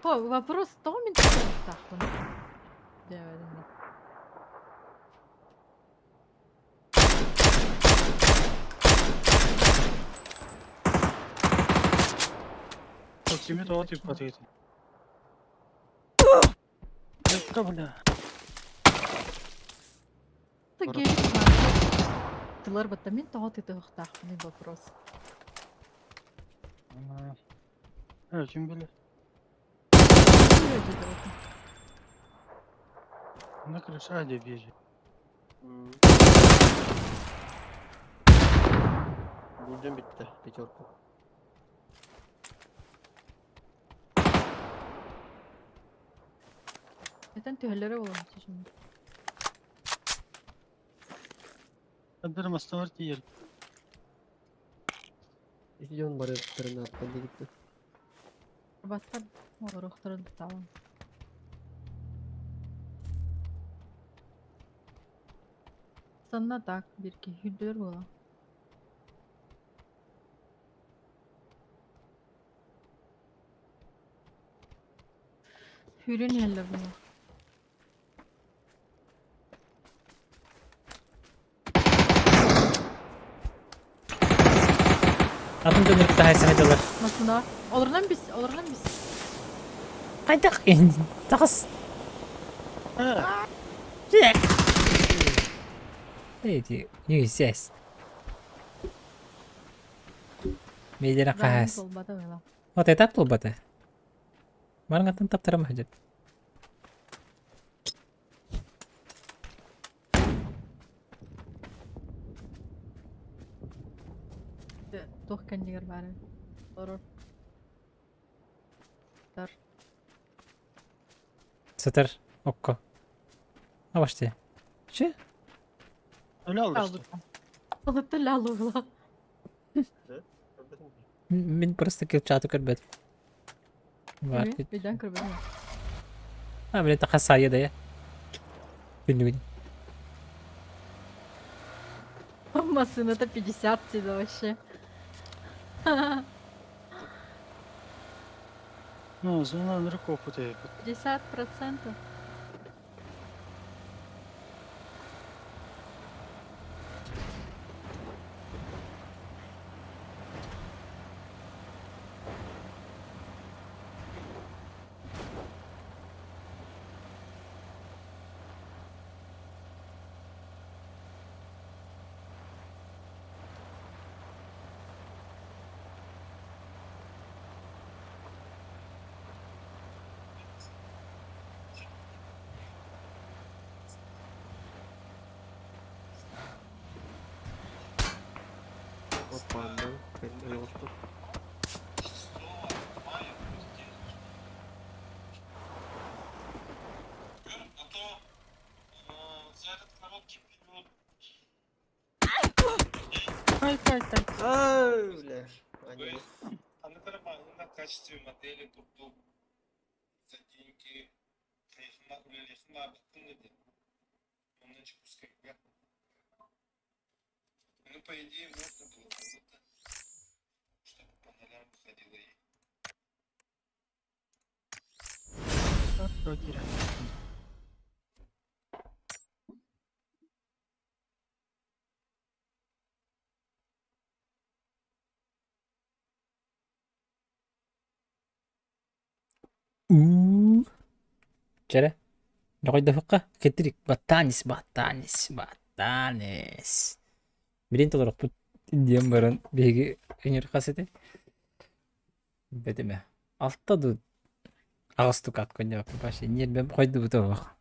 О, вопрос в том, что Кими того типа ты. Это бля. Тылар батта мен тоҕо тытыһыктаахпыный вопрос. Ким биле? На крыша де бежит. Булдем битте, пятерку. Этен түһэллэрэ буолан şimdi. Әдір мастамар тиер. Ити дьон барыттарын аттан дигитти. Баттар орохторун туталан. Санна так бирки хүлдүлөр буола. Хүрүн иһэллэр була. Атын дьон тахайса хадалар. Масына. Олорунан бис, олорунан бис. Хайдах тахас. Эти, не сес. Мейдера Дан хас. болбата была. Вот этап буолбата. Барыҥаттан таптарам сылдьар. Туох кэннигэр баарый? Олорор. Тар. Сытар окко. Абашты. Че? Өлө алышты. Алытты лалугла. Мин просто килчаты көрбөт. Бар. Өйдөн көрбөтүм. А, блин, таха сайы да я. Күннүгүн. Машина-то 50 тебе вообще. Ну, зона нырк опыт 50%. Опа, ну, ойоҕоспут. Ай, ай, ай. Ай, бля. Они Уу. Чэрэ. Доҕойдоһукка кэтирик баттаанис баттаанис баттаанис. Билин толорохпут диэн баран биһиги ыҥырхас этэ. Бэтимэ. Алта ду аҕыс тукат коньяк вообще ньиэрбэм хойдубут олох.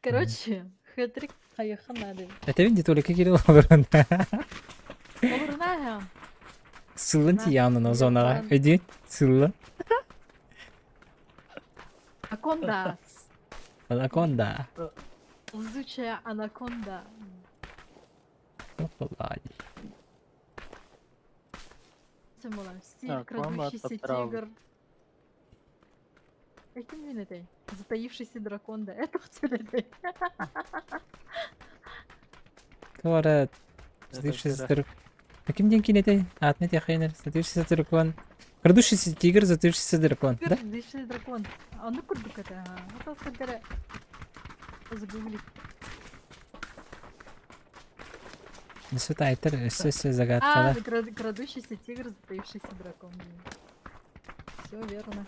Короче, хэтрик хайыха надо. Этэбин ди только киирэн олорон. Олоруна Сыллан тиийэҕин зонаҕа. Өйдүүн сыллан. Анаконда. Анаконда. Ползучая анаконда. Опалай. Стиль, крадущийся тигр. Каким мин этой? Затаившийся дракон, да? Это этой. Туора затаившийся дракон. Каким день кинете? Аатын этиэххинэр. Затаившийся дракон. Крадущийся тигр, затаившийся дракон. Да? Крадущийся дракон. Ону курдук это. Вот ол Загугли. Өссө таайтар, өссө өссө А, загадкалар. крадущийся тигр, затаившийся дракон. Все верно.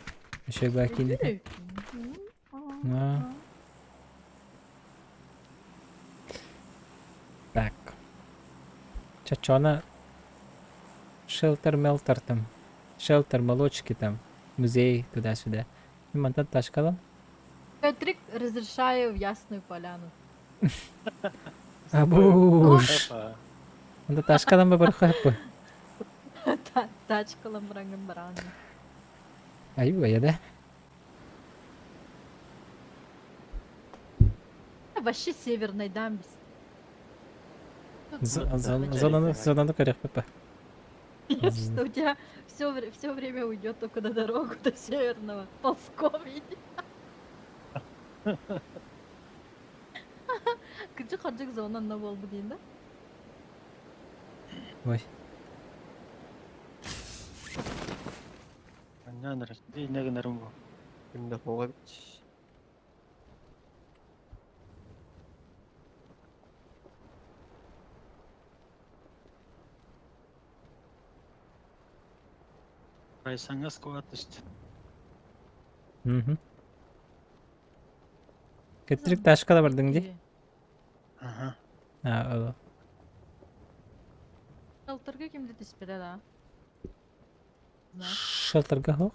Еще бы кинете. Ну. Так. Чачона. Шелтер мелтер там. Шелтер, молочки там. Музей туда-сюда. Мантан ташкалам. Патрик, разрешаю в Ясную Поляну. Абуш. Онда ташкалам ба бархапы. Тачка ламранган баран. Аюба да? Вообще северной дамбис. Зонаны зонаны көрөх папа. Что у тебя все, все время уйдет только на дорогу до северного. Ползком иди. Кырдьык хардьык зонанна буолбут диэн да? Ой. Аннан инне гынарым бу. Кимде хоға бит. Райсаңа скват işte. Мгм. Кэтрик ташка да бардың ди. Ага. А, ол. Шелтерге кимде түспеді да? Знаешь. Шелтерга суох.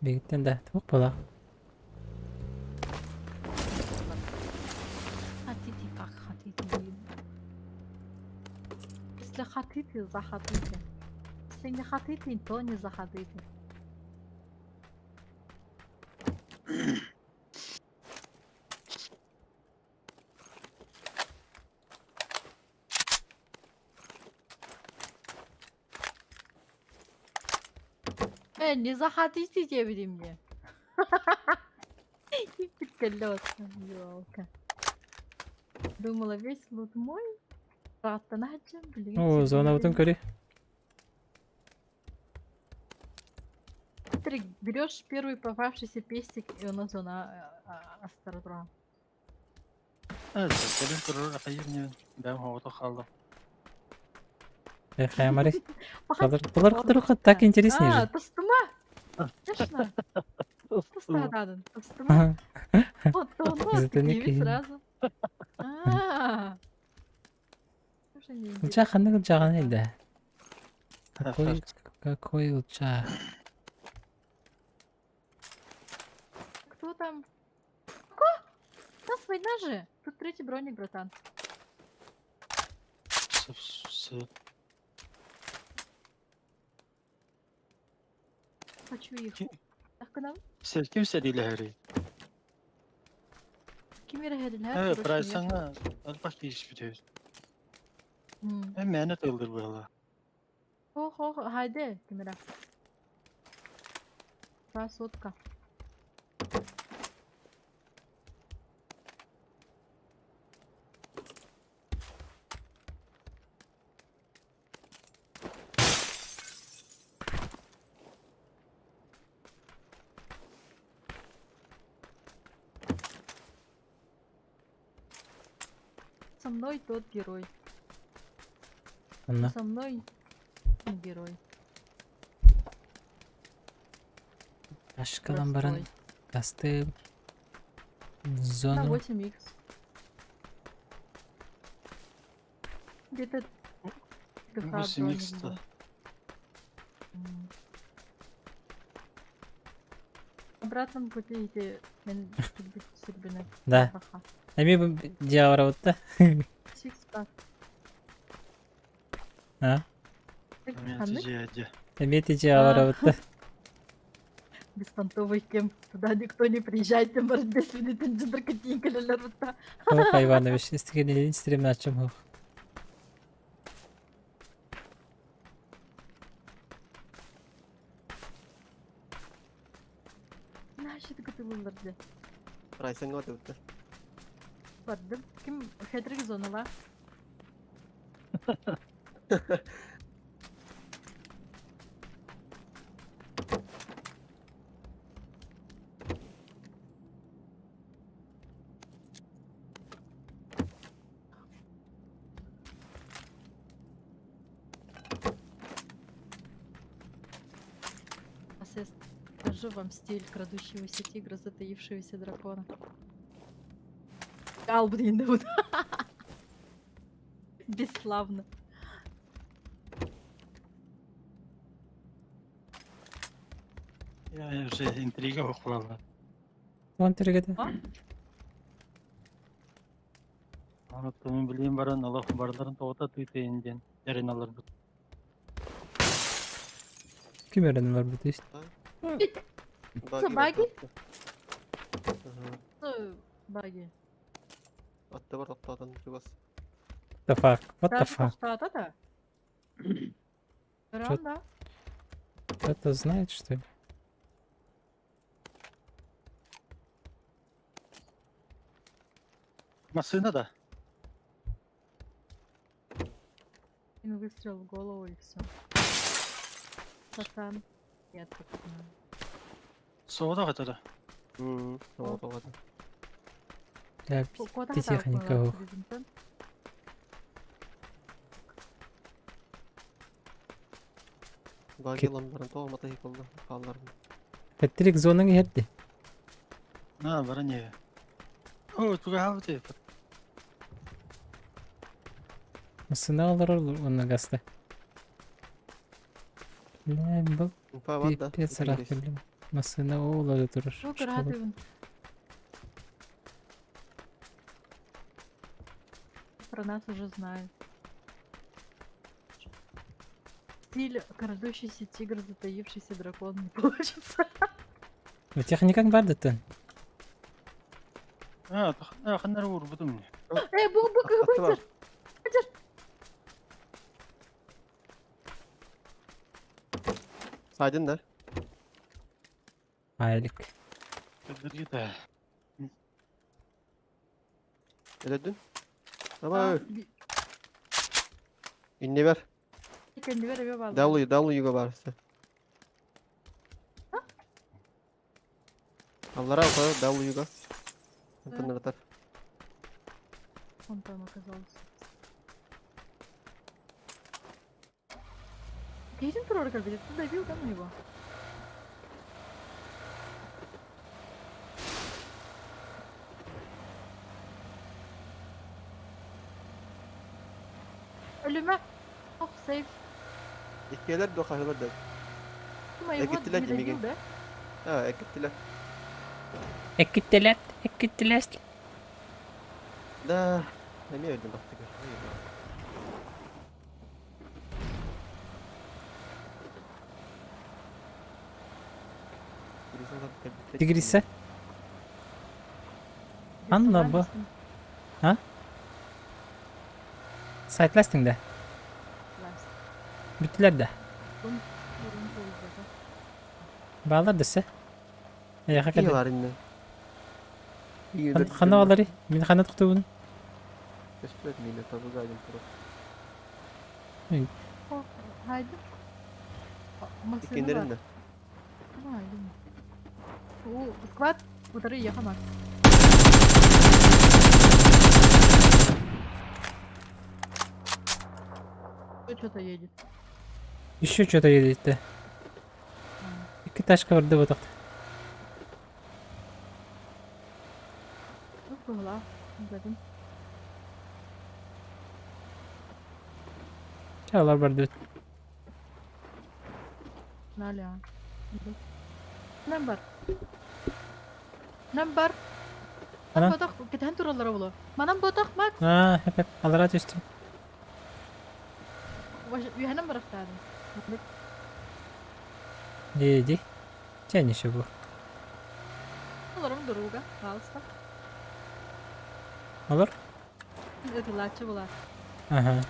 Биһиттэн да туох буолар. Хотите, как хотите. Если хотите, заходите. Если не хотите, то не заходите. Э, не заходите диэбитим мне. Ёлка. Думала, весь лут мой. Сааттанааччым, билигин О, зонабытын көрүй. Смотри, берешь первый попавшийся пестик, и он зона астардра. Кэлин турар ахайыр небин. Бэм хоҕото хаалла. Эх, Мари. Булар так интереснее А, же. тостума! Конечно. Тостаадын, тостума. Вот он, Зато сразу. А. Ылдьаа ханнык ылдьааҕын да? Какой, какой ылдьаа? Кто там? Ко? У нас война же! Тут третий броник, братан. Хочу их. Так, к нам? Ким сэриилэһэрий? Ким эрэһэрилэр? Э, прайсаҥа элбэх тиийиспит үһү. Э, мээнэ тыллыр быһыылаах. Хо-хо, хайде, кимера. Красотка. Со мной тот герой. Онно. Со мной герой. Ашкалан баран Простой. тастым На зону. 8х. Где-то ГХ 8х-то. броник был. Обратном пути эти Да. Эми дьявора Сикс пак. А? Ханнык? Эми дьявора Беспонтовый кем. Туда никто не приезжает, тем более без видит Ох, Иванович, истигенелин стримначым хух. Значит, готовы Прайсыңга өтөптөр. Бардым. Ким хетрик зонала? Сейчас я скажу вам стиль крадущегося тигра, затаившегося дракона. Албрин, вот. Бесславно. Я уже интрига ухвала. Вон түргеді. Аны билим баран Аллах барларын тоғыта тыйтайын ден. Ярин алар бут. Ким өрөнү бар бу есть? Что, баги? Что, баги? Атты бар тоқтатан чугас. The fuck? What the Даже fuck? тоқтата да? да. Кто-то знает, что ли? Машина да. Один выстрел в голову и все. Пацан. Нет, пацан. Соғда қайтады. Бля, Куда ты техника. Баги ламбарын тоға матай болды. Қалларын. Теттрик зонаң ерді. На, бара не. О, туга хабы Масына алар онна гаста. Бля, был Инфа бар да. пипец ыраах кэллим. Массыына ол ары турар. Бу Школа. кыраатыбын. Про нас уже знают. Стиль крадущийся тигр, затаившийся дракон не получится. Техникаҥ бар да А, ханнары уурбутум. Э, бу бу Аттылар. какой Сайдын да. Айлик. Кыргыта. Өлөдүн. Давай. Иннибер. Кэннибэр эбэ бааллар. W, W-га барысы. Аллара около W-га. Антон ырытар. Он там оказался. Кейтин турар кэлбит, ты добил да ну его? Өлүмэ! Ох, сейф. Иккиэлэр дуо хаһыылар да. Моего Экиттилэр не димигин. добил, да? А, экиттилэр. Эккиттилэр, эккиттилэр. Да, эмиэ өлдүм баттыгар. Тигриса? Анна бу. А? Сайтластың да? Бүттүлэр да? Баалар дэсэ. Эйэхэ Киһи кэлэ. бар инне. Ханна балары? Мин ханна тохтуубун? Көстүбэт миинэ табыга айдым турар. Хайды. Массыына Иккиндерин бар. да. Хайдым. О, склад утары ехал Макс. Что-то едет. Еще что-то едет да. Икки тачка барда ботахта. Ну, была. Забин. Чалар барды. Наля. Нам бар. Нам бар. Анан? Ботах, кэтэн тураллара буолуо. Манан ботах, Макс. Аа, хеп хеп. Алара түстүм. Үһэнэн барахтаадым. Иди. Чэ еще бу. Олорум друга, пожалуйста. Олор? Ытылааччы буолар. Ага.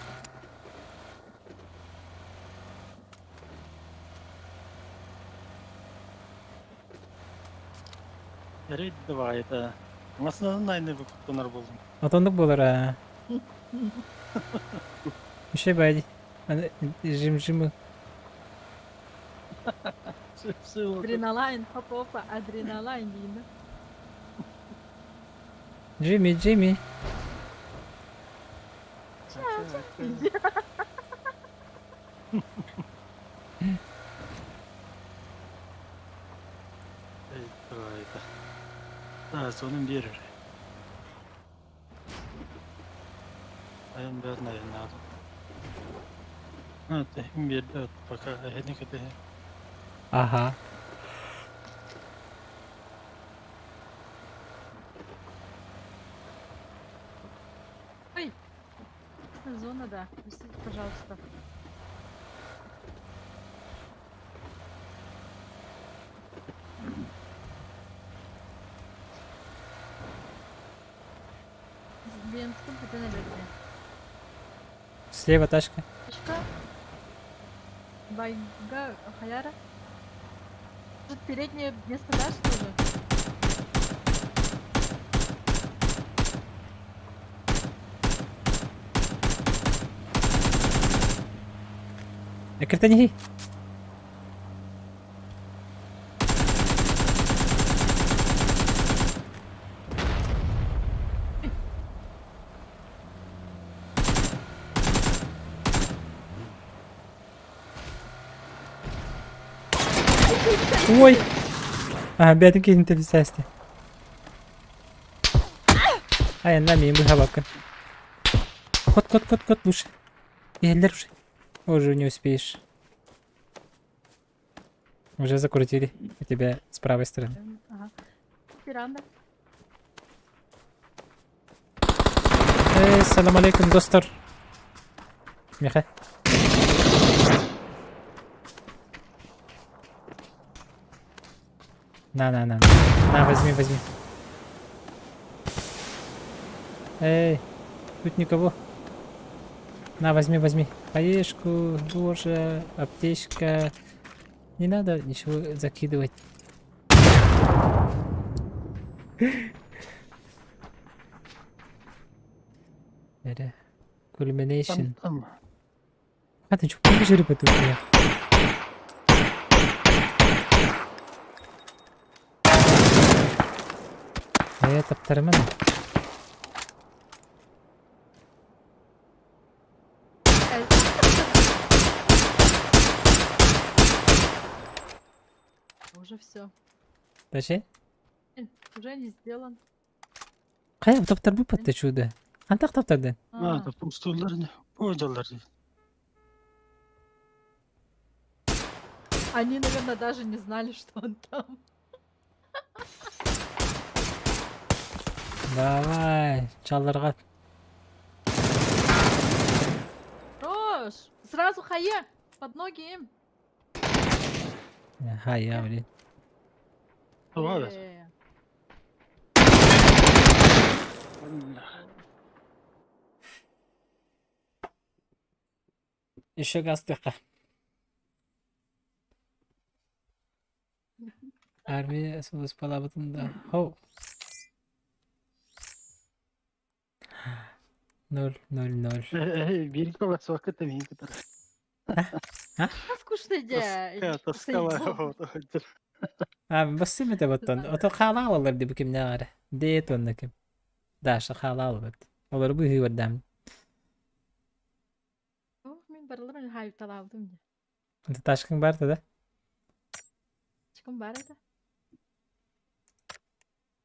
Эрей давай это. Масынан айны куттанар болдум. Отондук буолар аа. Еще байди. Жим-жимы. Адреналайн, хоп-опа, адреналайн дейін да. Джимми, Джимми. Эй, давай это. Да, сонун берер. Айын бәрін айын А, тэхин биэрдэ пока эһини кэтэһэ. Ага. Ой, зона, да. Простите, пожалуйста. Ленском это наверное. Слева тачка. Тачка. Байга Хаяра. Может, переднее место дашь тоже? Эккиртэн Ой! А, бэйэтин киһитин тэбисээсти. Айанна миин быһабаккын. Кот, кот, кот, кот, лучше. Иһэллэр уже. Уже не успеешь. Уже закрутили. У тебя с правой стороны. Ага. Пиранда. Эй, салам алейкум, достар. Миха. На, на, на. На, возьми, возьми. Эй, тут никого. На, возьми, возьми. Хаешку, боже, аптечка. Не надо ничего закидывать. Эрэ. Culmination. Там, А ты что, побежали по тут? Э, таптарыман. Уже все. Дальше? Уже не сделан. Хайа таптар бу патта чудо. Хантах таптарды? А, да пустулар не. Пойдалар. Они, наверное, даже не знали, что он там. Давай, чалларга. Рош! Сразу хае! Под ноги им! Хайа, блин. Давай. Еще газ тыха. Армия сулуспалабытын да. Хоу. Ноль, ноль, ноль. Биир кылас вакыт мин кытар. А? Скучно идея. Тоскала. А, бассым это боттон. Ото хаалаалалар ди бу кимне ары. Дет онна ким. Даша хаалаалалар. Олар бу хүйөрдам. Мин барылар хайп талабдым. Ата ташкын бар да? Чыкым бар это.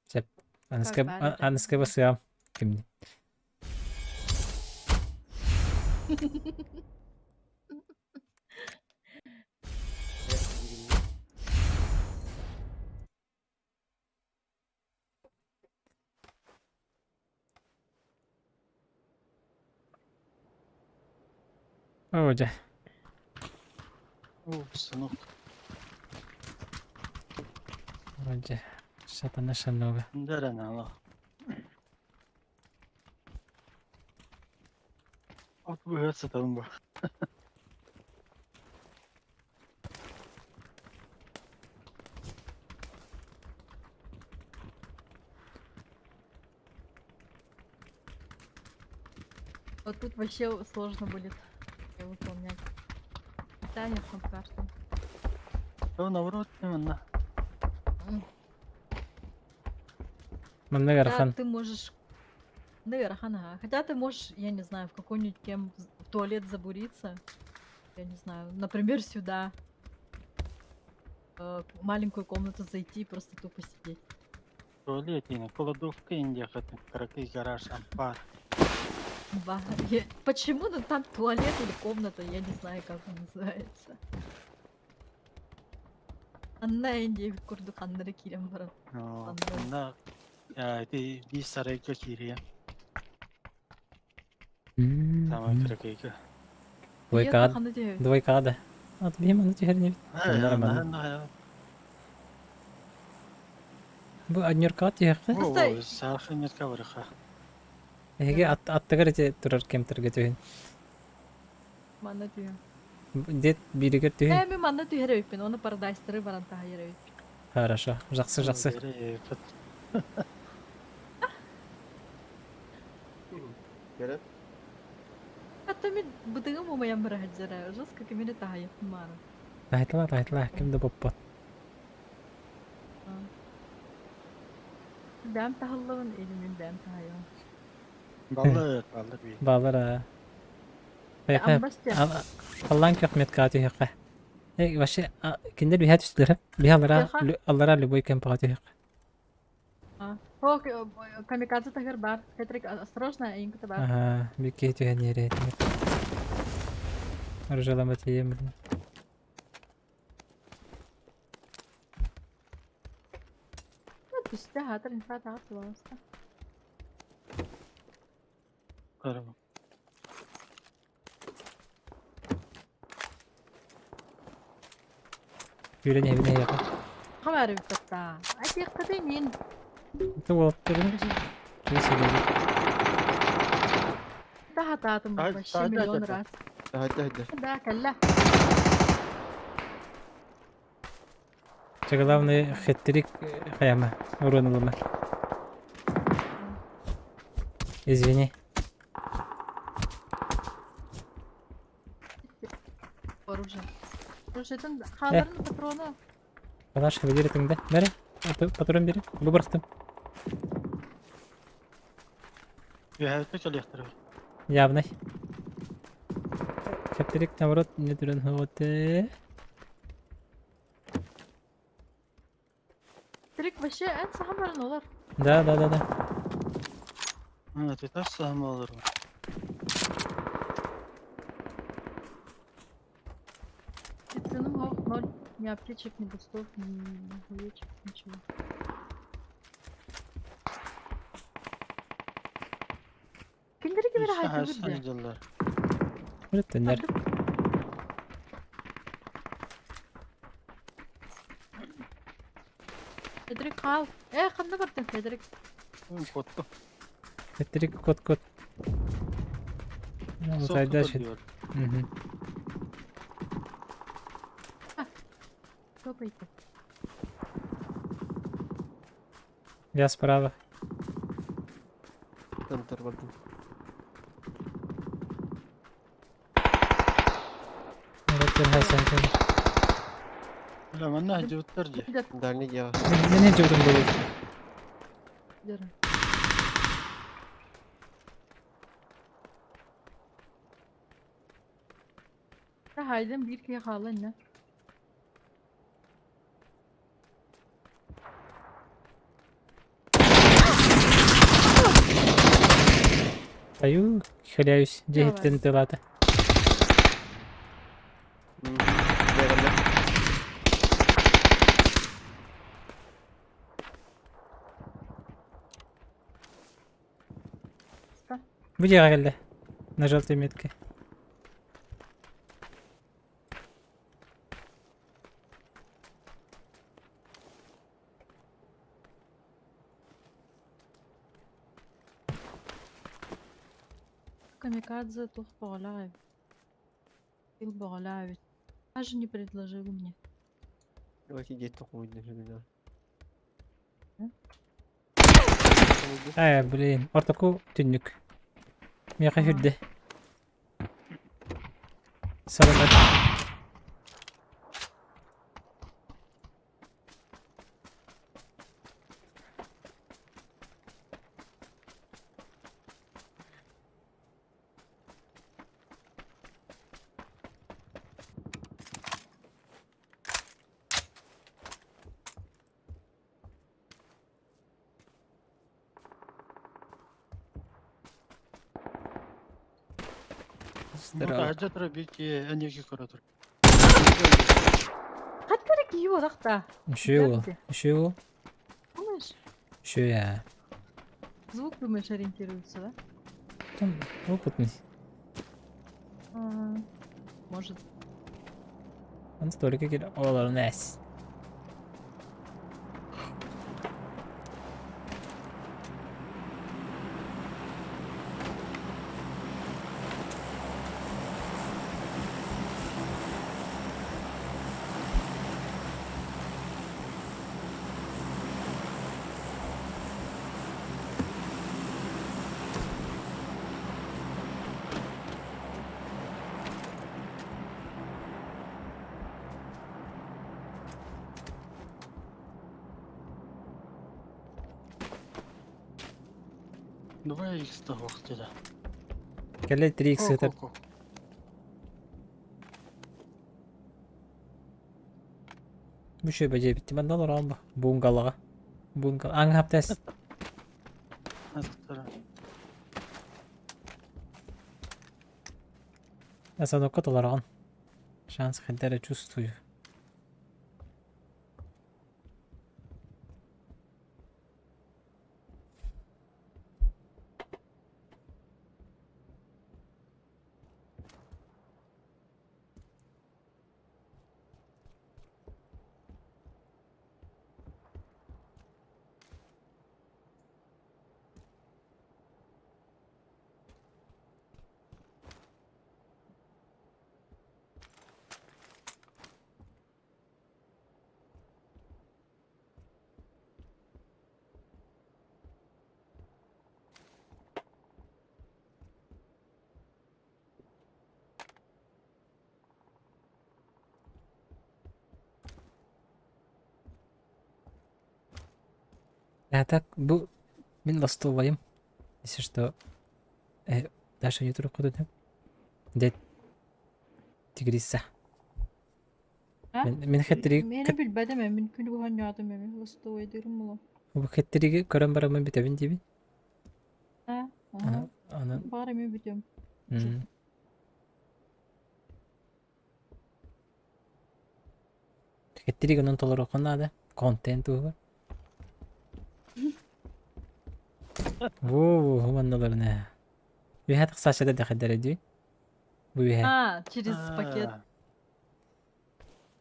Сеп. Аныска аныска басыам. Кимни. О, О, сынок. Вроде сатана шанова. Да, От быһыт сытабын бу. Вот тут вообще сложно будет выполнять. Тянет на карту. То наоборот, именно. Манна Да, ты можешь... Наверхан, ага. Хотя ты можешь, я не знаю, в какой-нибудь кем в туалет забуриться. Я не знаю, например, сюда. В маленькую комнату зайти и просто тупо сидеть. Туалет, не, кладовка индия, каракай гараж, ампар. Ба. Я... Почему ну, там туалет или комната, я не знаю, как он называется. Анна Индия курдук аннары кирем баран. Анна, ти би сарайка кирия. Самай каракайка. Двойка. Двойка, да. От бим, аны түһәрне. Нормально. Бу однерка түһәккә. О, сахар барыха. Эге ат аттыгар эте турар кемтерге түһүн. Манна түһүн. Дет биригер түһүн. Э, мен манна түһәрэ өйпүн, оны парадайстыры баран таһайыр өйпүн. Хорошо. Жаксы, жаксы. Керек? Хатта мен бытыгым умаям бара хаджара, жестко кемере таһайып мары. Тайтла, тайтла, кимде боппот. Бәм таһаллабын, или мен бәм таһайым. Баллар, баллар би. Баллар. Аллан көк метка түһәккә. Э, вообще, киндер биһә түстүләр. Биһә аллара, аллара любой кемпага түһәк. О, камикадзе тагыр бар. Петрик, осторожно, инкута бар. Ага, бикке түһән ере. Оружаламат ем, блин. Түстэ, аатар инфа таҕыс пожалуйста. Көрөм. Күүрэн иһэбин эһиэхэ. Хабары бүтта. Айтыаххыты мин. Это уолаттарын чугас сылдьабыт. Тахатаатым вообще миллион раз. Да, кэллэ. Чэ, главное, хеттрик хайама, урон ылыма. Извини. Оружие. Оружиетын хааларын патрона. Палаш хабилер этиңде. Бери. Патрон бери. Бу бырахтым. Үһәбүттэ кэлиэхтэрэ. Явный. Хеттрик наоборот не түрен хоте. Трик вообще эн саха барын олар. Да, да, да, да. А, ты так сам olur. Цены ох, ноль. Ни аптечек, ни бустов, ни хуечек, ничего. Киндери кибер хайты бирде. Үлеттеннер. Федерик хаал. Э, ханна бардын Федерик? Котто. Федерик кот кот. Ну, дальше. Угу. Топайте. Я справа. Центр бардым. Бля, манна жуттар же. Дальний дело. Мене жудум болот. Хайден бир киһи хаалла иннэ. Аю, хиляюсь, дьиэһиттэн тылаата. Бу дьиэҕэ кэллэ. На желтой метке. Камикадзе тух баҕалаах эбит. Ил баҕалаах эбит. Даже не предложил мне. Офигеть, тохуйдun. Э, блин, ортоку түннүк. Миэхэ хүрдэ. Саламат. Здорово. Хаджатра бики энеги коратор. Хаттара киһи буолахта. Үшөө ол. Үшөө ол. Думаешь? Үшөө я. Звук, думаешь, ориентируется, да? Там опытный. А, может. Он столика кел. Олар нэс. Давай их того хотели. Кэлэ 3x сытар. Бу шөй бажа битти манна олорон бу. Бунгалаҕа. Бунгал. Аҥ хаптас. Асанокка толороҕун. Шанс хайда эрэ чувствую. А так бу мин ластовайым. Если что, Даша не турук Дед тигриса. А? Мин хэттериги Мени билбэтим ээ, мин күнү быһа оонньоотум эми, ластовайдыырым буолуо. Бу хэттериги көрөн бараммын бүтэбин диибин. А, аха. Аны Баар эми бүтүм. Хэттериги онон толоруохха наада. Контент туһугар. Во, хуманналарына. Үһэ тахсааччыда дэхэдэрэ дии. Бу үһэ. А, через пакет.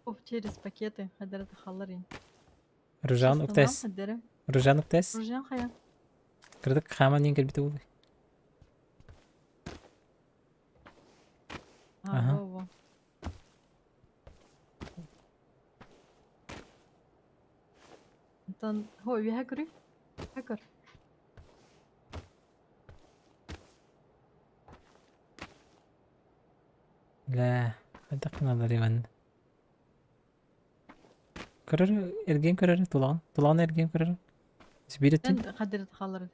О, через пакеты. Хадара тахаллар ин. Ружан уктес. Ружан уктес. Ружан хая. Кырдык хааман диэн кэлбитэ буолуй. Ага. Во, Онтон, хо, үһэ көрүй. Үһэ көр. Лээ, хайдах гыналлар Иван? Көрөр, эргиэн көрөр, тулаҕын, тулаҕын эргиэн көрөр. Биир өттүн. Эн хадырыт хаалар.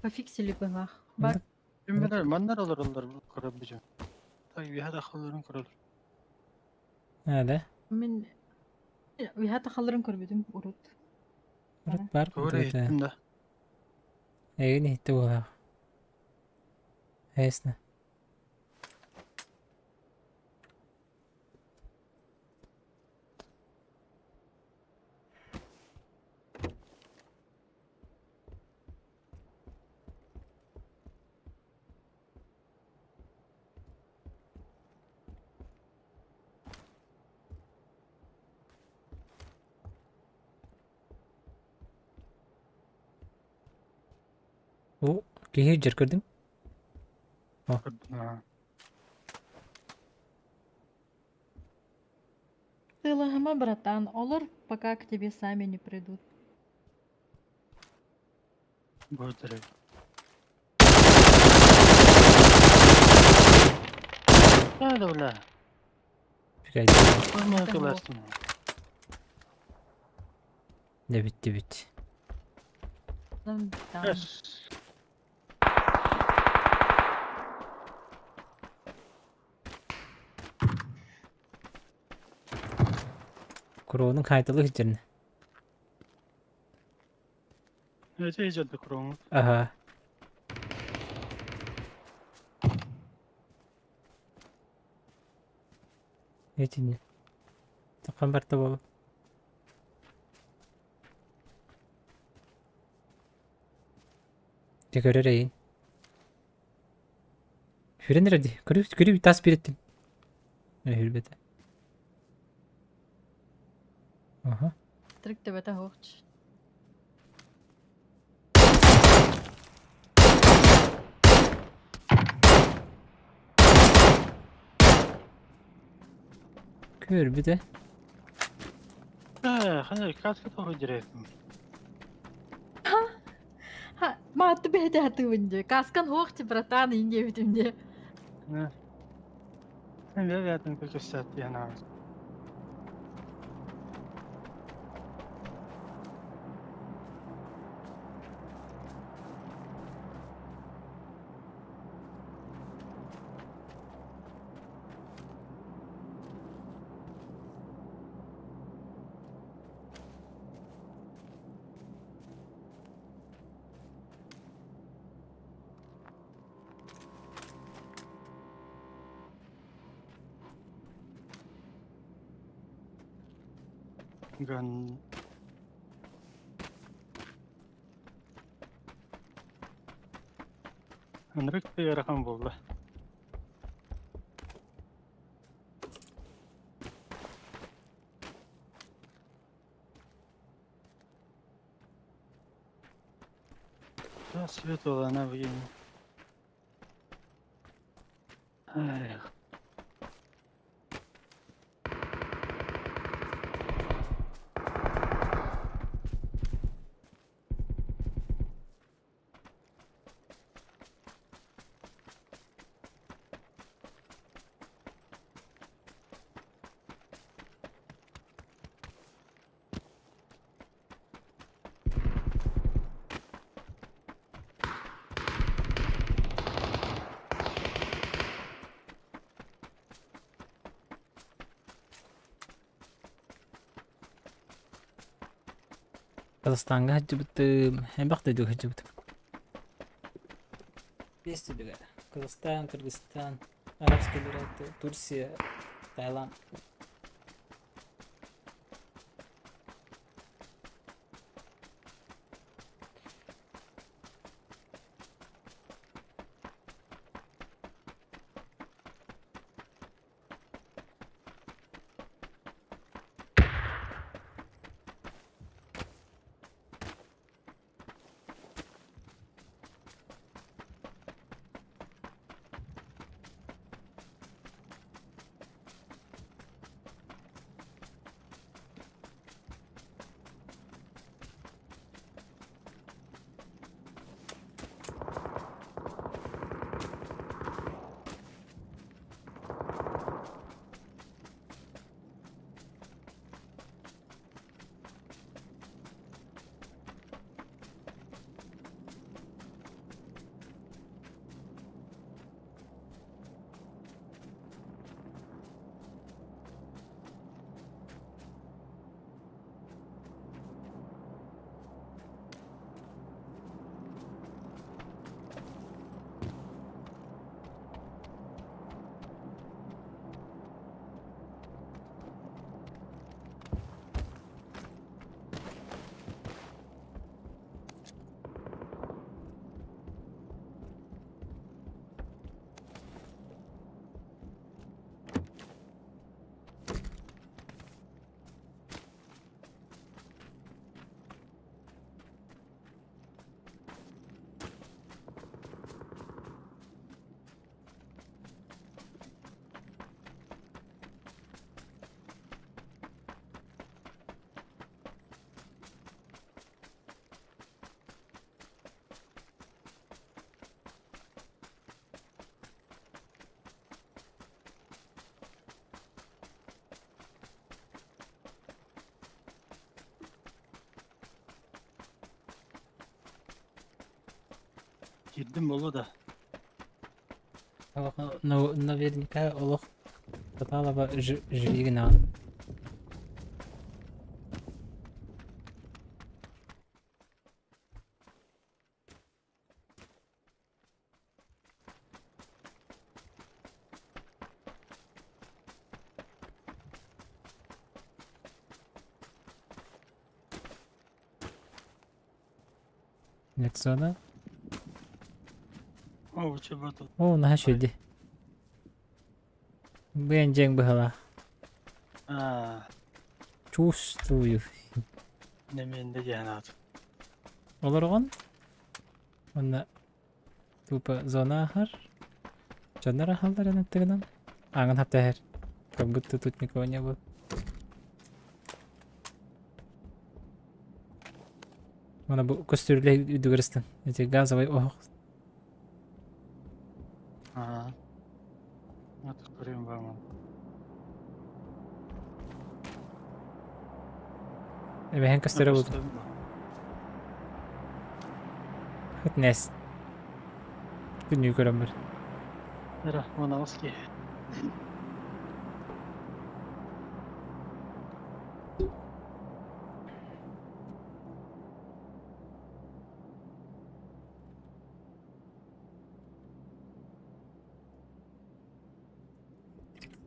Пофиксили быһах. Бар. Кимнер маннар олороллор көрөр бүтүн. Та үөһэ тахалларын көрөлөр. Да? Мин үөһэ тахалларын көрбүтүм урут. Урут бар Тугу эрэ иһиттим да. Эйигин иһиттэ буолаах. Ясно. О, киһи дьэр көрдүм. О. Ты лохама, братан, олор пока к тебе сами не придут. Будет Да, бля. Погоди. Форма кыластым. Не битти бит. Там, там. Куруонун хайтылы сылдьарна. Это идет до круга. Ага. Этини. Тоқан барта болу. Дьэ көрөр эйин. Хүрэн эрэ дии. Көрү, көрү тас бириттин. Хүрбэтэ. Аха. Трик төбөтө хоч. Көрбүтэ. Э, хана каска тоҕо директим. Ха, маатты бэйэтэ хатыыбын дии. Каскан хуох ти братан ин диэбитим дии. Sen бэйэтин көтөссөт диэн Ган. Ынырык ыарахан буолла. Да, свет она в Эх. Казахстаҥҥа сылдьыбытым, элбэх дойдуга сылдьыбытым. Биэс дойдуга. Казахстан, Кыргызстан, Арабские Эмираты, Турция, Таиланд. Киирдим буолуо да. Ну, наверняка олох Таталова живигина. Нексона. О, чебата. О, наһаа үчүгэй. Быйан дьиэҥ быһалаах. Аа, Чувствую. Нэмиэн да диэн аат. Олорҕон. Уонна тупо зона аһар. Дьоннор аһаллар эн аттыгынан. Ааҥын хаптаһар. Как будто тут никого не было. Мана бу көстүрүлэ үрдүгэр ыстан. Эти газовый оһох. Аа. Вот көрүм баамын. Эбэһэн көстөрө буолду. Хытнес. Күнүү көрөн бар. Эра, 18 киһи.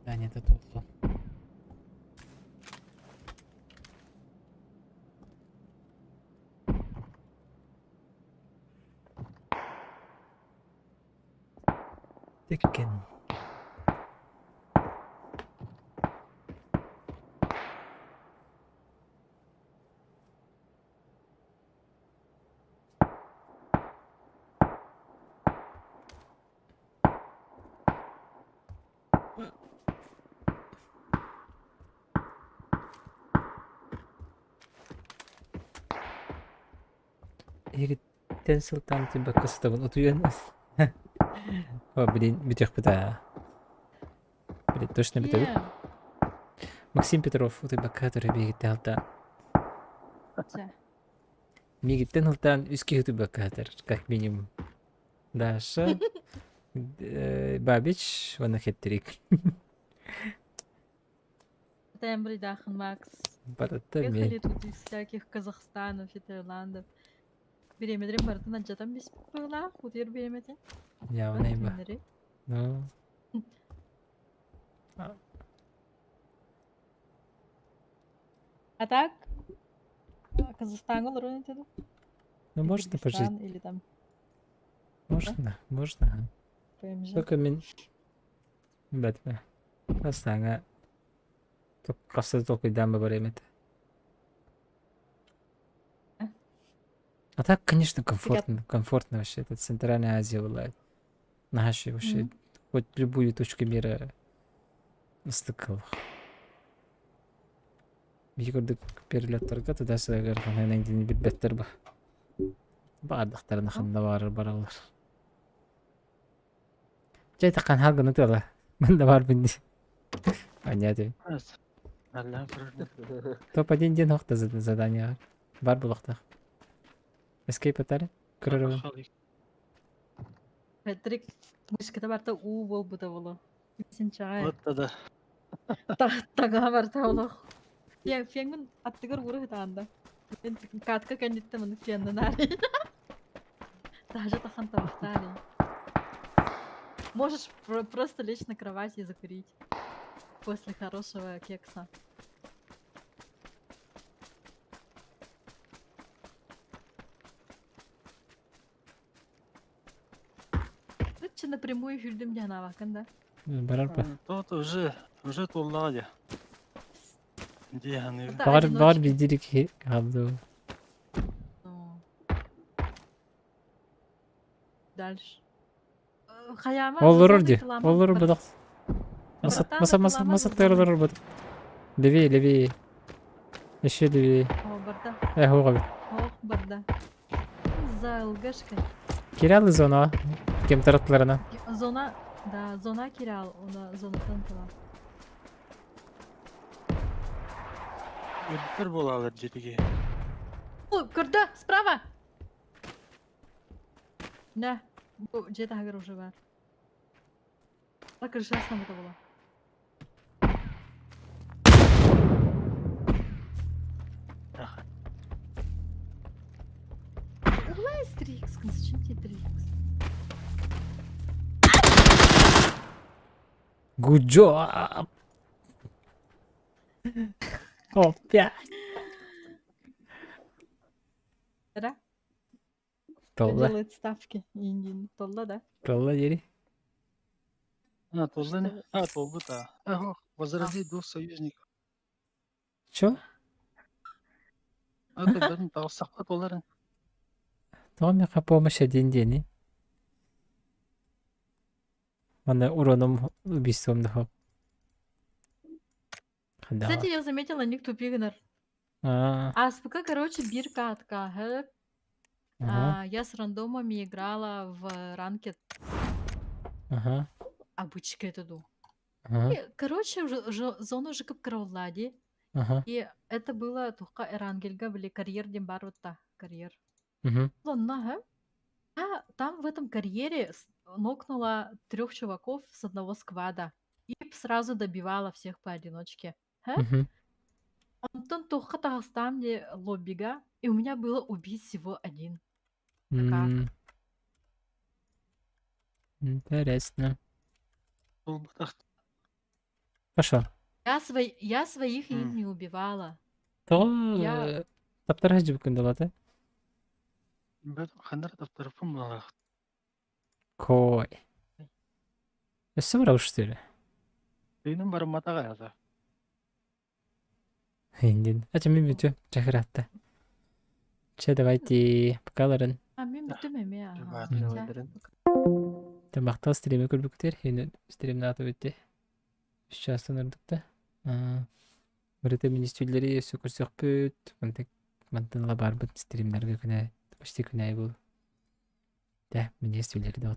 Здание-то толку. Тиккен. Эһигиттэн сылтаан тиийбэккэ сытабын утуйан О, блин, бүтүөхпүт аа. Блин, точно бүтэбит. Максим Петров утуйбакка төрө биһигиттэн сылтаан. Миигиттэн сылтаан үс киһи утуйбакка сытар, как минимум. Даша, Бабич уонна Хеттрик. Тембридахын Макс. Барыта Ехали мен. тут из всяких Казахстанов и Таиландов. Бириэмэлэрин барытын алдьатан биспит утуйар бириэмэтин. Явно ба. Ну. А так, Казахстаҥҥа олорон этэ дуу? Ну можно пожить. или там Можно, можно. ПМЖ. Только мин бэтме. Казахстаҥҥа хасса толкуйдаан барыам этэ. А так, конечно, комфортно, комфортно вообще. Это Центральная Азия была. Наша вообще хоть любую точку мира ыстыкыл. Биһи курдук перелеттарга туда сыгар ханан дини билбэттэр ба. Баардахтарына ханна баарар бараллар. Чэ такан халганы тыала. Мен да барбын ди. Понятно. Топ-1 диэн охта задание бар булуохтаах. Escape атары көрөр Петрик мышката барта уу буолбута боло. Син чаҕай. Вот да. Таҥаһа барта олох. Фенгун аттыгар уура сытаанда. Катка кэнниттэн маны феннанаарый. Даже тахан табахтаары. Можешь просто лечь на кровать и закурить. После хорошего кекса. Лучше напрямую хүрдүм диэн аабаккын да? Барар ба. Тот уже уже туоллаҕа дии. Дии саныыбын. Баҕар баҕар биирдиир киһи хаалла. Дальше. Хайаама Олорор дии. Олорор бадах. Маса маса маса масаттар олорор бад. Левее, левее. Еще левее. О, барда. Э, хоҕа Ох, барда. За ЛГшкой. Киралы зона. Кем таратларына. Зона, да, зона кирал, она зонатан тыла. Өлбүттэр буолаалар дьиэтиги. О, көрдө, справа! Да, бу дьиэ таһыгар уже бар. А крыша это было. Улай 3х, зачем тебе 3х? Good job! Опять! Да? Кто Толла. делает ставки? Индин. Толла, да? Толла дери. А, толла не? А, толбута. Ага, возрази двух союзников. Чё? Это бәрін тағысаққа толарын. Тоҕо миэхэ помощь один диэни? Манна уроном убийством да Кстати, я заметила, ник тупигнер. А, А СПК, короче, бирка от КГ. ага, А, я с рандомами играла в ранке обычка это ду. И, короче, уже, зона уже как Влади. И это было тухка Эрангельга, были карьер Дембарутта, карьер. Ладно, ага. А там в этом карьере нокнула трех чуваков с одного сквада. И сразу добивала всех поодиночке. Мгм. Онтон туохха таҕыстаам дии лоббига, и у меня было убить всего один. Как? Интересно. Толбутах. Пошла. Я своих и не убивала. Тоҕо Я таптар сылдьыбыккын дылата? Бөт хандар таптарыппын буолалаах. Кой. Өссө барабыт что ли? Тыыным барымматаҕа ята. Индин. Ача мин бүтү. Чахыратта. Че давайте пока А мин бүттүм эмиэ, ага. Давайдарын. Тамахтал стриме көрбүктер. Хин стримне аты бүтти. Үс частан ордук да. Барыта министрлери өссө көрсөхпүт. Мантык мантан ла барбыт стримнерге күнә почти күнә бул. Да, министрлери да.